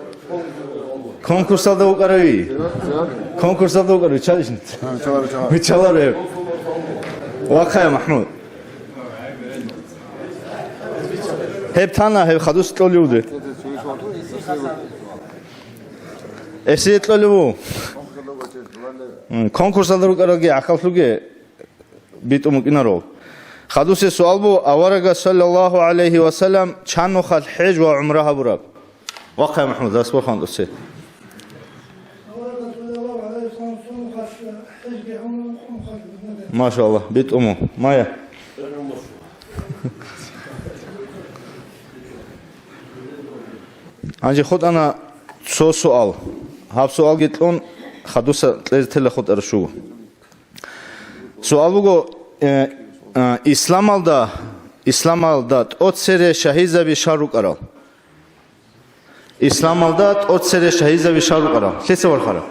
конкурсалда вукӀарави? Конкурсалда вукӀарави? Вичалищ? Вичалар, вичалар. Вахъая, Махмуд. Гьеб тана, гьеб хадус кьолев вуде. Эсие кьолев ву. М, конкурсалда рукӀараги гӀахьаллъуге битӀун букӀинаро. Хадусеб суал бу, аварагас саллаллагьу гӀалайгьи ва саллам чан нухалъ хӀеж ва гӀумра гьабураб? Вахъая, Махмуд, дас борхун тӀосе. Машалла, битӀуму. Мая. Гьанже хутӀана цо суал. Гьаб суалги кьун хадуса кьезе тела хутӀара щуго. Суал буго, э, э, исламалда, исламалда тӀоцере шагьидзаби щал рукӀарал? Исламалда тӀоцере шагьидзаби щал рукӀарал? Лъица вархара?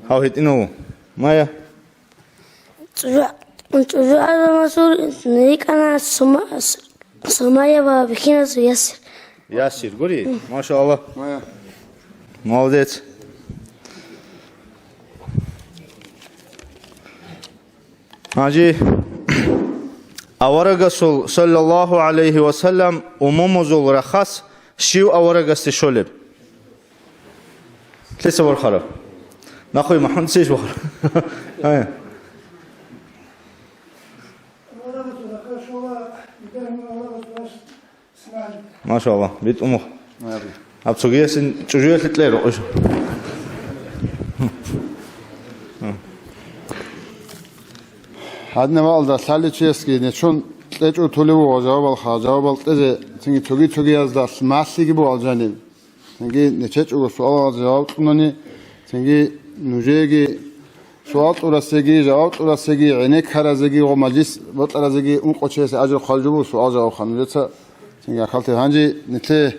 Гьав гьитӀинав ву. Мая? ЧӀужу-, чӀужугӀаламасул рикӀкӀана Сума-, Сумая ва бихьиназул Ясир. Ясир, гури? Машалла. Мая. Молодец. Гьанже аварагасул, саллаллагьу гӀалайгьи ва саллам, умумузул рахас щив аварагасде щолеб? Лъица вархараб? Нахъуй Махмуд цейш вахар. Гьайя. Машалла, битӀумух. Аб цогиясин чӀужуялъе кье рокъуш. Гьадинаб бакӀалда лъалев чиясги нечон кьечӀого толев вуго жавабал ха-, жавабал кьезе, цинги цоги-цогиязда малъиги буго алжанин. Цинги нечечӀого суалал жаваб кьунани, цинги нужееги суал кьурасеги, жаваб кьурасеги, гӀенеккаразеги, гъо мажлис бокьаразеги ункъо чиясе ажр хъвалжубу суал-жавабха нужеца. Цинги ахалте гьанже нилъе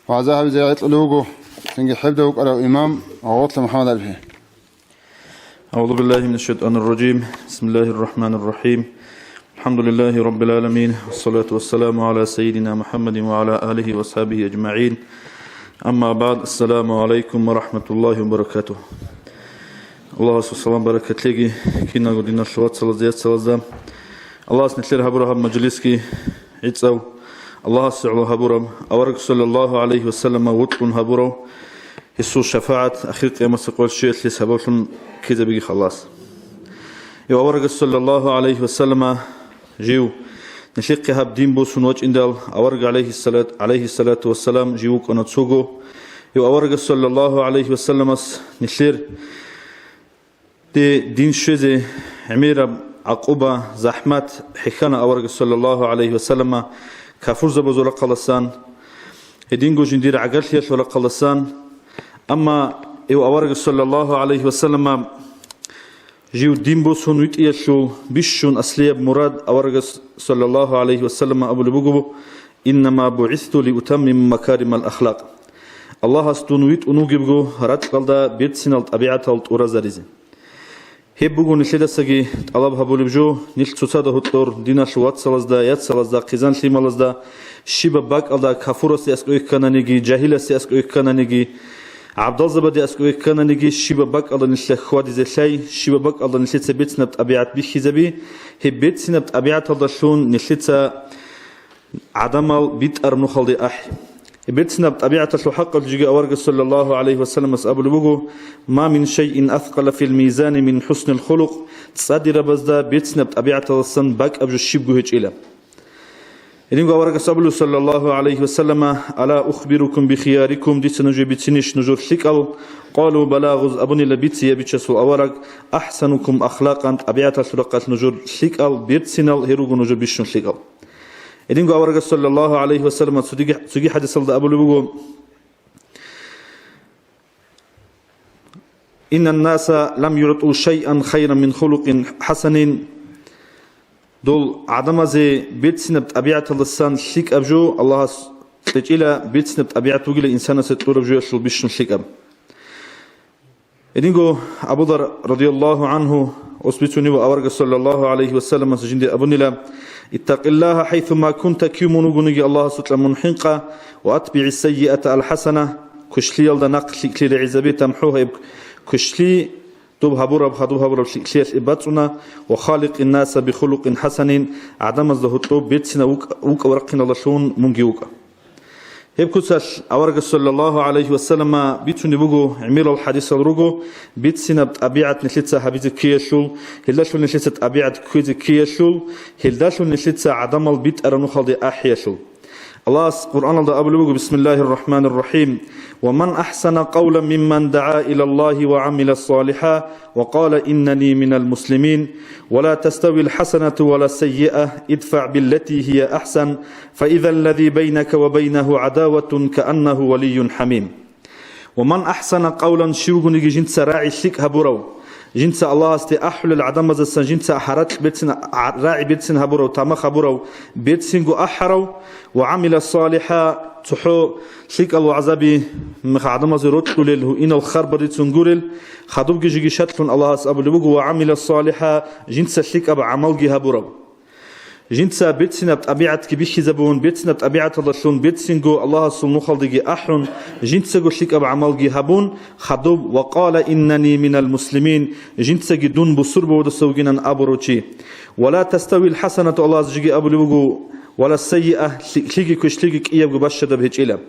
вагӀза гьабизе гӀетӀулев вуго, цинги хӀебда вукӀарав имам Гъаватла МухӀаммад Арфи. أعوذ بالله من الشيطان الرجيم. بسم الله الرحمن الرحيم. الحمد لله رب العالمين. والصلاة والسلام على سيدنا محمد وعلى آله وأصحابه أجمعين. أما بعد. السلام عليكم ورحمة الله وبركاته. Аллагьасул салам-баракат лъеги киналго диналъул вацалазда, яцалазда. Аллагьас нилъер гьабураб гьаб мажлисги гӀицӀав, Аллагьасе гӀоло гьабураб, авараг саллаллагьу гӀалайгьи ва саллама вокьун гьабурав, гьесул шафагӀат ахир къиямасеб къоялъ чиясде сабаблъун ккезабиги халас. Ив аварагас саллаллагьу гӀалайгьи ва саллама жив, нилъехъе гьаб дин босун вачӀиндал, авараг гӀалайгьиссалат-, гӀалайгьиссалату вассалам жив вукӀана цого. Ив аварагас саллаллагьу гӀалайгьи ва салламас нилъер де дин щвезе гӀемераб гӀакъуба, захӀмат хӀехьана аварагас саллаллагьу гӀалайгьи вассаллама кафурзабазул рахъаласан, гьединго жиндир гӀагарлъиялъул рахъаласан. Амма гьев аварагас саллаллагьу гӀалайгьи вассаллама жив дин босун витӀиялъул бищун аслияб мурад аварагас саллаллагьу гӀалайгьи вассаллама абулеб буго: «Иннама бугӀисту лиутаммима макаримал ахлакъ». Аллагьас дун витӀун вугебго ракьалда берцинал тӀабигӀатал тӀуразаризе. Гьеб буго нилъедасаги тӀалаб гьабулеб жо, нилъ цоцазда гьоркьор диналъул вацалазда, яцалазда, хъизан-лъималазда, щибаб бакӀалда кафурасде аскӀове ккананиги, жагьиласде аскӀове ккананиги, гӀабдалзабаде аскӀове ккананиги, щибаб бакӀалда нилъ хьвадизе лъай, щибаб бакӀалда нилъеца берцинаб тӀабигӀат бихьизаби, гьеб берцинаб тӀабигӀаталдалъун нилъеца гӀадамал битӀараб нухалде ахӀи. Берцинаб тӀабигӀаталъул хӀакъалъулъги аварагас саллаллагьу гӀалайгьи вассаламас абулеб буго: «Ма мин шайин аскъала фил мизани мин хӀуснил хулукъ», цӀадирабазда берцинаб тӀабигӀаталдасан бакӀаб жо щибго гьечӀила. Гьединго аварагас абулеб саллаллагьу гӀалайгьи вассалама: «Ала ухбирукум бихиярикум», дица нужее бицинищ нужер лъикӀал? Къалу: «Бала», гъоз абунила бице, я бичасул авараг, «ахсанукум ахлакъан», тӀабигӀаталъул рахъалъ нужер лъикӀал берцинал, гьел руго нужер бищун лъикӀал. Гьединго аварагас саллаллагьу гӀалайгьи вассалама цоги, цоги хӀадисалда абулеб буго: «Иннан наса лам югӀту шайан хайран мин хулукъин хӀасанин». Дол гӀадамазе берцинаб тӀабигӀаталдасан лъикӀаб жо Аллагьас кьечӀила, берцинаб тӀабигӀат бугила инсанасе кьураб жоялъул бищун лъикӀаб. Гьединго Абу Дар радияллагьу гӀангьу ос бицунев аварагас саллаллагьу гӀалайгьи вассаламас жинде абунила: «Иттакъиллагьа хӀайсума кунта», кив мун вугониги Аллагьасукьа мун хӀинкъа, «ва атбигӀи сайиата алхӀасана», квешлъиялда нахъ лъикӀлъи регӀизабе, «тамхӀугьа», гьеб квешлъи доб гьабураб, хадуб гьабураб лъикӀлъиялъе бацӀцӀуна, «ва халикъин наса бихулукъин хӀасанин», гӀадамазда гьоркьоб берцинав вукӀ-, вукӀав рахъиналдалъун мунги вукӀа. Гьеб куцалъ аварагас саллаллагьу гӀалайгьи вассалама бицунеб буго гӀемерал хӀадисал руго, берцинаб тӀабигӀат нилъеца гьабизе ккеялъул, гьелдалъун нилъеца тӀабигӀат кквезе ккеялъул, гьелдалъун нилъеца гӀадамал битӀараб нухалде ахӀиялъул. Аллагьас Къуръаналда абулеб буго: «Бисмиллагьир рахӀманир рахӀим. Ва ман ахӀсана къавлан мимман дагӀа илаллагьи ва гӀамила салихӀа ва къала иннани минал муслимин. Ва ла таставил хӀасанату ва ла сайиа, идфагӀ биллати гьия ахӀсан, фаизаллази байнака ва байнагьу гӀадаватун кааннагьу валийюн хӀамим». «Ва ман ахӀсана къавлан», щив вугониги жинца рагӀи лъикӀ гьабурав, жинца Аллагьасде ахӀулел гӀадамаздасан жинца гьаракь берцин, гӀа-, рагӀи берцин гьабурав, тамах гьабурав, берцинго ахӀарав, «ва гӀамила салихӀа», цохӀо лъикӀал вагӀзаби мех гӀадамазе рокьулел, гьуинал харбар рицун гурел, хадубги жеги шартлъун Аллагьас абулеб буго: «Ва гӀамила салихӀа», жинца лъикӀаб гӀамалги гьабурав. Жинца берцинаб тӀабигӀатги бихьизабун, берцинаб тӀабигӀаталдалъун берцинго Аллагьасул нухалдеги ахӀун, жинцаго лъикӀаб гӀамалги гьабун, хадуб: «Ва къала иннани минал муслимин», жинцаги дун бусурбабаздаса вугинан абурав чи. «Ва ла таставил хӀасанату», Аллагьас жеги абулеб буго, «ва ла сайиа», лъикӀлъиги квешлъиги кӀиябго бащадаб гьечӀила.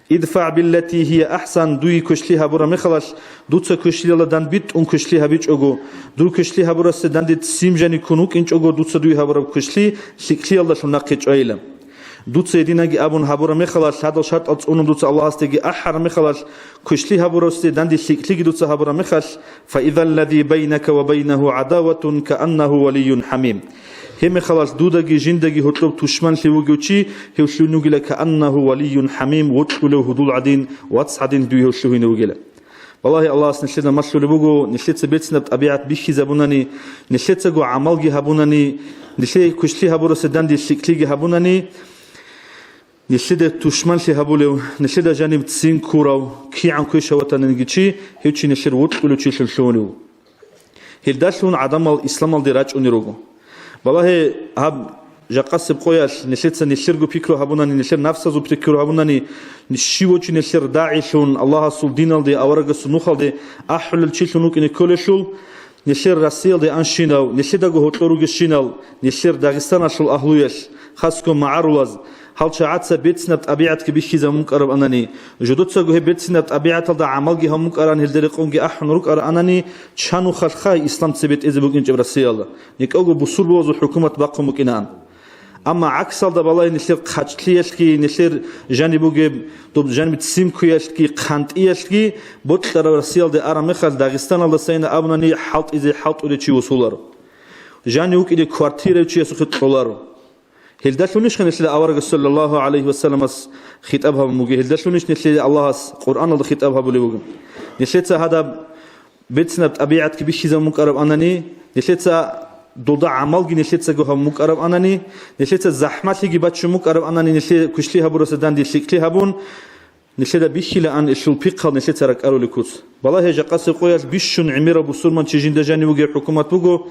«ИдфагӀ биллати гьия ахӀсан», дуе квешлъи гьабураб мехалъ, дуца квешлъиялда дандбитӀун квешлъи гьабичӀого, дур квешлъи гьабурасде данде ццин жаниб ккун вукӀинчӀого, дуца дуе гьабураб квешлъи лъикӀлъиялдалъун нахъе чӀвайила. Дуца гьединаги абун гьабураб мехалъ, гьадал шартӀал цӀунун дуца Аллагьасдеги ахӀараб мехалъ, квешлъи гьабурасде данде лъикӀлъиги дуца гьабураб мехалъ, «фаизаллази байнака ва байнагьу гӀадаватун кааннагьу валийюн хӀамим». Гьеб мехалъ дудаги жиндаги гьоркьоб тушманлъи вугев чи, гьев лъугьин вугила, «кааннагьу валийюн хӀамим», вокьулев гьудул гӀадин, вац гӀадин дуе гьев лъугьине вугила. Валлагьи, Аллагьас нилъеда малъулеб буго, нилъеца берцинаб тӀабигӀат бихьизабунани, нилъецаго гӀамалги гьабунани, нилъее квешлъи гьабурасде данде лъикӀлъиги гьабунани, нилъеда тушманлъи гьабулев, нилъеда жаниб ццин ккурав, кигӀан квеш гьаватаниги чи, гьев чи нилъер вокьулев чилъун лъугьунев. Гьелдалъун гӀадамал исламалде рачӀунел руго. Балагье, гьаб жакъасеб къоялъ нилъеца нилъерго пикру гьабунани, нилъер нафсазул пикру гьабунани, щивав чи нилъер дагӀилъун, Аллагьасул диналде, аварагасул нухалде ахӀулел чилъун вукӀине кколелъул, нилъер Россиялде анщинав, нилъедаго гьоркьор ругелщинал, нилъер Дагъистаналъул агьлуялъ, хасго магӀарулаз, гьал чагӀаца берцинаб тӀабигӀатги бихьизабун букӀараб анани, жодоцаго гьеб берцинаб тӀабигӀаталда гӀамалги гьабун букӀаран, гьелда рекъонги ахӀун рукӀаран анани, чан нухалъха ислам цебетӀезе букӀинчӀеб Россиялда, никӀого бусурбабазул хӀукумат бахъун букӀинаан. Амма гӀаксалда балай нилъер хъачӀлъиялъги, нилъер жаниб бугеб доб жаниб ццин ккуялъги, хъантӀиялъги бокьараб Россиялде араб мехалъ, Дагъистаналдасайин абунани хӀалтӀизе хӀалтӀулев чи вусуларо. жанив вукӀине квартирав чиясухъе кьоларо. Гьелдалъунищха нилъеда аварагас саллаллагьу гӀалайгьи вассаламас хитӀаб гьабун бугеб? Гьелдалъунищ нилъее Аллагьас Къуръаналда хитӀаб гьабулев вугеб? Нилъеца гьадаб берцинаб тӀабигӀатги бихьизабун букӀараб анани, нилъеца дуда гӀамалги нилъецаго гьабун букӀараб анани, нилъеца захӀмалъиги бачун букӀараб анани, нилъее квешлъи гьабурасда данде лъикӀлъи гьабун, нилъеда бихьилаан илъул пихъал нилъеца ракӀарулел куц. Балагье, жакъасеб къоялъ бищун гӀемерав бусурманчи жинда жанив вугев хӀукумат буго.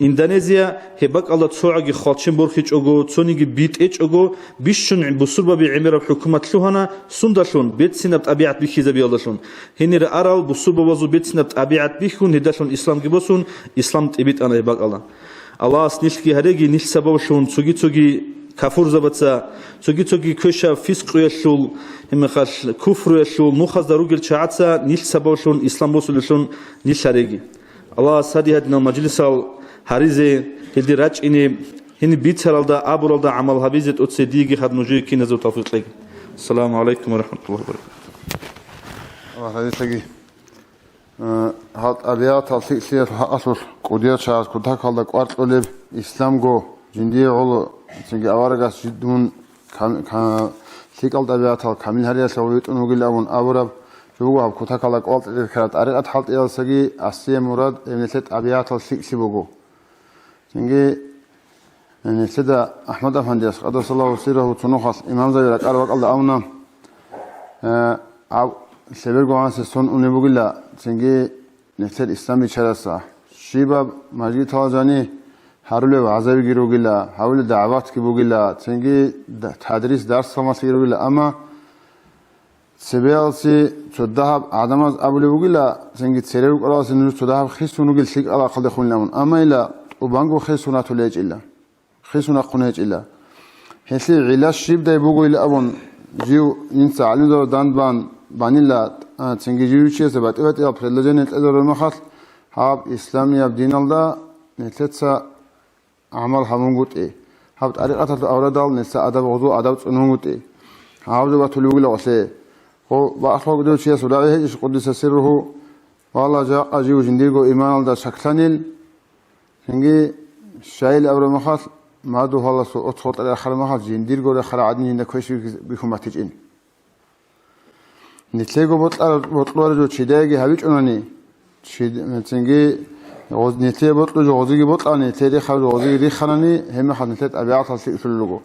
Индонезия гьеб бакӀалда цогӀаги хвалчен борхичӀого, цониги битӀечӀого, бищун бусурбаби гӀемераб хӀукумат лъугьана, сундалъун? Берцинаб тӀабигӀат бихьизабиялдалъун. Гьенире арал бусурбабазул берцинаб тӀабигӀат бихьун, гьедалъун исламги босун, ислам тӀибитӀана гьеб бакӀалда. Аллагьас нилъги гьареги, нилъ сабаблъун цоги-цоги кафурзабаца, цоги-цоги квешаб фискъуялъул, гьебмехалъ куфруялъул нухазда ругел чагӀаца нилъ сабаблъун ислам босулелъун нилъ гьареги. Аллагьас гьади-гьадинал мажлисал гьаризе, гьелде рачӀине, гьениб бицаралда, абуралда гӀамал гьабизе тӀоцебе диеги хадуб нужее киназего тавфикъ кьеги. Ассаламу гӀалайкум ва рахӀматуллагьи ва баракатугь. Аллагь разилъаги. Э, гьал тӀабигӀатал лъикӀлъиялъул хӀакъалъулъ кӀудиял чагӀаз кутакалда кӀвар кьолеб исламго жиндие гӀоло, цинги аварагас жидун кам-, ка-, лъикӀал тӀабигӀатал камил гьариялъе гъов витӀун вугилан абун абураб жо буго гьаб кутакалда кӀвар кьолел ккараб тӀарикъат хӀалтӀиялдасаги асие мурад гьеб нилъер тӀабигӀатал лъикӀлъи буго. Цинги, э, нилъеда АхӀмад-афандияс, къаддасаллагьу сиррагьу, цо нухалъ имамзаби ракӀараб бакӀалда абуна, э, гьаб лъеберго гьаниса сон унеб бугила, цинги нилъер ислам бичараса, щибаб мажгиталда жаниб гьарулел вагӀзабиги ругила, гьабулел дагӀватги бугила, цинги да-, тадрис дарс-малъиги ругила, амма цебеялъе цо дагьаб гӀадамаз абулеб бугила, цинги цере рукӀаралъе нуж цо дагьаб хисун ругел лъикӀал рахъалдехунилан абун. Амма ила тӀубанго хисун ратулел гьечӀила, хисун рахъун гьечӀила. Гьелъие гӀилла щибдай бугойилан абун, жив инца гӀалимзабазда дандбан банила, а, цинги жив чиясе батӀи-батӀиял предложение кьезарулеб мехалъ, гьаб исламияб диналда нилъеца гӀамал гьабунгутӀи, гьаб тӀарикъаталъул аврадал нилъеца адаб, гъозул адаб цӀунгутӀи, гьаб жо батулев вугила гъолъе. Гъо, бакълъугьадев чиясул рагӀи гьечӀищ, къуддиса сирругьу, валла, жакъа жив жиндирго иманалда щаклъанил, цинги щайил абураб мехалъ, мадугьаласул оцгъо тӀаде рахъараб мехалъ, жиндирго рахъарал гӀадин жинда квеш бихьун батичӀин. Нилъего бокьараб, бокьулареб жо чидайги гьабичӀунани, чид-, цинги гъоз-, нилъее бокьулеб жо гъозиги бокьани, нилъее рихараб жо гъозиги риханани, гьебмехалъ нилъер тӀабигӀатал лъикӀлъулел руго.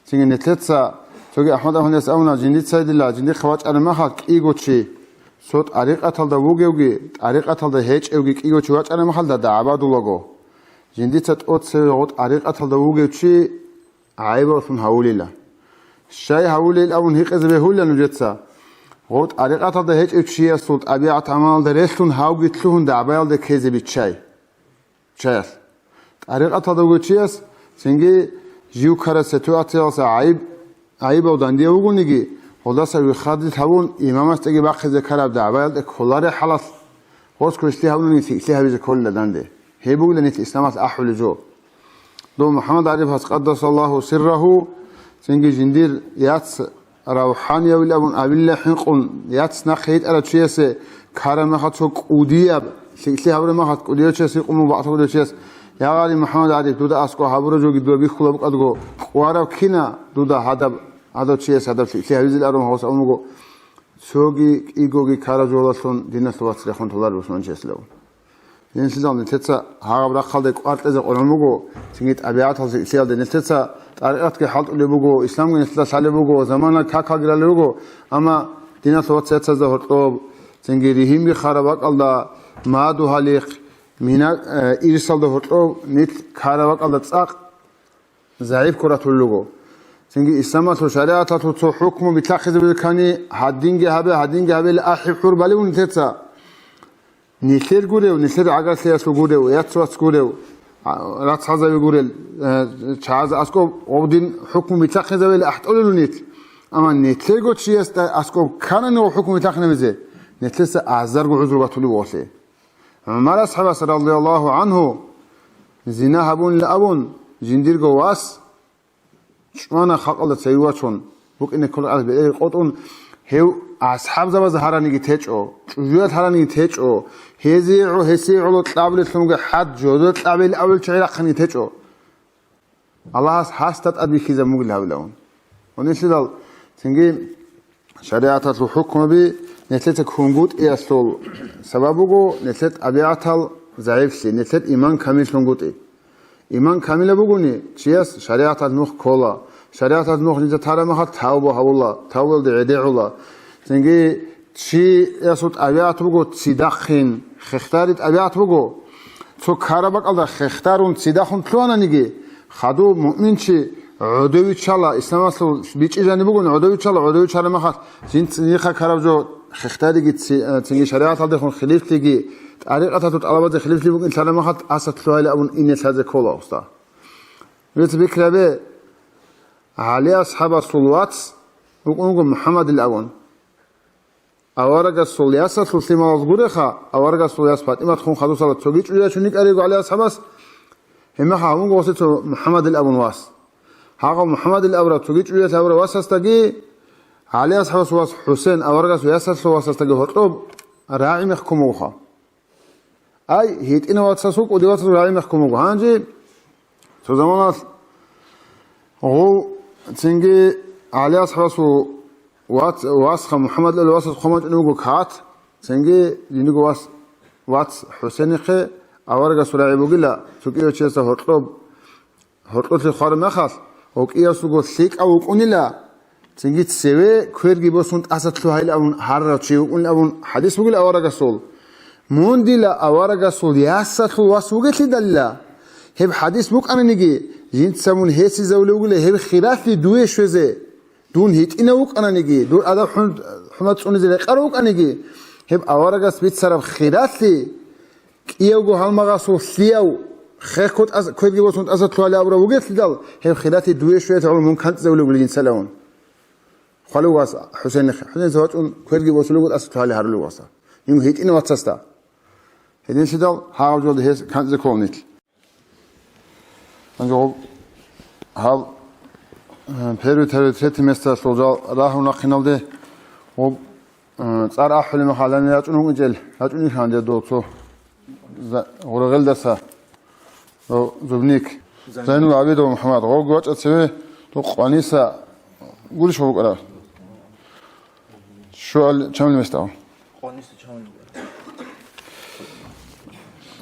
Цинги нилъеца цоги АхӀмад-афандияс абуна, жиндица гьедила, жиндихъе вачӀараб мехалъ кӀиго чи, цо тӀарикъаталда вугевги, тӀарикъаталда гьечӀевги кӀиго чи вачӀараб мехалда дагӀба дулаго. Жиндица тӀоцеве гъо тӀарикъаталда вугев чи гӀайибаллъун гьавулила. Щай гьавулел абун гьикъизе бегьула нужеца. Гъов тӀарикъаталда гьечӀев чиясул тӀабигӀат-гӀамалалда релълъун гьавги лъугьун дагӀбаялде ккезе биччай. Чаялъ. ТӀарикъаталда вугев чияс цинги жив ккараб ситуациялдаса гӀайиб, гӀайибав дандие вугониги, гъолдаса виххадил гьавун, имамасдаги бахъизе ккараб дагӀбаялде кколареб хӀалалъ, гъос квешлъи гьабунаниги лъикӀлъи гьабизе кколила данде. Гьеб бугила нилъ исламалъ ахӀулел жо. Дов МухӀаммад ГӀарифас, къаддасаллагьу сиррагьу, цинги жиндир яц равхӀаниявилан абун абилла хӀинкъун, яц нахъе йитӀарав чиясе ккараб мехалъ цо кӀудияб, лъикӀлъи гьабураб мехалъ кӀудияв чияс гьикъун буго, бакълъугьадав чияс: «Я гъари МухӀаммад ГӀариф, дуда аскӀоб гьабураб жоги дуда бихьула букӀадго, кӀварав кина дуда гьадаб, гьадав чияс гьадаб лъикӀлъи гьабизел?» арун гьавас абун буго, цоги кӀигоги ккараб жоялдалъун диналъул вацал рехун толареб бусурманчиясилан. Гьединлъидал нилъеца гьагъаб рахъалде кӀвар кьезе къваригӀун буго, цинги тӀабигӀаталъ лъикӀлъиялде нилъеца тӀарикъатги хӀалтӀулеб буго, исламги нилъеда лъалеб буго, замана какалги ралел руго, амма диналъул вацал яцазда гьоркьоб, цинги ригьин бихараб бакӀалда, мадугьалихъ, мина, э, ирсалда гьоркьоб нилъ ккараб бакӀалда цӀакъ загӀипго ратулел руго. Цинги исламалъул шаригӀаталъул цо хӀукму битлъахъизе букӀани, гьадинги гьабе, гьадинги гьабе, ахӀи хӀурбали унтеца. Нилъер гурев, нилъер гӀагарлъиялъул гурев, яц-вац гурев, а, рацгӀалзаби гурел, э, чагӀаз аскӀоб гъов дин хӀукму битлъахъизабили ахӀдолел нилъ. Амма нилъего чиясда аскӀоб кканани гъов хӀукму битлъахъинабизе, нилъеца азарго гӀузру батулев вугьалъе. ГӀумар асхӀабас, радияллагьу гӀангьу, зина гьабунила абун, жиндирго вас чӀвана халкъалда цеве вачун, букӀине кколареб бетӀер къотӀун, Гьев асхӀабзабаз гьараниги течӀо, чӀужуялъ гьараниги течӀо, гьезие гӀо-, гьесие гӀоло кьабулелъунги хӀад жодор кьабил авел чагӀи рахъаниги течӀо. Аллагьас гьасда тӀад бихьизаб мугил гьавилавун. Гьунилъидал цинги шаригӀаталъул хӀукмаби нилъеца кунгутӀиялъул сабаб буго, нилъер тӀабигӀатал загӀиплъи, нилъер иман камиллъунгутӀи. Иман камилаб бугони, чияс шаригӀаталъ нух ккола, шаригӀаталъ нух нижа тараб махалъ тавба гьавула, тавбалде гӀедегӀула. Цинги чиясул тӀабигӀат буго цидахъин, хехтари тӀабигӀат буго. Цо ккараб бакӀалда хехтарун цидахъун лъугьананиги, хадув муъминчи гӀодовичала, исламалъул бичӀчӀи жаниб бугони гӀодовичала, гӀодовичараб махалъ жинц-, нихъа ккараб жо хехтариги ци-, цинги шаригӀаталдехун хилифлъиги, тӀарикъаталъул тӀалабазе хилифлъи букӀин лъараб махалъ тӀаса лъугьайилан абун ине лъазе ккола, уста. Гьеб бикрабе, ГӀали асхӀабасул вац вукӀун вуго МухӀаммадил абун. Аварагасул ясалъул лъималаз гуреха, аварагасул яс ПатӀимат хун хадусала цоги чӀужу ячун йикӀарайго ГӀали асхӀабас, гьебмехалъ гьавун гъосие цо МухӀаммадил абун вас. Гьагъав МухӀаммадил абурав цоги чӀужуялъ абурав васасдаги, ГӀали асхӀабасул вас ХӀусен аварагасул ясалъул васасдаги гьоркьоб рагӀи мех ккун бугоха. Ай, гьитӀинав вацасул, кӀудияв вацасул рагӀи мех ккун буго. Гьанже цо заманалъ гъов цинги ГӀали асхӀабасул вац-, васха МухӀаммадил васас хъван бачӀунеб буго кагӀат, цинги жиндирго вас, вац ХӀусенихъе аварагасул рагӀи бугила, цо кӀиго чиясда гьоркьоб гьоркьолъи хвараб мехалъ, гьев кӀиясулго лъикӀав вукӀунила, цинги цеве кверги босун тӀаса лъугьайилан абун гьарарав чи вукӀунилан абун хӀадис бугила аварагасул. Мун дила аварагасул ясалъул вас вугелъидалила, гьеб хӀадис букӀаниги, жинца мун гьесизавулев вугила гьеб хиралъи дуе щвезе. Дун гьитӀинав вукӀананиги, дур адаб хӀун-, хӀурмат цӀунизе рекъарав вукӀаниги, гьеб аварагас бицараб хиралъи, кӀиявго гьалмагъасул лъияв, хехго тӀас-, кверги босун тӀаса лъугьалев абурав вугелъидал, гьеб хиралъи дуе щвеялъ гӀоло мун кантӀизавулев вугилан жинцалавун. Хъвалев вас ХӀусенихъе. ХӀусен вачӀун кверги босулев вуго тӀаса лъугьалев гьарулев васа. Мун гьитӀинав вацасда. Гьединлъидал гьагъаб жоялда гьес кантӀизе ккола нилъ. Гьанже гъоб гьаб, э, первый, второй, третий месталъул жал рагьун рахъиналде гъоб, э, цӀар ахӀулеб мехалъ гьанир рачӀун вукӀинчӀел, рачӀунищ гьанже дов цо за-, гъурагъелдаса, дов Зубник, Зайнул ГӀабидов МухӀаммад, гъоги вачӀа цеве, дов къваниса гурищ гъов вукӀарав? Щуал чамил местав?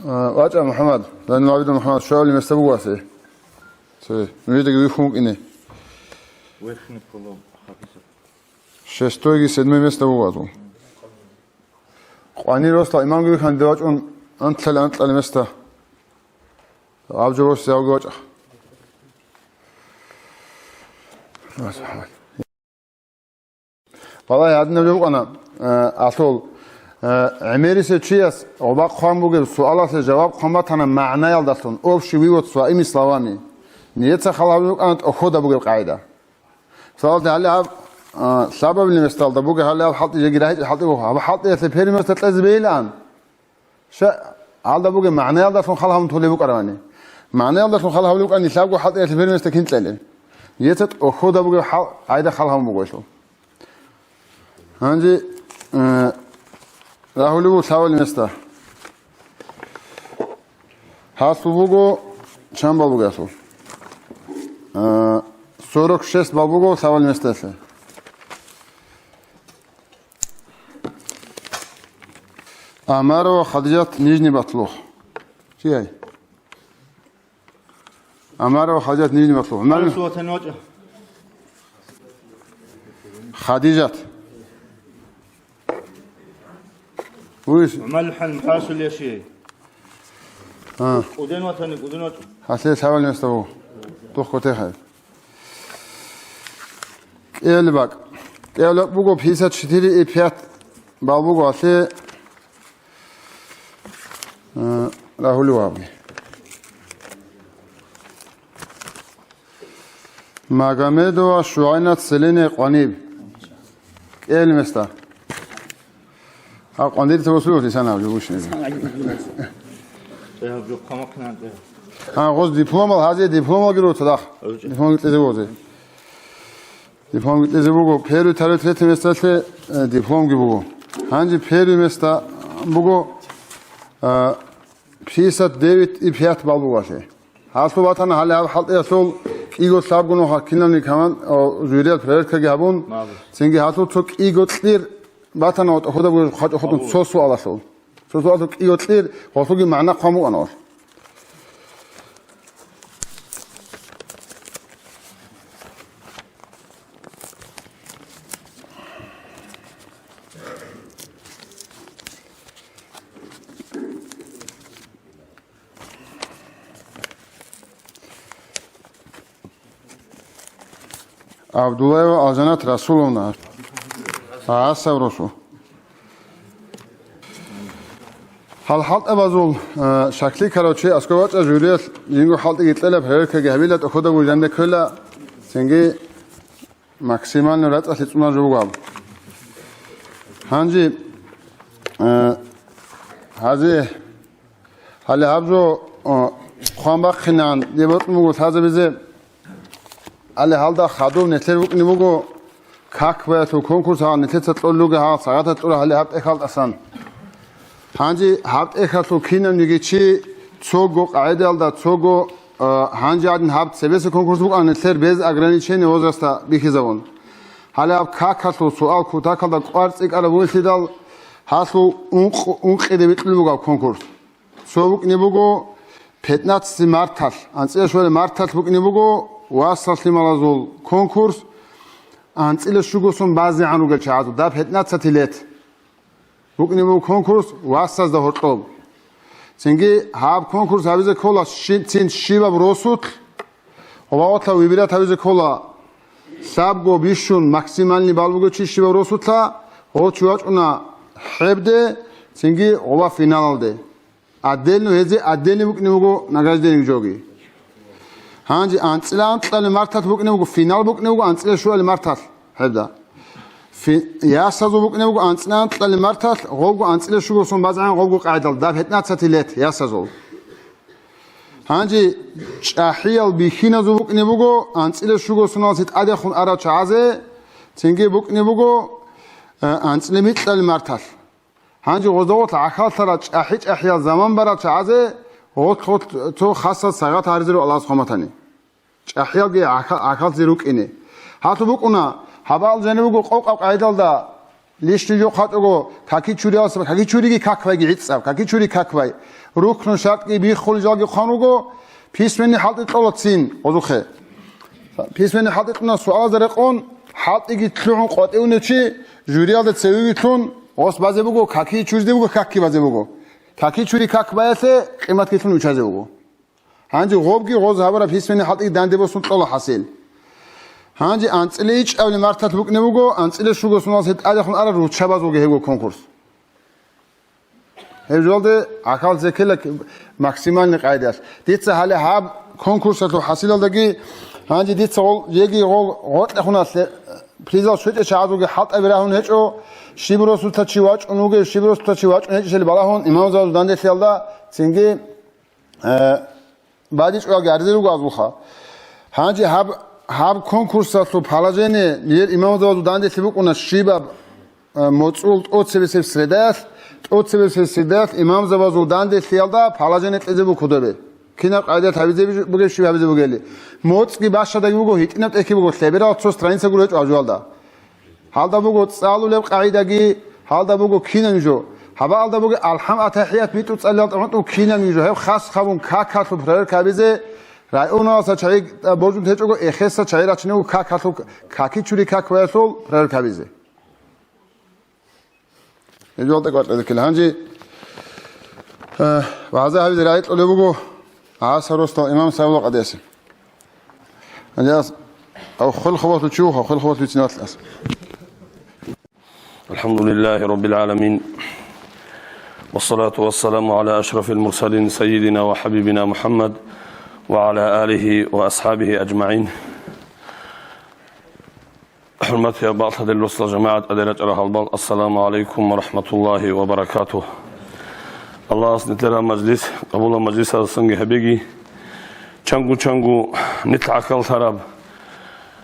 А, вачӀа, МухӀаммад, Зайнул ГӀабидов МухӀаммад, щуабилеб места буго асе. Цо, нужедаги вихьун вукӀине. Верхний полу хаписа. Шестойги седьмой места буго азул. Къвани росла имамги вихьанде вачӀун анлъали-анлъали места. Аб жо рос явги вачӀа. Валлагь, гьадинаб жо букӀана, э, алъул, э, гӀемерисев чияс гъоба хъван бугеб суалалъе жаваб хъван батана магӀнаялдалъун, общий вывод своими словами. Нижеца хал гьабулеб букӀана тӀохьода бугеб къагӀида. Мисалалда, гьале гьаб, э, лъабабилеб месталда бугеб, гьале гьаб хӀалтӀи жеги рагьичӀеб хӀалтӀи буго. Гьаб хӀалтӀиялъе первый места кьезе бегьилаан. Ша-, гьалда бугеб магӀнаялдалъун хал гьабун толеб букӀаравани. МагӀнаялдалъун хал гьабулеб букӀани, лъабго хӀалтӀиялъе первый места кин кьелеб? Нижеца тӀохьода бугеб хӀал-, къагӀида хал гьабун буго гьелъул. Гьанже, э, рагьулев вуго лъабабилеб места. Гьалъул буго, чан бал буго гьалъул? Э, сорок шесть бал буго лъабабилеб месталъе. Амара ва Хадижат нижний батлух. Чи ай? Амара ва Хадижат нижний батлух. Гьанав сугьатани вачӀа. Хадижат. Уйс. ГӀумал хӀал мухӀасул яши. А. КӀудин ватани, кӀудин вачӀа. Гьалъе лъабабилеб места буго. Духъ котехӀе. КӀел бакӀ. КӀел бакӀ буго, пятьдесят четыре и пять бал буго, гьалъе, э, рагьулев вуго. Магомедова Шуайнат селение къваниб. КӀел места. А къвандирца босулев лисана жугушни. А, гъоз дипломал, гьазе дипломал гиро цадахъ. Дипломал кьезе возе. Дипломги кьезе буго, первый, второй, третий месталъе, э, дипломги буго. Гьанже первый места буго, э, пятьдесят девять и пять балл буго гьалъе. Гьалъул батана гьале гьаб хӀалтӀиялъул кӀиго лъабго нуха кинални каман, о, жюриялъ проверкаги гьабун, Мабуш. Цинги гьалъул цо кӀиго кьир батана, о, тӀоходаб хъачӀо хутун цо суалалъул. Цо суалалъул кӀиго кьир, гъолъулги магӀна хъван букӀана гъолъ. Абдуллаева Алжанат Расуловна. Асав Расул. Гьал хӀалтӀабазул, э, шакли, короче, аскӀов вачӀа жюриялъ жинго хӀалтӀиги кьела, проверкаги гьабила, тӀоходаб вугӀанде ккела, цинги максимально рацӀцӀалъи цӀуна жо буго гьаб. Гьанже, э, гьазе Гьале гьаб жо, о, хъван бахъинан, дие бокьун буго лъазабизе. Гьале гьалда хадуб нилъер букӀине буго, как баялъул конкурс гьал нилъеца кьолел ругел гьал сагӀаталъ кьура гьале гьаб тӀехьалдасан. Гьанже гьаб тӀехьалъул кинавниги чи цого къагӀидаялда, цого, э, гьанже гьадин гьаб цебесеб конкурс букӀана нилъер без ограничения возраста бихьизабун. Гьале гьаб какалъул суал кутакалда кӀвар цӀикӀкӀараб бугелъидал, гьалъул ункъ-, ункъиде бикьулеб буго гьаб конкурс. Цо букӀине буго пятнадцать марталъ, анцӀила щуабилеб марталъ букӀине буго васас лъималазул конкурс, анцӀила щуго сон базегӀан ругел чагӀазул, даб пятнадцать лет. БукӀине буго конкурс васазда гьоркьоб. Цинги гьаб конкурс гьабизе ккола щи-, цин щибаб росулъ, Гъобагъола выбирать гьабизе ккола лъабго бищун максимальный балл бугев чи щибаб росулъа, гъов чи вачӀуна хӀебде, цинги гъоба финалалде. Отдельно гьезе отдельный букӀине буго награждение жоги. Гьанже анцӀила анкьалеб марталъ букӀине буго, финал букӀине буго анцӀила щуабилеб марталъ хӀебда. Фи-, ясазул букӀине буго анцӀила анкьалеб марталъ, гъобго анцӀила щуго сон базегӀан гъобго къагӀидал, даб пятнадцать лет ясазул. Гьанже чӀахӀиял бихьиназул букӀине буго анцӀила щуго соналъе тӀадехун арал чагӀазе, цинги букӀине буго, э, анцӀила микьалеб марталъ. Гьанже гъозда-гъорлъ гӀахьаллъарал чӀахӀи-чӀахӀиял заман барал чагӀазе гъорлъ-гъорлъ цо хасал сагӀат гьаризе руго Аллагьас хъван батани. ЧӀахӀиялги гӀаха-, гӀахьаллъи рукӀине. Гьалъуб букӀуна, гьабал жаниб буго къокъаб къагӀидалда, лишний жо хъвачӀого, каки чуриялса, каки чуриги какбайги гӀицӀаб, каки чури какбай. Рукну шартӀги биххулел жалги хъван руго, письменный хӀалтӀи кьола цин, гъозухъе. Письменный хӀалтӀи кьуна суалазда рекъон, хӀалтӀиги лъугӀун къватӀивнев чи, жюриялда цевеги лъун, гъос базе буго, каки чуризе буго, какги базе буго. Каки чури какбаялъе къиматги лъун учазе буго. Гьанже гъобги гъоз гьабураб письменный хӀалтӀи данде босун кьола хӀасил. Гьанже анцӀила ичӀабилеб марталъ букӀине буго, анцӀила щуго соналъе тӀадехун арал руччабазулги гьебго конкурс. Гьеб жолде гӀахьал зекела максимальный къайдалъ. Дица гьале гьаб конкурсалъул хӀасилалдаги, гьанже дица гъол, еги гъол гъоркьехуналъе призал щвечӀел чагӀазулги хӀалтӀаби рагьун гьечӀо, щиб росулъа чи вачӀун вугев, щиб росулъа чи вачӀун гьечӀищали балагьун, имамзабазул данделъиялда цинги Э, бадичӀоялги гьаризе руго азулха. Гьанже гьаб, гьаб конкурсалъул положение, нилъер имамзабазул данделъи букӀуна щибаб, э, моцӀул тӀоцебесеб средаялъ, тӀоцебесеб средаялъ имамзабазул данделъиялда положение кьезе букӀудабе. Кинаб къайдалъ гьабизе бугеб, щиб гьабизе бугели. МоцӀги бащадаги буго, гьитӀинаб тӀехьги буго, лъеберал цо страница гуро гьечӀо гьажуялда. Гьалда буго цӀалулеб къагӀидаги, гьалда буго кинаб жо. Гьабаалда буго алхӀам, атахӀият битӀу цӀалиялда гьунтӀу кинаб жо. Гьеб хас хабун какалъул проверка гьабизе, районалдаса чагӀи божун течӀого, эхеса чагӀи рачинего какалъул, каки чури какбаялъул проверка гьабизе. Гьеб жолда кӀватӀа деккила. Гьанже, э, вагӀза гьабизе рагӀи кьолеб буго ГӀаса росдал имам Савла къадиясе. Гьанже ас-, ав хвел хабалъул чи вуха, хвел хабалъул вицин ватлас. الحمد لله رب العالمين. والصلاة والسلام على أشرف المرسلين سيدنا وحبيبنا محمد وعلى آله وأصحابه أجمعين. ХӀурматиял бакълъадел росла жамагӀат, тӀаде рачӀарал гьалбал, ассаламу гӀалайкум ва рахӀматуллагьи ва баракатугь. Аллагьас нилъерал мажлис къабулаб мажлисалдасанги гьабеги, чангу-чангу нилъ гӀахьаллъараб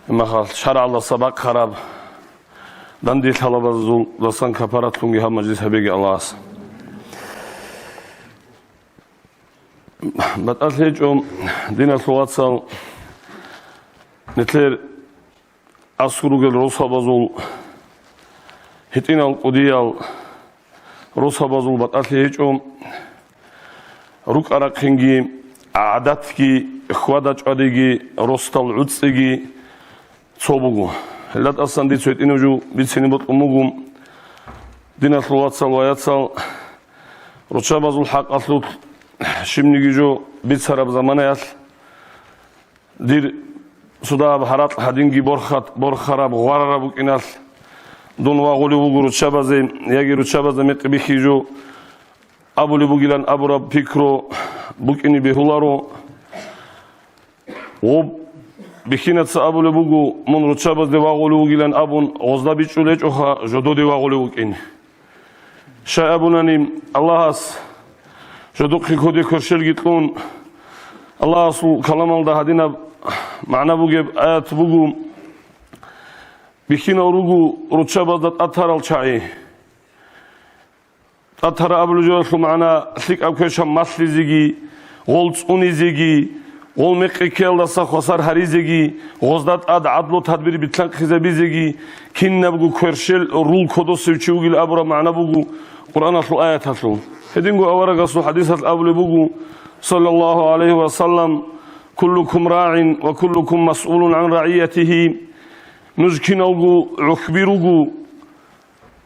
Имахал шаргӀалдаса бахъараб данде лъалабазулдасан капаратлъунги гьаб мажлис гьабеги Аллагьас. БатӀалъи гьечӀо, диналъул вацал, нилъер аскӀор ругел росабазул, гьитӀинал кӀудиял росабазул батӀалъи гьечӀо, рукӀа-рахъинги, гӀадатги, хьвада-чӀвадиги, росдал гӀуцӀиги цо буго. Гьелда тӀасан дица гьитӀинаб жо бицине бокьун буго, диналъул вацал ва яцал, руччабазул хӀакъалъулъ щибниги жо бицараб заманаялъ, дир цо дагьаб гьаракь гьадинги борхат-, борхараб, гъварараб букӀиналъ, дун вагъулев вуго руччабазе, яги руччабазда мекъи бихьи жо абулеб бугилан абураб пикру букӀине бегьуларо. Гъоб бихьинаца абулеб буго, мун руччабазде вагъулев вугилан абун, гъозда бичӀчӀулечӀоха, жододе вагъулев вукӀин. Щай абунани, Аллагьас жодухъе кодек кверщелги кьун, Аллагьасул каламалда гьадинаб магӀна бугеб аят буго: «Бихьинал руго руччабазда тӀатарал чагӀи». ТӀатара абулеб жоялъул магӀна лъикӀаб квешаб малъизеги, гъол цӀунизеги, гъол мекъи ккеялдаса хвасар гьаризеги, гъозда тӀад гӀадлу-тадбир битлъанхъизабизеги, кинабго кверщел рул кодосев чи вугил абураб магӀна буго Къуръаналъул аяталъул. Гьединго аварагасул хӀадисалъ абулеб буго, саллаллагьу гӀалайгьи ва саллам: «Куллукум рагӀин ва куллукум масъулун гӀан рагӀиятигьи». Нуж киналго гӀухьби руго,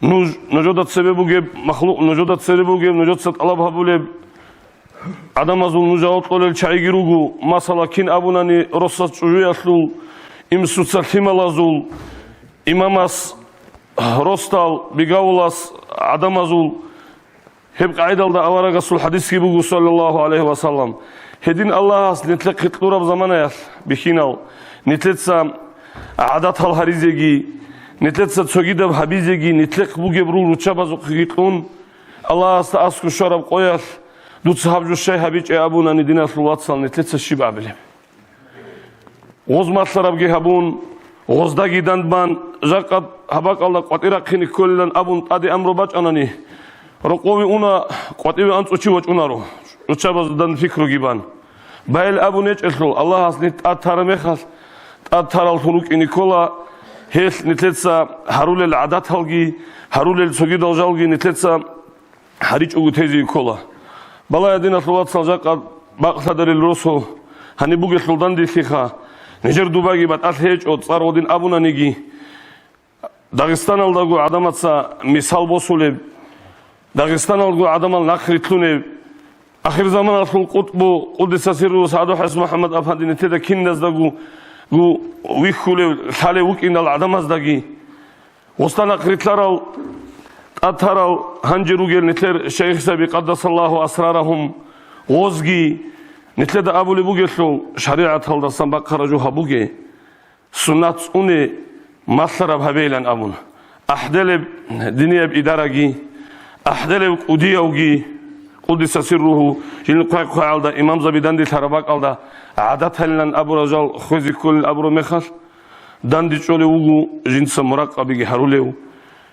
Нуж, нужеда цебе бугеб махлукъ, нужеда цере бугеб, нужеца тӀалаб гьабулеб гӀадамазул нуж жаваб кьолел чагӀиги руго. Масала, кин абунани, росас чӀужуялъул, имсуца лъималазул, имамас, росдал, бигавулас гӀадамазул. Гьеб къагӀидалда аварагасул хӀадисги буго, саллаллагьу гӀалайгьи ва саллам. Гьедин Аллагьас нилъехъе кьураб заманаялъ бихьинал, нилъеца гӀадатал гьаризеги, нилъеца цогидаб гьабизеги, нилъехъ бугеб рул руччабазухъеги кьун, Аллагьасда аскӀор щвараб къоялъ, дуца гьаб жо щай гьабичӀеб абунани, диналъул вацал, нилъеца щиб абилеб? Гъоз малъарабги гьабун, гъоздаги дандбан, жакъа гьаб бакӀалда къватӀир рахъине кколилан абун тӀаде амру бачӀанани, рокъове уна, къватӀиве анцӀго чи вачӀунаро, руччабазда данде пикруги бан. Байл абун гьечӀелъул, Аллагьас нилъ тӀад тараб мехалъ, тӀад тараллъун рукӀине ккола, гьелъ нилъеца гьарулел гӀадаталги, гьарулел цогидал жалги нилъеца гьаричӀого тезе ккола. Балагье, диналъул вацал, жакъа бакълъадарил росу гьаниб бугелъул данделъиха, нижер дубаги батӀалъи гьечӀо, цӀар гъодин абунаниги. Дагъистаналдаго гӀадамаца мисал босулеб, Дагъистаналго гӀадамал нахърилълъунеб, ахирзаманалъул къутӀбу, къуддиса сирругьу, СагӀадухӀариз МухӀаммад-афандица нилъеда киназдаго гу-, вихьулев, лъалев вукӀиндал гӀадамаздаги, гъосда нахърилълъарал, тӀад тарал гьанже ругел нилъер шайихзаби, къаддасаллагьу асрарагьум, гъозги, нилъеда абулеб бугелъул, шаригӀаталдасан бахъараб жо гьабуге, суннат цӀуне, малъараб гьабейилан абун. ГӀахӀделеб динияб идараги, гӀахӀделев кӀудиявги, къуддиса сирругьу, жил хъвай-хъвагӀалда имамзаби данделъараб бакӀалда гӀадаталилан абурал жал хвезе кколин абураб мехалъ, данде чӀолев вуго жинца муракъабиги гьарулев,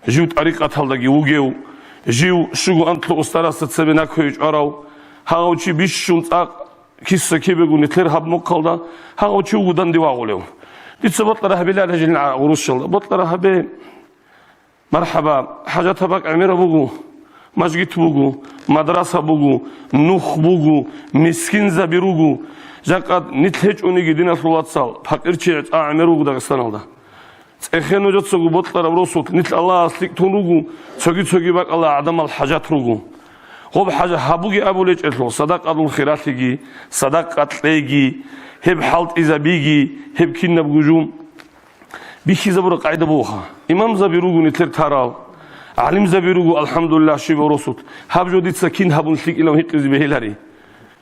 жив тӀарикъаталдаги вугев, жив щуго анлъго устарасда цебе наквей чӀварав, гьагъав чи бищун цӀакъ киса-кибего нилъер гьаб мухъалда, гьагъав чи вуго данде вагъулев. Дица бокьараб гьабиларо жил гӀурущалда. Бокьараб гьабе. Мархаба, хӀажатаб бакӀ гӀемераб буго, мажгит буго, мадраса буго, нух буго, мискинзаби руго. Жакъа нилъ гьечӀониги, диналъул вацал, пакъирчи цӀа гӀемер вуго Дагъистаналда. ЦӀехе нужецаго бокьараб росулъ нилъ Аллагьас лъикӀ тун руго, цоги-цоги бакӀалда гӀадамал хӀажат руго. Гъоб хӀажат гьабуге абулечӀелъул, садакъаялъул хиралъиги, садакъа кьеги, гьеб хӀалтӀизабиги, гьеб кинабго жо. Бихьизабураб къагӀида бугоха. Имамзаби руго нилъер тарал, гӀалимзаби руго, алхӀамдулиллагь, щибаб росулъ. Гьаб жо дица кин гьабун лъикӀилан гьикъизе бегьилари.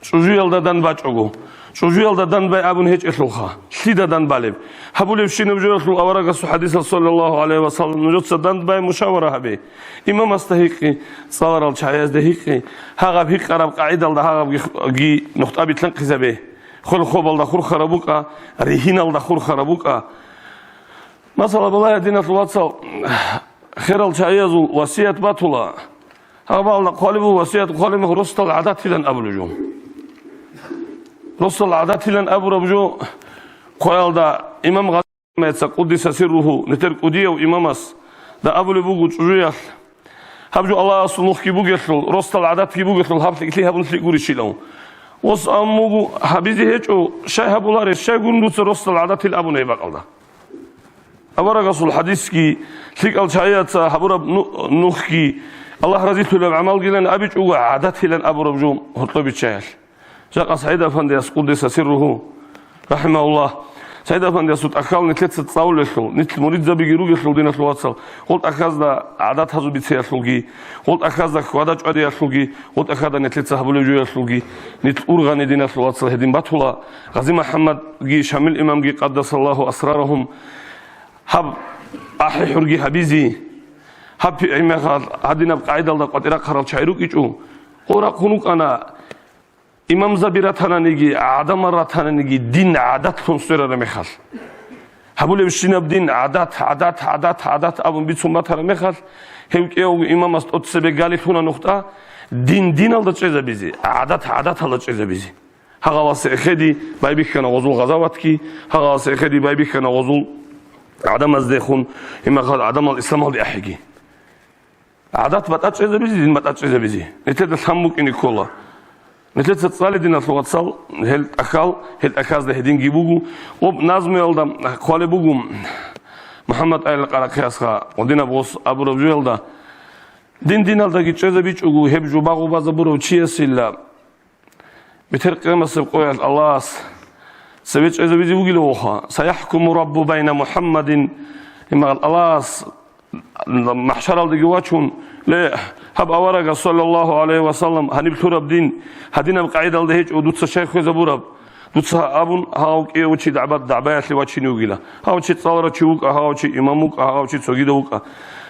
ЧӀужуялда дандбачӀого. ЧӀужуялда дандбай абун гьечӀелъулха. Лъида дандбалеб? Гьабулебщинаб жоялъул аварагасул хӀадисал, саллаллагьу гӀалайгьи ва саллам, нужеца дандбай мушавара гьабе. Имамасда гьикъи, цӀаларал чагӀиязда гьикъи, гьагъаб гьикъараб къагӀидалда гьагъабги нухтӀа битлъанхъизабе. Хвел-хвабалда хурхараб букӀа, ригьиналда хурхараб букӀа. Масала, балагье, диналъул вацал, херал чагӀиязул васият батула. Гьаб гьалда хъвалеб буго, васият хъвалеб мехалъ росдал гӀадатилан абулеб жо. Росдал гӀадатилан абураб жо хъваялда имам Гъазимаца, къуддиса сирругьу, нилъер кӀудияв имамас да абулеб буго чӀужуялъ: гьаб жо Аллагьасул нухги бугелъул, росдал гӀадатги бугелъул, гьаб лъикӀлъи гьабун лъикӀ гурищилан. Ос абун буго, гьабизе гьечӀо, щай гьабулареб, щайгурун дуца росдал гӀадатил абуна гьеб бакӀалда. Аварагасул хадисги, лъикӀал чагӀияца гьабураб ну-, нухги, Аллагь разилъулеб гӀамалгилан абичӀого гӀадатилан абураб жо гьоркьоб биччаялъ. Жакъа СагӀид-афандияс, къуддиса сирругьу, рахӀимагьуллагь, СагӀид-афандиясул тӀахьал нилъеца цӀалулелъул, нилъ муридзабиги ругелъул, диналъул вацал, гъол тӀахьазда гӀадат гьазу бицеялъулги, гъол тӀахьазда хьвада-чӀвадиялъулги, гъол тӀахьазда нилъеца гьабулеб жоялъулги, нилъ ургъани, диналъул вацал, гьедин батула. Гъази МухӀаммадги Шамил имамги, къаддасаллагьу асрарагьум, гьаб ахӀи-хӀурги гьабизе, гьаб пи-, гьеб мехалъ гьадинаб къагӀидалда къватӀирахъарал чагӀи рукӀичӀо, гъо рахъун вукӀана, имамзаби ратананиги, гӀадамал ратананиги, дин гӀадатлъун сверараб мехалъ. Гьабулебщинаб дин гӀадат, гӀадат, гӀадат, гӀадат абун бицун батараб мехалъ, гьев кӀиявго имамас тӀоцебе галилъуна нухда, дин диналда чӀезабизе, гӀадат гӀадаталда чӀезабизе. Гьагъаласе эхеди байбихьана гъозул гъазаватги, гьагъаласе эхеди байбихьана гъозул гӀадамаздехун, гьеб мехалъ гӀадамал исламалде ахӀиги. ГӀадат батӀа чӀезабизе, дин батӀа чӀезабизе. Нилъеда лъан букӀине ккола. Нилъеца цӀале, диналъул вацал, гьел тӀахьал, гьел тӀахьазда гьединги буго. Гъоб назмуялда хъвалеб буго МухӀаммад Али Къарахъиясха, гъодинаб гъос абураб жоялда: дин диналдаги чӀезабичӀого, гьеб жо багъу базабурав чиясила бетер къиямасеб къоялъ Аллагьас цеве чӀезабизе вугилавха: «СаяхӀкуму Раббу байна МухӀаммадин», гьеб мехалъ Аллагьас махӀшаралдеги вачун: «Ле, гьаб аварагас, саллаллагьу гӀалайгьи ва саллам, гьаниб лъураб дин, гьадинаб къагӀидалда гьечӀо, дуца щай хвезабураб?» Дуца абун, гьав кӀияв чи дагӀба-, дагӀбаялъе вачине вугила. Гьав чи цӀаларав чи вукӀа, гьав чи имам вукӀа, гьав чи цогидав вукӀа.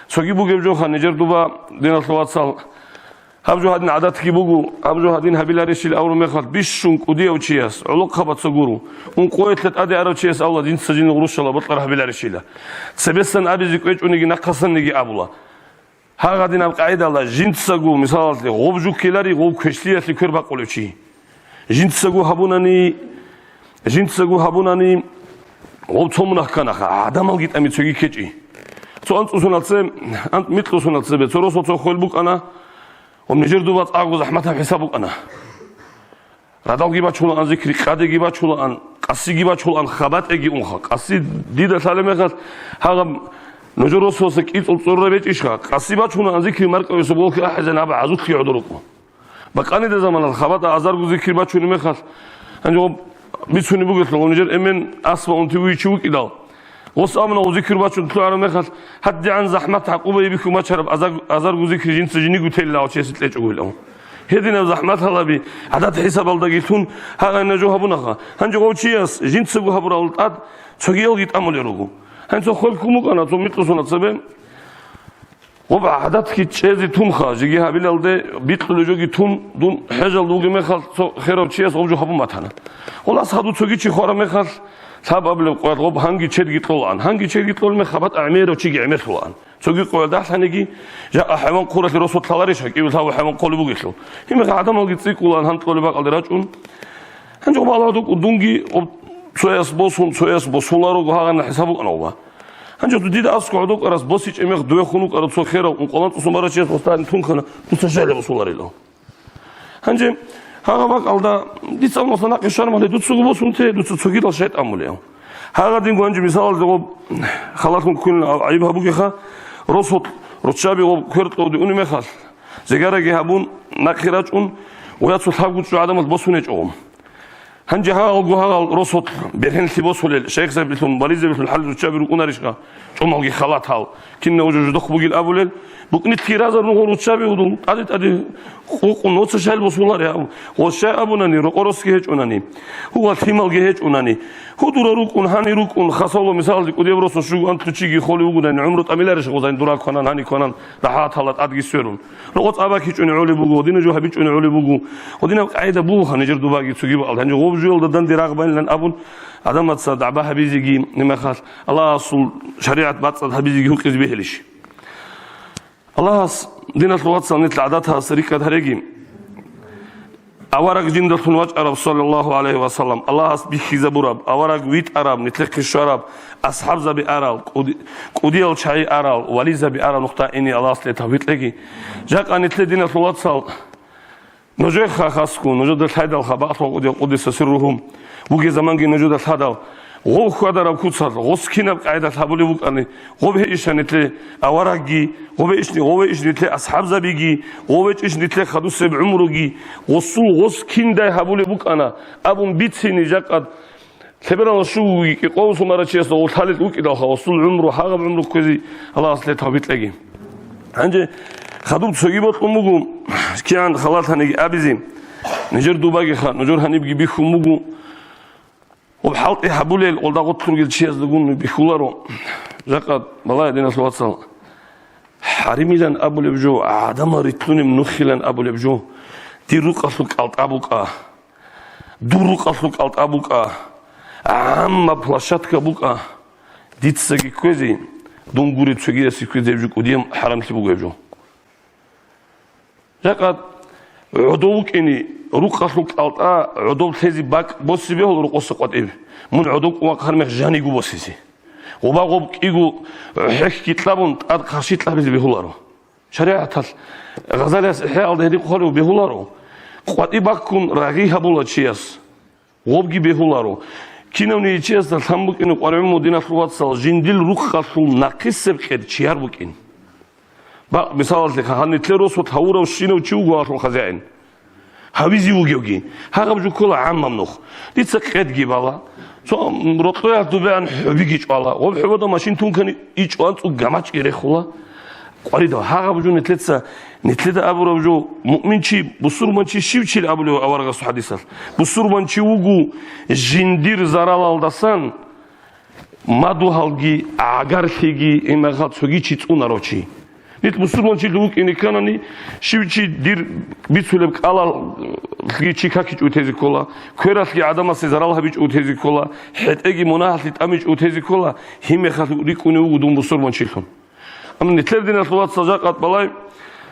Цоги бугеб жоха нижер дуба, диналъул вацал, гьаб жо гьадин гӀадатги буго, гьаб жо гьадин гьабиларищил авру мехалъ, бищун кӀудияв чияс, гӀолохъабаца гуро, ункъоялъе тӀаде арав чияс авла, жинца жинул рушала бокьар гьабиларищила. Цебесан абизе кӀвечӀониги нахъасанниги абула. Гьагъадинаб къагӀидала жинцаго, мисалалъе, гъоб жуккилари гъов квешлъиялъе квер бакъулев чи. Жинцаго гьабунани, жинцаго гьабунани, гъов цо мунагь кканаха, гӀадамалги тӀами цоги ккечӀи. Цо анцӀусуналце, анцӀ-, микьусуналцебе цо росо цо хвел букӀана, ва нижер дуба цӀакъго захӀматаб хӀисаб букӀана. Радалги бачулаан зикри, къадиги бачулаан, къасиги бачулаан, хабатӀеги унха. Къаси дида лъалеб мехалъ, гьагъаб нужер росуласа кӀицӀул цӀурра бечӀищха? Къаси бачулаан зикри маркӀавеса болхи ахӀизан аб гӀазулъги гӀодор рукӀу. Бакъанида заманалъ хабатӀа азарго зикри бачунеб мехалъ, гьанже гъоб бицунеб бугелъул, нужер эмен асма унти вуйчи вукӀидал. Гъос амна гъо зикр бачун лъугӀараб мехалъ, гьадигӀан захӀмат гӀакъуба бихьун бачараб азар-, азарго зикри жинца жиниго телила гьав чиясе кьечӀого гьелъул. Гьединаб захӀмат гьалаби гӀадат хӀисабалдаги лъун гьагъайна жо гьабунаха. Гьанже гъов чияс жинцаго гьабурал тӀад цогиялги тӀамулел руго. Гьанже цо хвел ккун букӀана, цо микьусуна цебе. Гъоб гӀадатги чӀезе тунха, жеги гьабилалде бикьулев жоги тун, дун хӀежалда вугеб мехалъ, цо херав чияс гъоб жо гьабун батана. Гъолас гьаду цоги чи хвараб мехалъ, лъаб абулеб къоялъ гъоб гьанги чедги кьолаан. Гьанги чедги кьолеб мехалъ, хабатӀа гӀемерав чиги гӀемерлъулаан. Цоги къоялда лъаниги, жакъа хӀайван хъуралъе росулъ лъаларищ, гьакӀиве лъабго хӀайван хъолеб бугелъул. Гьеб мехалъ гӀадамалги цӀикӀкӀулаан гьанкьолеб бакӀалде рачӀун. Гьанже гъоб гьаладукӀун дунги гъоб цояс босун, цояс босуларо гьагъанна хӀисаб букӀана гъоба. Гьанже дида аскӀов гӀодов кӀарас босичӀеб мех дуе хун вукӀарав цо херав ункъоялда анцӀусун барав чияс гъосда гьаниб тунхана, дуца щайила босуларила. Гьанже гьагъа бакӀалда дица гьанивса нахъе щвараб мехалъ, дуцаго босун те, дуца цогидал щай тӀамулев. Гьагъадинго гьанже мисалалда гъоб халалъун ккунин гӀайиб гьабугеха, росулъ руччаби гъоб квер кьолде унеб мехалъ, зигараги гьабун, нахъе рачӀун, гъояцул лъабго чӀужугӀаданалъ босун гьечӀо гъоб. Гьанже гьагъалго гьагъал росулъ бергьенлъи босулел, шайихзабилъун, вализабилъун хӀал руччаби рукӀунарищха, чӀумалги халатал, кинав жо жидехъ бугил абулел, букӀнилъги разарун гъо руччаби удул, тӀаде-тӀаде къукъун, гъоца щайил босулари абу. Гъос щай абунани, рокъоросги гьечӀунани, гьугьа лъималги гьечӀунани, гьудура рукӀун, гьани рукӀун, хасавла мисалалде кӀудияб росулъ щугу анлъучиги холев вугодани, гӀумру тӀамиларищ гъозайин дура кванан, гьани кванан, рахӀатала тӀадги сверун. Рокъо цӀа бакичӀони гӀолеб буго, гьодинаб жо гьабичӀони гӀолеб буго. Гьодинаб къагӀида бугоха нижер дубаги цоги бакӀал. Гьанже гъоб жоялда данде рагъ байилан абун, Гьадамаца дагӀба гьабизеги, гьеб мехалъ Аллагьасул шаригӀат бацӀцӀад гьабизеги гьукъизе бегьилищ? Аллагьас, диналъул вацал, нилъ гӀадатас рикӀкӀад гьареги, авараг жиндалъун вачӀараб, саллаллагьу гӀалайгьи ва саллам, Аллагьас бихьизабураб, авараг витӀараб, нилъехъе щвараб, асхӀабзаби арал, кӀуди-, кӀудиял чагӀи арал, вализаби арал нухда ине Аллагьас нилъее тавфикъ кьеги. Жакъа нилъее, диналъул вацал, нужеха хасго, нужеда лъайдалха бакълъун кӀудияв къуддиса сирругьу вугеб заманги нужеда лъадал, гъов хьвадараб куцалъ, гъос кинаб къагӀидалъ гьабулеб букӀани, гъоб гьечӀищ нилъее аварагги, гъов гьечӀни-, гъов гьечӀищ нилъее асхӀабзабиги, гъов гьечӀищ нилъее хадусеб гӀумруги, гъосул гъос киндай гьабулеб букӀана абун бицине жакъа Лъебералда щугоги кӀикъоялъул марачиясда гъов лъалел вукӀидалха, гъосул гӀумру, гьагъаб гӀумру кквезе Аллагьас нилъее тавфикъ кьеги. Гьанже хадуб цоги бокьун буго, кигӀан халалъаниги абизе, нижер дубагиха, нужер гьанибги бихьун буго, гъоб хӀалтӀи гьабулел, гъолда гъорлъ ругел чиясдагун бихьуларо. Жакъа балагье, диналъул вацал, хӀаримилан абулеб жо, гӀадамал рилълъунеб нухилан абулеб жо, дир рукъалъул кӀалтӀа букӀа. Дур рукъалъул кӀалтӀа букӀа, гӀамма площадка букӀа, дицаги кквезе, дун гуреб цогиясе кквезе гьеб жо кӀудияб хӀарамлъи буго гьеб жо. Жакъа гӀодов вукӀине, рукъалъул кӀалтӀа гӀодов лъезе бакӀ босе бегьула рокъоса къватӀиб, мун гӀодов кӀун вахъараб мех жаниго босизе. Гъоба гъоб кӀиго хӀехьги кьабун, тӀад хъарщи кьабизе бегьуларо. ШаригӀаталъ Гъазалияс ИхӀяалда гьедин хъвалев бегьуларо, къватӀи баккун рагъи гьабула чияс, гъобги бегьуларо. Кинавниги чиясда лъан букӀине къваригӀун буго, диналъул вацал, жиндир рукъалъул нахъисеб къед чияр букӀин. Бакъ, мисалалъе, гьанир нилъер росулъ гьавурав щинав чи вуго гьалъул хазяин. Гьавизе вугевги, гьагъаб жо ккола гӀаммаб нух. Дица къедги бала. Цо рокьоялъ дубеян хӀубиги чӀвала. Гъоб хӀубада машин тункани ичӀван цӀуг гамачӀги рехула. Къваридал, гьагъаб жо нилъеца, нилъеда абураб жо, муъминчи, бусурманчи щив чил абулев аварагасул хӀадисалъ? Бусурманчи вуго жиндир заралалдасан мадугьалги, гӀагарлъиги, имагьал цоги чи цӀунарав чи. Нилъ бусурманчилъун вукӀине кканани, щив чи дир бицулеб кӀалалъги чи какичӀо тезе ккола, квералъги гӀадамасе зарал гьабичӀо тезе ккола, хӀетӀеги мунагьалъе тӀамичӀо тезе ккола, гьеб мехалъ рикӀкӀунев вуго дун бусурманчилъун. Амма нилъер, диналъул вацал, жакъа балай,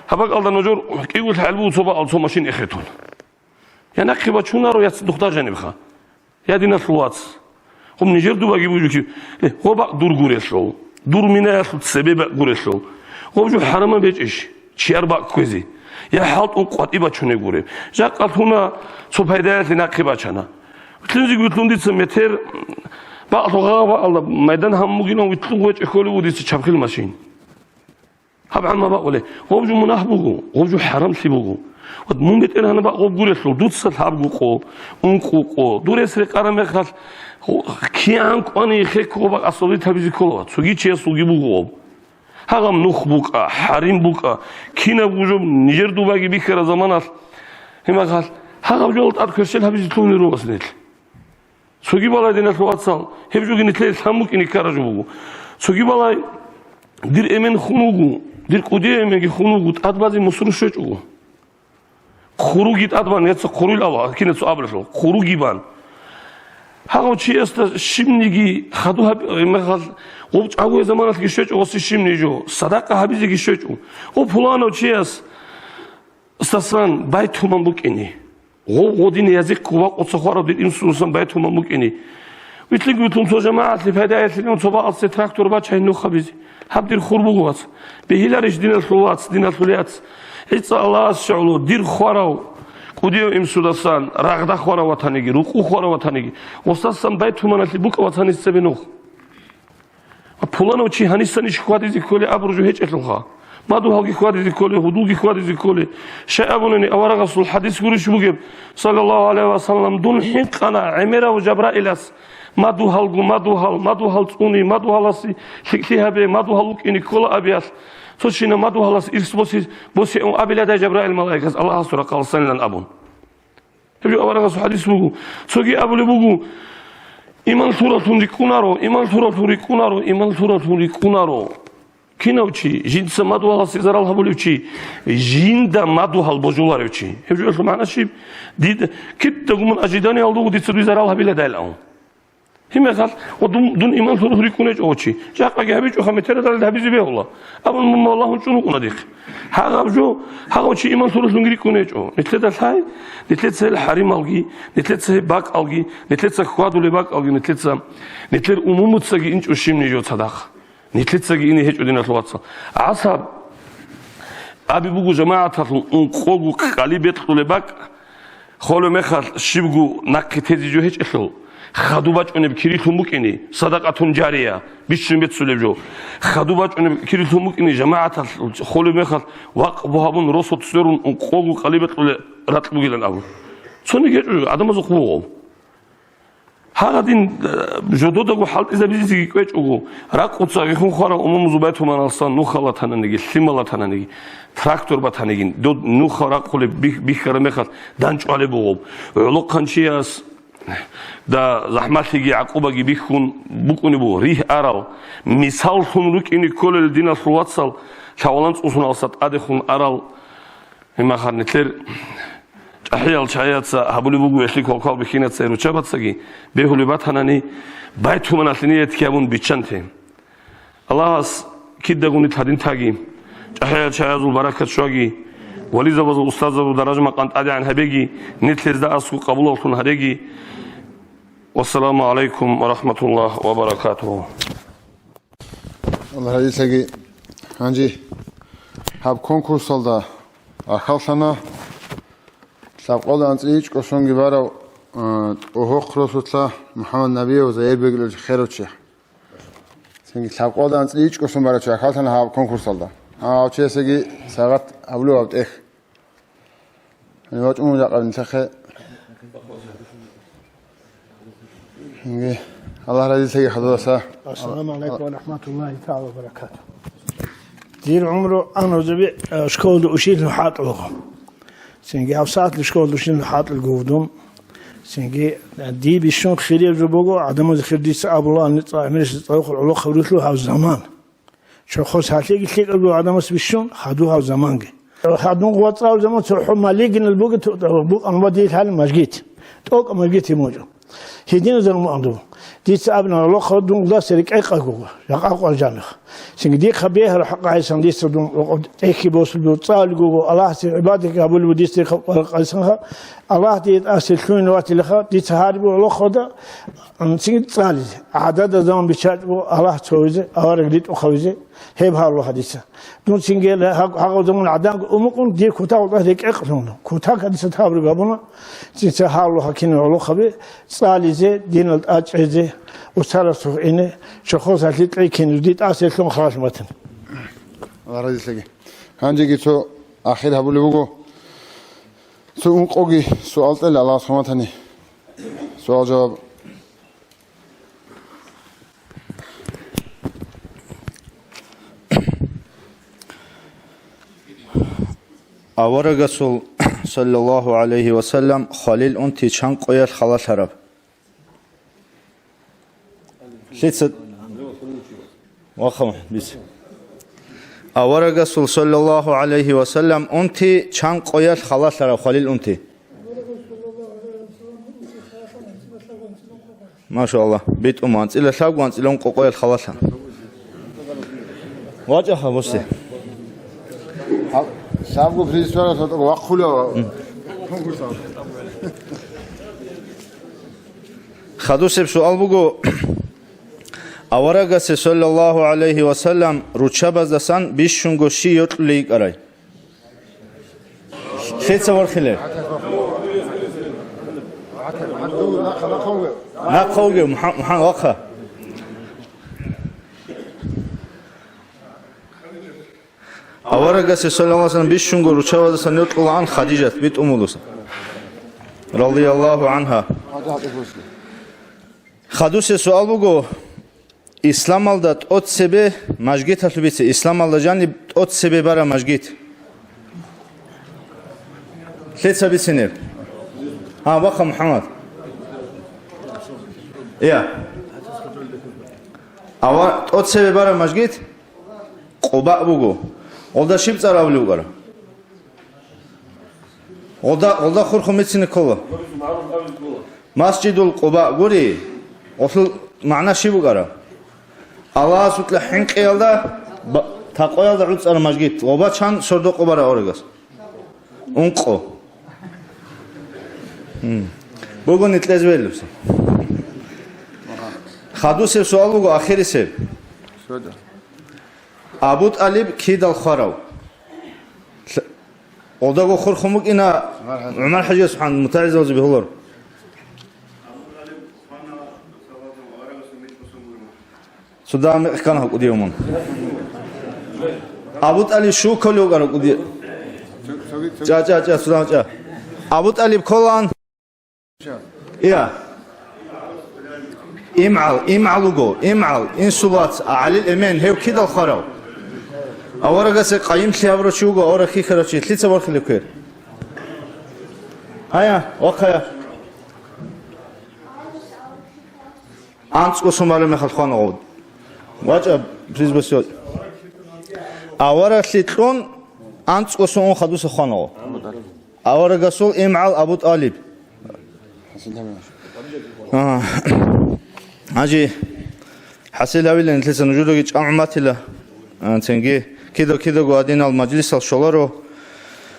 гьаб бакӀалда нужер кӀиго лъагӀел буго цо бакӀал цо машин эхетун. Я нахъе бачунаро, я цадахъ жанибха. Я диналъул вац. Гъоб нижер дубаги бугев чи, ле, гъоб бакӀ дур гурелъул, дур минаялъул цебе бакӀ гурелъул. Гъоб жо хӀарамаб гьечӀищ, чияр бакӀ кквезе. Я хӀалтӀун къватӀи бачунеб гуреб. Жакъа лъуна, цо пайдаялъе нахъе бачана. Вилълъунзеги вилълъун дица метер бакӀ лъугьа-, бакӀалда майдан гьаммугилан вилълъун гъвечӀи кколев вуго дица чабхил машин. Гьаб гӀамма бакъулеб, гъоб жо мунагь буго, гъоб жо хӀарамлъи буго. Ва мун бетӀергьанаб бакъ гъоб гурелъул, дуца лъабго къо, ункъо къо, дур рес рекъараб мехалъ, гъо-, кигӀан кӀвани хек гъоб бакъ асулит гьабизе ккола, цоги чиясулги буго гъоб. Гьагъаб нух букӀа, хӀарим букӀа, кинабго жо нижер дубаги бихьараб заманалъ, гьеб мехалъ, гьагъаб жоялда тӀад кверщел гьабизе лъугьунел руго нилъ. Цоги балай, диналъул вацал, гьеб жоги нилъее лъан букӀине ккараб жо буго. Цоги балай, дир эмен хун вуго, дир кӀудияв эменги хун вуго, тӀад базе мусру щвечӀого. Хъуруги тӀад бан, яца хъурил ава, кинаца абулелъул, хъуруги бан. Гьагъав чиясда щибниги хаду гьаб-, мехалъ, гъоб чӀагояб заманалъги щвечӀо гъоси щибни жо, садакъа гьабизеги щвечӀо. Гъоб пуланав чияс стасан байтуман букӀине. Гъов гъодине язихъго вакъуца хварав дир инсусан байтуман букӀине. Вилълъинги вилълъун цо жамагӀатлъи пайдаялъилан цо бакъасе трактор бачай нух гьабизе. Гьаб дир хур буго, вац. Бегьиларищ, диналъул вац, диналъул яц? ГӀиса Аллагьас щегӀуло дир хварав, кӀудияв инсудасан, рагъда хварав ватаниги, рукъу хварав ватаниги, гъосасан байтуманалъе букӀа ватанис цебе нух. Пуланав чи гьанисанищ хьвадизе кколей абураб жо гьечӀелъулха. Мадугьалги хьвадизе кколей, гьудулги хьвадизе кколей. Щай абунани, аварагасул хӀадис гурищ бугеб, саллаллагьу гӀалайгьи ва саллам, дун хӀинкъана гӀемерав Жабраилас, мадугьалго, мадугьал, мадугьал цӀуни, мадугьаласе лъикӀлъи гьабе, мадугьал вукӀине ккола абиялъ. Цо чина мадугьалас ирс боси-, босиун абиладай Жабраил малаикас Аллагьасул рахъаласанилан абун. Гьеб жо аварагасул хӀадис буго. Цоги абулеб буго: «Иман лъураллъун рикӀкӀунаро, иман лъураллъун рикӀкӀунаро, иман лъураллъун рикӀкӀунаро». Кинав чи, жинца мадугьаласе зарал гьабулев чи, жинда мадугьал божуларев чи. Гьеб жоялъул магӀна щиб? Дида кидаго мун ожиданиялда вуго дица дуе зарал гьабиладайилан. Гьебмехалъ, ва дун, дун иман лъуралъун рикӀкӀун гьечӀо чи. Жакъаги гьабичӀо, ха метералда гьабизе бегьула. Абун мун Аллагьун чӀун вукӀуна дихъ. Гьагъаб жо, гьагъав чи иман лъуралъунги рикӀкӀун гьечӀо. Нилъеда лъай, нилъеца гьел хӀарималги, нилъеца гьеб бакӀалги, нилъеца хьвадулеб бакӀалги, нилъеца, нилъер умумуцаги инчӀо щибни жо цадахъ. Нилъецаги ине гьечӀо, диналъул вацал. ГӀасаб аби буго жамагӀаталъул ункъого къали бекьулеб бакӀ, холеб мехалъ щибго нахъе тезе жо гьечӀелъул, хадуб бачӀунеб кирилъун букӀине, садакъатун жария, бищун беццулеб жо. Хадуб бачӀунеб кирилъун букӀине, жамагӀаталъ холеб мехалъ вакъбу гьабун, росулъ сверун, ункъого къали бекьулеб ракь бугилан абун. Цониги гьечӀо жо, гӀадамазухъ бугъав. Гьагъадин, э, жододаго хӀалтӀизабизеги кӀвечӀого, ракъуца гьехун хварал умумузул байтуманалсан нуха латананиги, лъимал латаниги, трактор батаниги, дод нуха рахъулеб бих-, бихьараб мехалъ данчӀвалеб бугъоб. ГӀолохъанчияс да захӀмалъиги гӀакъубаги бихьун букӀунеб буго, ригь арал, мисаллъун рукӀине кколел диналъул вацал, лъавалан цӀусуналса тӀадехун арал, Гьимахъа нилъер чӀахӀиял чагӀияца гьабулеб буго, гьелъие квалквал бихьинаца, руччабацаги бегьулеб батанани, байтуманалъе ният ккабун биччанте. Аллагьас кидаго нилъ гьадин таги, чӀахӀиял чагӀиязул баракат щваги, вализабазул, устазабазул даража-макъам тӀадегӀан гьабеги, нилъ гьезда аскӀоб къабулавлъун гьареги. Вассаламу гӀалайкум ва рахӀматуллагь ва баракатугьу. Аллагь разилъаги, гьанже гьаб конкурсалда рахьаллъана лъабкъоялда анцӀила ичӀго сонги барав, а, ТӀогьохъ росулъа МухӀаммад Набиев Заирбегилович Херочи. Цинги лъабкъоялда анцӀила ичӀго сон барав чи рахьаллъана гьаб конкурсалда. А, гьав чиясеги сагъат гьабулев гьаб тӀехь. Гьанив вачӀун вугев жакъа нилъехъе. Гьанги Аллагь разилъаги хадураса. Ассаламу гӀалайкум ва рахӀматуллагьи тагӀала ва баракатугь. Дир гӀумру аназаби, э, школалда учительный хӀалтӀулгъу. Цинги гьабсагӀатли школалда учительный хӀалтӀулгъу вугев дун. Цинги, э, дие бищун хирияв жо буго, гӀадамазе хир дица абула, ани цӀа-, гӀемерисез цӀакъ гӀолохъаб рилълъу гьав заман. Чорхол сахлъиги лъикӀаб буго гӀадамас бищун, хадуб гьав заманги. Хадуб вацӀцӀав заман цохӀо малигинал бугеб ту-, букӀан ва дие лъалеб мажгит. ТӀокӀаб мажгит гьеб мугӀ. Гьединазул мугӀ буго. Дица абуна, гӀолохъаб дун гъудаса рекӀекъа гуго, жакъа къваржанаха. Цинги дихъа бегьараб хӀакъ гьайсан дица дун рокъоб тӀехьги босулеб буго, цӀалулеб буго, Аллагьасе гӀибадатги гьабулеб буго дица дихъа къваракъайсанха. Аллагь дие тӀаса лъугьине ватилаха, дица гьариб буго гӀолохъабда, Цинги цӀализе, гӀадада заман биччачӀого Аллагь цовизе, авараг ритӀухъавизе, гьеб гьарулаха дица. Дун цинги гьаг-, гьагъав заман гӀаданго умукъун дир кутакалда рекӀекълъун, кутакалда дица табру гьабуна, дица гьарулаха кинаб гӀолохъаби, цӀализе, динал тӀачӀизе, устарасухъ ине, чорхол сахлъи кьей кинаб, дие тӀаса лъугьун халалъ батана. Аллагь разилъаги. Гьанжеги цо ахир гьабулеб буго. Цо ункъоги суал кьела, Аллагьас хъван батани. Суал-жаваб. Аварагасул, саллаллагьу гӀалайгьи ва саллам, хвалил унти чан къоялъ халалъараб? Лъица? Ваха, бис. Аварагасул, саллаллагьу гӀалайгьи ва саллам, унти чан къоялъ халалъараб, хвалил унти? Машаллагь, битӀун анцӀила лъабго, анцӀила ункъо къоялъ халалъа. ВачӀаха, боссе. Лъабго призисварас вахъула. Хадусеб суал буго, аварагасе, саллаллагьу гӀалайгьи ва саллам, руччабаздасан бищунго щий йокьулей йикӀарай? Лъица ворхилеб? Нахъа вугев, МухӀа-, МухӀа-, вахъа. Аварагасе, саллаллагьу гӀалайгьи ва саллам, бищунго руччабаздасан йокьулаан Хадижат битӀун вугоса, радияллагьу гӀангьа. Хадусеб суал буго, исламалда тӀоцебе мажгиталъуб бице, исламалда жаниб тӀоцебе бара мажгит. Лъица бицинеб? А, ваха, МухӀаммад. Я. Ава тӀоцебе бара мажгит? Къуба буго. Гъолда щиб цӀар абулеб букӀара? Гъолда, гъолда хурхун бицине ккола. Масжидул Къуба гури, Гъолъул магӀна щиб букӀараб? Аллагьасукьа хӀинкъиялда, ба-, такъваялда гӀуцӀараб мажгит, гъоба чан сордо къо бараб аварагас? Ункъо. Гьм. Буго нилъезе белеб. Хадусеб суал буго, ахирисеб. Абу ТӀалиб кидал хварав? Гъолдаго хурхун букӀина ГӀумар ХӀажияс, субхӀан, мутагӀилзабазе бегьуларо. Цо дагьа мекъ ккана гьаб кӀудияв мун. Абу ТӀалиб щул кколев вукӀарав кӀуди-, чӀа, чӀа, чӀа, цо дагьа чӀа. Абу ТӀалиб кколаан. Я. ИмгӀал, имгӀал вуго, имгӀал, инсул вац, ГӀалил эмен, гьев кидал хварав? Аварагасе къайимлъи гьабурав чи вуго, авараг хьихьарав чи, лъица борхилев квер? Гьая, вахъая. АнцӀго сон бараб мехалъ хвана гъов. ВачӀа, приз босиот. Авараглъи кьун, анцӀго сон ун хадуса хвана гъов. Аварагасул имгӀал Абу ТӀалиб. А, гьанже хӀасил гьавила нилъеца нужедаги чӀамгӀуматила, а, цинги кида-кидаго гьадинал мажлисал щоларо.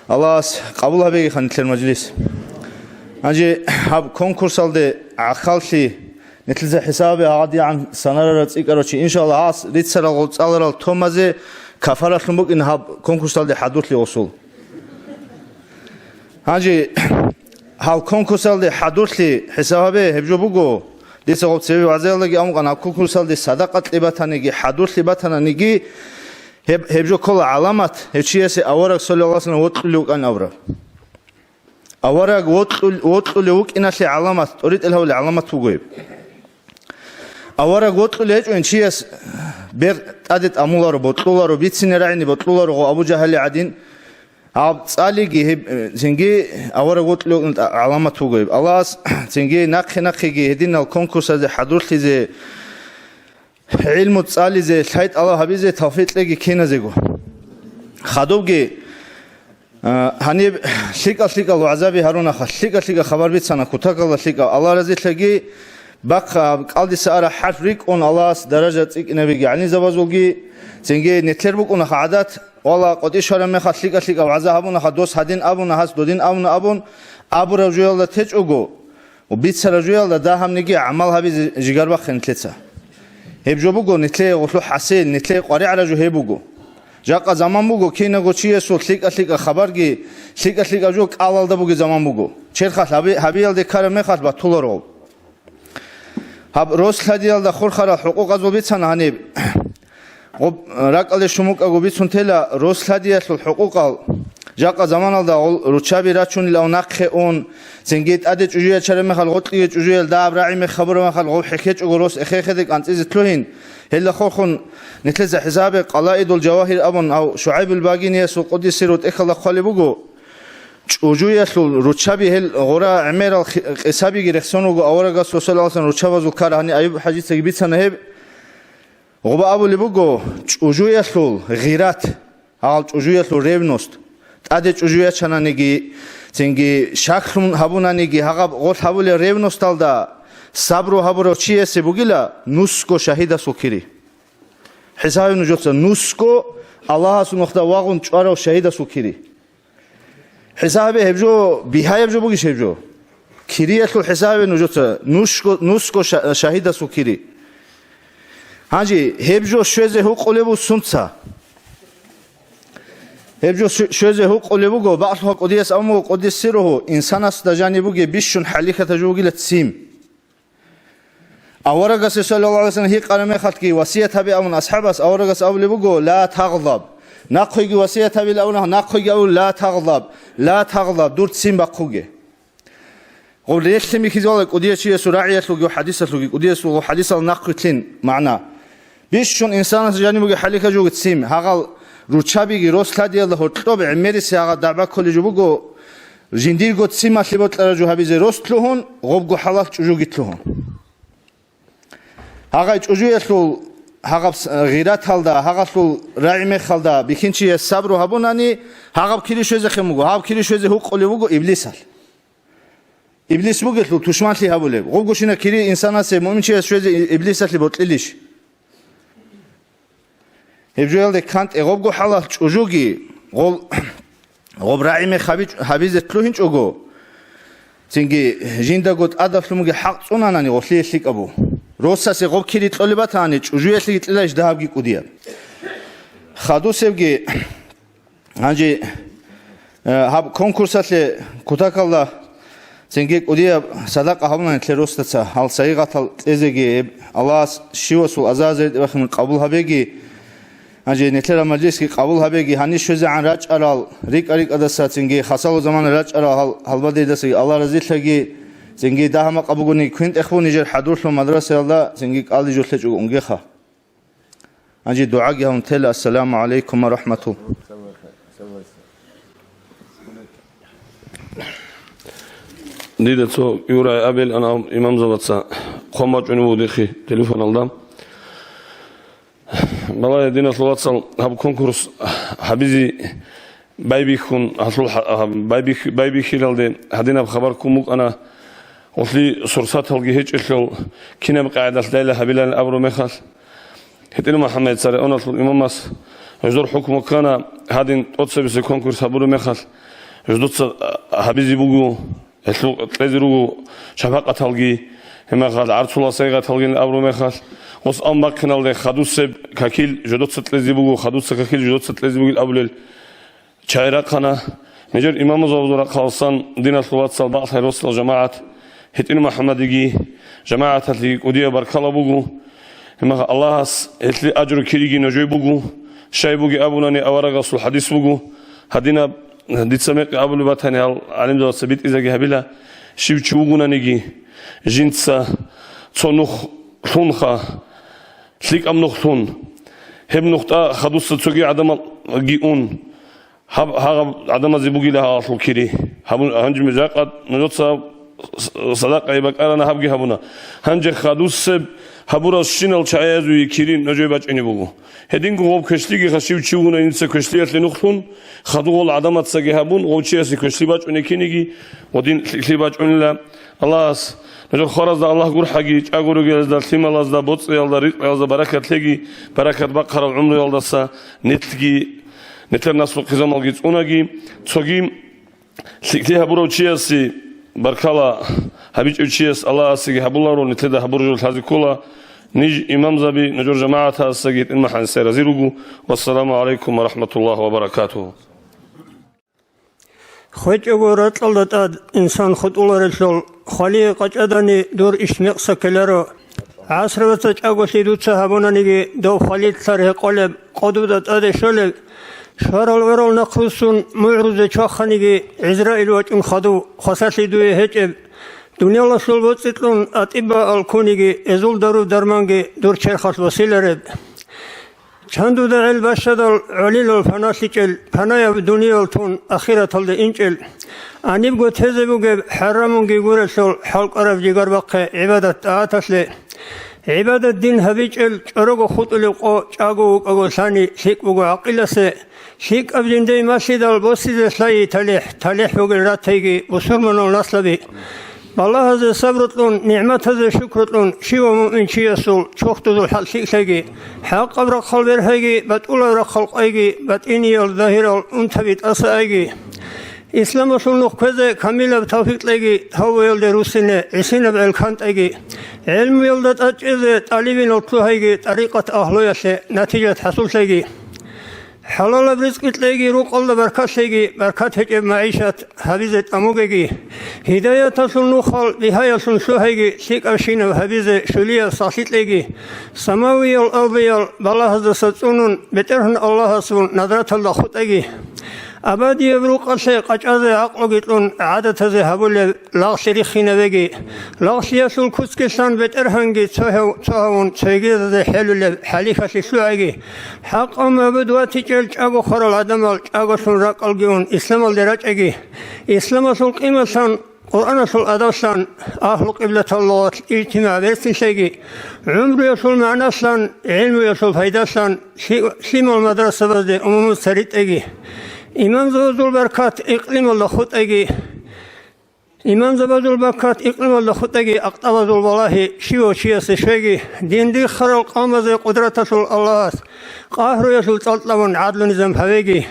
Аллагьас къабул гьабегиха нилъер мажлис. Гьанже гьаб конкурсалде гӀахьаллъи нилъеца хӀисабе гьадигӀан санарара цӀикӀкӀарав чи, иншаллагь, гьас рицарал гъоцӀаларал томазе кафаралъун букӀин гьаб конкурсалде хӀадурлъи гъосул. Гьанже гьал конкурсалде хӀадурлъи хӀисаб гьабе, гьеб жо буго, дица гъоб цеве вагӀзаялдаги амукъан, гьаб конкурсалде садакъа кье батаниги, хӀадурлъи батананиги, гьеб, гьеб жо ккола гӀаламат, гьев чиясе авараг, саллаллагьу гӀалайгьи вассалам, вокьулев вукӀан абураб. Авараг вокьул-, вокьулев вукӀиналъе гӀаламат, тӀоритӀел гьавулев гӀаламат буго гьеб. Авараг вокьулев гьечӀони чияс бер тӀаде тӀамуларо, бокьуларо, бицине рагӀине бокьуларо гъо Абу Жагьали гӀадин. Гьаб цӀалиги гьеб, э, цинги авараг вокьулев вукӀин тӀа-, гӀаламат буго гьеб. Аллагьас цинги нахъе-нахъеги гьединал конкурсазе хӀадурлъизе, гӀилму цӀализе, лъай тӀалаб гьабизе тавфикъ кьеги киназего. Хадубги, а, гьаниб лъикӀал-лъикӀал вагӀзаби гьарунаха, лъикӀал-лъикӀал хабар бицана, кутакалда лъикӀал. Аллагь разилъаги бахъа, гьаб кӀалдиса ара хӀарп рикӀкӀун Аллагьас даража цӀикӀкӀинабиги гӀалимзабазулги, цинги нилъер букӀунаха гӀадат, валла, къотӀи щвараб мехалъ лъикӀал-лъикӀал вагӀза гьабунаха, дос гьадин абуна, гьас додин абуна абун, абураб жоялда течӀого, Ва бицараб жоялда дагьабниги гӀамал гьабизе жигар бахъе нилъеца. Гьеб жо буго нилъее гъолъу хӀасил, нилъее къваригӀараб жо гьеб буго. Жакъа заман буго, кинаго чиясул лъикӀа-лъикӀа хабарги, лъикӀа-лъикӀаб жо кӀалалда бугеб заман буго. Черхалъ гьаби-, гьабиялде ккараб мехалъ батуларо. Гьаб рос лъадиялда хурхарал хӀукъукъазул бицана гьаниб. Гъоб ракӀалде щун букӀаго бицун тела рос лъадиялъул хӀукъукъал. Жакъа заманалда гъол руччаби рачунилав нахъе ун, цинги тӀаде чӀужу ячараб мехалъ, гъоркьиги чӀужуял дагьаб рагӀи мех гьабураб мехалъ, гъов хӀехьечӀого рос эхе-эхеде кӀанцӀизе лъугьин, гьелда хурхун нилъеца хӀисабе Къалаидул Жавагьир абун гьав ШугӀайбул Багиниясул къуддиса сирругьу тӀехьалда хъвалеб буго. ЧӀужуялъул руччаби гьел гъура гӀемерал хи-, къисабиги рехсон руго аварагасул саллаллагьу гӀалайгьи вассалам руччабазул ккара, гьаниб Аюб хӀажицаги бицана гьеб. Гъоба абулеб буго, чӀужуялъул гъират, гьал чӀужуялъул ревность, тӀаде чӀужу ячананиги, цинги щаклъун гьабунаниги, гьагъаб гъолъ гьабулел ревносталда сабру гьабурав чиясе бугила нусго шагьидасул кири. ХӀисабе нужеца нусго Аллагьасул нухда вагъун чӀварав шагьидасул кири. ХӀисабе гьеб жо, бигьаяб жо бугищ гьеб жо? Кириялъул хӀисабе нужеца нушго-, нусго ша-, шагьидасул кири. Гьанже гьеб жо щвезе гьукъулеб бу сунца? Гьеб жо щ-, щвезе гьукъулеб буго, бакълъуха кӀудияс абун буго, къуддиса сирругьу, инсанасда жаниб бугеб бищун хӀалихьатаб жо бугила ццим. Аварагасе, саллаллагьу гӀалайгьи вассалам, гьикъараб мехалъги васият гьабе абун асхӀабас, аварагас абулеб буго: «Ла тагъзаб». Нахъеги васият гьабила абуна, нахъеги абула: «Ла тагъзаб, ла тагъзаб, дур ццин бахъуге». Гъоб релълъин бихьизе вала кӀудияв чиясул рагӀиялъулги хӀадисалъулги, кӀудиясул хӀадисал нахъвилълъин магӀна. Бищун инсанас жаниб бугеб хӀалихьа жуги ццим, гьагъал руччабиги рос лъадиялда гьоркьоб гӀемерисеб гьагъа дагӀба кколеб жо буго, жиндирго ццималъе бокьараб жо гьабизе рос лъугьун, гъобго хӀалалъ чӀужуги лъугьун. Гьагъай чӀужуялъул гьагъаб с-, гъираталда, гьагъалъул рагӀи мехалда бихьинчияс сабру гьабунани, гьагъаб кири щвезехъин буго, гьаб кири щвезе гьукъулев вуго иблисалъ. Иблис бугелъул тушманлъи гьабулеб. Гъобгощинаб кири инсанасе, муъминчияс щвезе и-, Иблисалъе бокьилищ? Гьеб жоялде кантӀе гъобго хӀалалъ чӀужуги гъол-, гъоб рагӀи мех гьаби-, гьабизе лъугьинчӀого, цинги жиндаго тӀадалъун бугеб хӀакъ цӀунанани гъолъие лъикӀаб бу. Росасе гъоб кири кьолеб батани, чӀужуялъеги кьелайищ дагьабги кӀудияб? Хадусебги Гьанже, э, гьаб конкурсалъе кутакалда цинги кӀудияб садакъа гьабуна нилъер росдаца, гьал сайигъатал кьезеги, гьеб Аллагьас щивасул азазари рахине къабул гьабеги, гьанже нилъер мажлисги къабул гьабеги, гьанир щвезегӀан рачӀарал, рикӀа-рикӀадаса цинги хасало замана рачӀарал гьал, гьалбадейдасаги Аллагь разилъаги, цинги дагьа-макъа бугони квен-тӀехбу нижер хӀадурлъун мадрасаялда цинги кӀалдижулъе чӀугунгеха. Гьанже дугӀаги гьавун тела. Ассаламу гӀалайкум ва рахӀматулла. Дида цо Юрай абел ана имамзабаца хъван бачӀунев вугехъи телефоналда. Балагье, диналъул вацал, гьаб конкурс гьабизе байбихьун, гьалъул хӀа-, гьаб-, байбих-, байбихьилалде гьадинаб хабар ккун букӀана, гъолъи сурсаталги гьечӀелъул, кинаб къагӀидалъ дайла гьабилан абуру мехалъ, ГьитӀил МухӀаммад цареоналъул имамас гьезул хӀукму ккана, гьадин тӀоцебесеб конкурс гьабураб мехалъ, жидуца гьабизе буго, гьелъул кьезе руго шапакъаталги, гьеб мехалъ гӀарцул сайигъаталги абураб мехалъ, гъос ан бахъиналде хадусеб какил жидуца кьезе буго, хадуца какил жидуца кьезе бугил абулел. Чагъи рахъана. Нижер имамзабазул рахъаласан, диналъул вацал, бакълъи росдал жамагӀат, ГьитӀил МухӀаммадиги жамагӀаталъеги кӀудияб баркала буго. Гьебмехалъ Аллагьас гьелъие ажру кириги нужее буго. Щай бугеб абунани, аварагасул хӀадис буго. Гьадинаб дица мекъи абулеб батани, гьал гӀалимзабаца битӀизеги гьабила, щив чи вугонаниги, жинца цо нух лъунха, лъикӀаб нух лъун. Гьеб нухда хадуса цоги гӀадамалги ун. Гьаб, гьагъаб гӀадамазе бугила гьагъалъул кири. Гьабун, гьанже жакъа нужеца с-, садакъа бакӀарана, гьабги гьабуна. Гьанже хадусеб гьабуралщиналчагӀаязуе кири нужее бачӀине буго. Гьединго гъоб квешлъиги хашив чи вугуна инца квешлъиялъе нух лъун, хадугъал гӀадамацаги гьабун, гъов чиясе квешлъи бачӀунекиниги, гъодин лъикӀлъи бачӀунила. Аллагьас нужер хваразда Аллагь гурхӀаги, чӀаго ругелазда, лъималазда, боцӀиялда, ризкъиялда баракат лъеги, баракат бахъарал гӀумруялдаса нилъги, нилъер наслу-хъизамалги цӀунаги, цоги лъикӀлъи гьабурав чиясе баркала, гьабичӀев чияс Аллагьасеги гьабуларо, нилъеда гьабураб жо лъазе ккола. Ниж имамзаби, нужер жамагӀатасдаги ГьитӀил МухӀаммадасдаги рази руго. Вассаламу гӀалайкум ва рахӀматуллагьи ва баракатугьу. ХвечӀого ракьалда тӀад инсан хутӀуларелъул, хвалие къачӀадани дур иш мекъса ккеларо. ГӀасрабаца чӀаголъи дуца гьабунаниги, дов хвалилъар гьекъолеб, къо дуда тӀаде щолеб, шварал гӀорал нахъруссун мугӀрузе чваханиги, ГӀизраил вачӀун хадув хвасарлъи дуе гьечӀеб. Дуниялалъул боцӀи кьун атӀибаал ккуниги, эзул дару-дарманги дур черхалъ василареб. Чан дуда гӀел бащадал гӀолилал паналъичӀел, панаяб дуниял тун ахираталде инчӀел, гьанибго тезе бугеб хӀарамунги гурелъул хӀалкӀараб жигар бахъе гӀибадат-тӀагӀаталъе. ГӀибадат-дин гьабичӀел чӀорого хутӀулеб къо чӀаго вукӀаго лъани лъикӀ буго гӀакъиласе, лъикӀаб жиндей малъидал босизе лъайи талихӀ, талихӀ бугел ратайги бусурманал наслаби. Балагьазе сабру кьун, нигӀматазе шукру кьун, щивав муъминчиясул чурхдузул хӀал лъикӀлъайги, хӀакъаб рахъал бергьайги, батӀулаб рахъал къайги, батӀиниял загьирал унтаби тӀаса айги. Исламалъул нух кквезе камилаб тавфикъ лъеги, гьаваялде руссине гӀисинаб гӀел кантӀайги, гӀелмуялда тӀадчӀезе тӀалибинал лъугьайги, тӀарикъат агьлуялъе натижат хӀасуллъайги. ХӀалалаб ризкъи кьеги, рукъалда баркат лъеги, баркат гьечӀеб магӀишат гьабизе тӀамугеги, гьидаяталъул нухал бигьаялъун лъугьайги, лъикӀабщинаб гьабизе щулияб сахлъи кьеги, самавиял албиял балагьаздаса цӀунун, БетӀергьан Аллагьасул надраталда хутӀаги. Абадияб рукъалъе къачӀазе гӀакълуги кьун, гӀадатазе гьабулеб лагълъи риххинабеги, лагълъиялъул куцги лъан БетӀергьанги цо гьав-, цо гьавун цогидазе хӀелулеб хӀалихьалъи лъугӀаги, хӀакъав мабуд ватичӀел чӀаго хварал гӀадамал чӀаголъун ракӀалги ун исламалде рачӀаги, исламалъул къималъан, Къуръаналъул адабалъан, агьлу-къиблатал лугъат ижтимагӀ берцинлъайги, гӀумруялъул магӀналъан, гӀелмуялъул пайдалъан лъи-, лъимал мадрасабазде умумуца ритӀаги, имамзабазул баркат икълималда хутӀаги, Имамзабазул бакат икълималда хутӀаги, акътабазул балагьи щивав чиясе щвеги, дин риххарал къавмазе къудраталъул Аллагьас къагьруялъул цӀалцӀамун гӀадлу-низам гьавеги.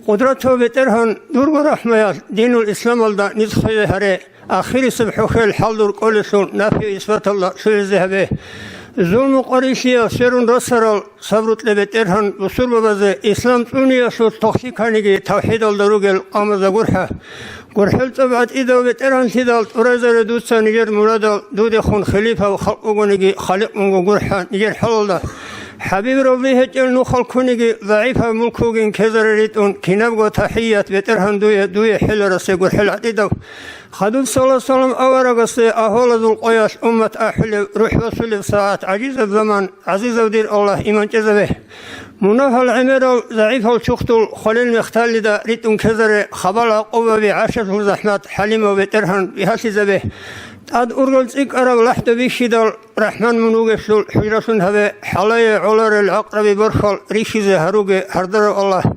Къудратав БетӀергьан, дурго рахӀмаялъ динул исламалда ниж хвезе гьаре, ахирисеб хӀухьел хӀалдур кӀолелъул нафи-исбаталда лъугӀизе гьабе. Зулму-къварилъиялъ сверун расарал сабру кье, БетӀергьан, бусурбабазе ислам цӀуниялъул тохлъи кканиги тавхӀидалда ругел къавмазда гурхӀа. ГурхӀел цӀоб гӀатӀидав БетӀергьанлъидал тӀурайзаре дуца нижер мурадал, дудехун хилифав халкъ вугониги халикъ вунго гурхӀа нижер хӀалалда. ХӀабиб рази гьечӀел нухал ккуниги, загӀипаб мулк вугин ккезаре ритӀун, кинабго тахӀият, БетӀергьан, дуе, дуе хӀеларасе гурхӀел гӀатӀидав. Хадуб саллаллагьу гӀалайгьи вассалам аварагасе агьвалазул къоялъ уммат ахӀулев, рухӀ босулеб сагӀат, гӀажизаб заман, гӀазизав дир Аллагь, иман чӀезабе. Мунагьал гӀемерал, загӀипал чурхдул хвалил мехталида ритӀун ккезаре, хабал-гӀакъубаби, гӀаршалъул захӀмат, хӀалимав БетӀергьан, бигьалъизабе. ТӀад ургал цӀикӀкӀараб лахӀда бихьидал, РахӀман мун вугелъул хӀужралъун гьабе, хӀалае гӀоларел гӀакъраби борхьал рихьизе гьаруге, гьардарав Аллагь.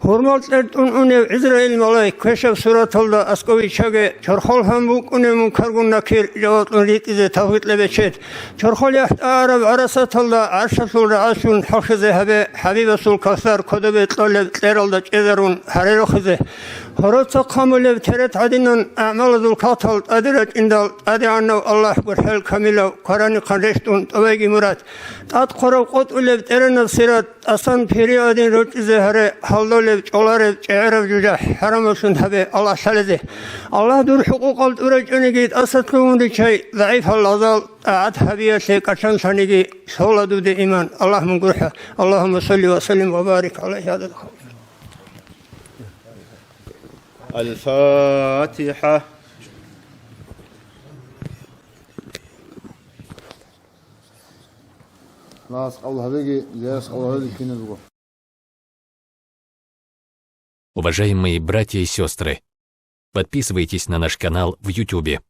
Гьурмал кьертӀун унев ГӀизраил малаик квешаб сураталда аскӀов виччаге, чорхол гьан букӀунев Мункаргун Накир жаваб кьун ритӀизе тавфикъ кье, Бечед. Чорхол яхӀ тӀагӀараб гӀарасаталда гӀаршалъул рагӀалъун хӀалхьизе гьабе, ХӀабибасул кавсар кодобе кьолеб кьералда чӀезарун гьаре рохизе. Гьороца хъамулеб терет гӀадинан агӀмалазул катал тӀаде рачӀиндал, ТӀадегӀанав Аллагь, гурхӀел камилав, кваранихъан рещтӀун тӀубайги мурад, тӀад хъварав къотӀулеб тӀеренаб сират, тӀасан пири гӀадин рорчӀизе гьаре, гьалдолеб, чӀолареб, чӀегӀераб жужахӀ хӀарамалъун гьабе Аллагь лъалезе. Аллагь, дур хӀукъукъал тӀурай чӀониги тӀаса лъугьун риччай, загӀипал азал тӀагӀат гьабиялъе кӀачанлъаниги лъола дуде иман. Аллагь, мун гурхӀа. Аллагьумма салли ва саллим ва барик гӀалайгьи гӀадада халкъи. الفاتحة. Нас къабул гьабеги, зиярас къабул гьабеги киназго. Уважаемые братья и сестры, подписывайтесь на наш канал в Ютубе.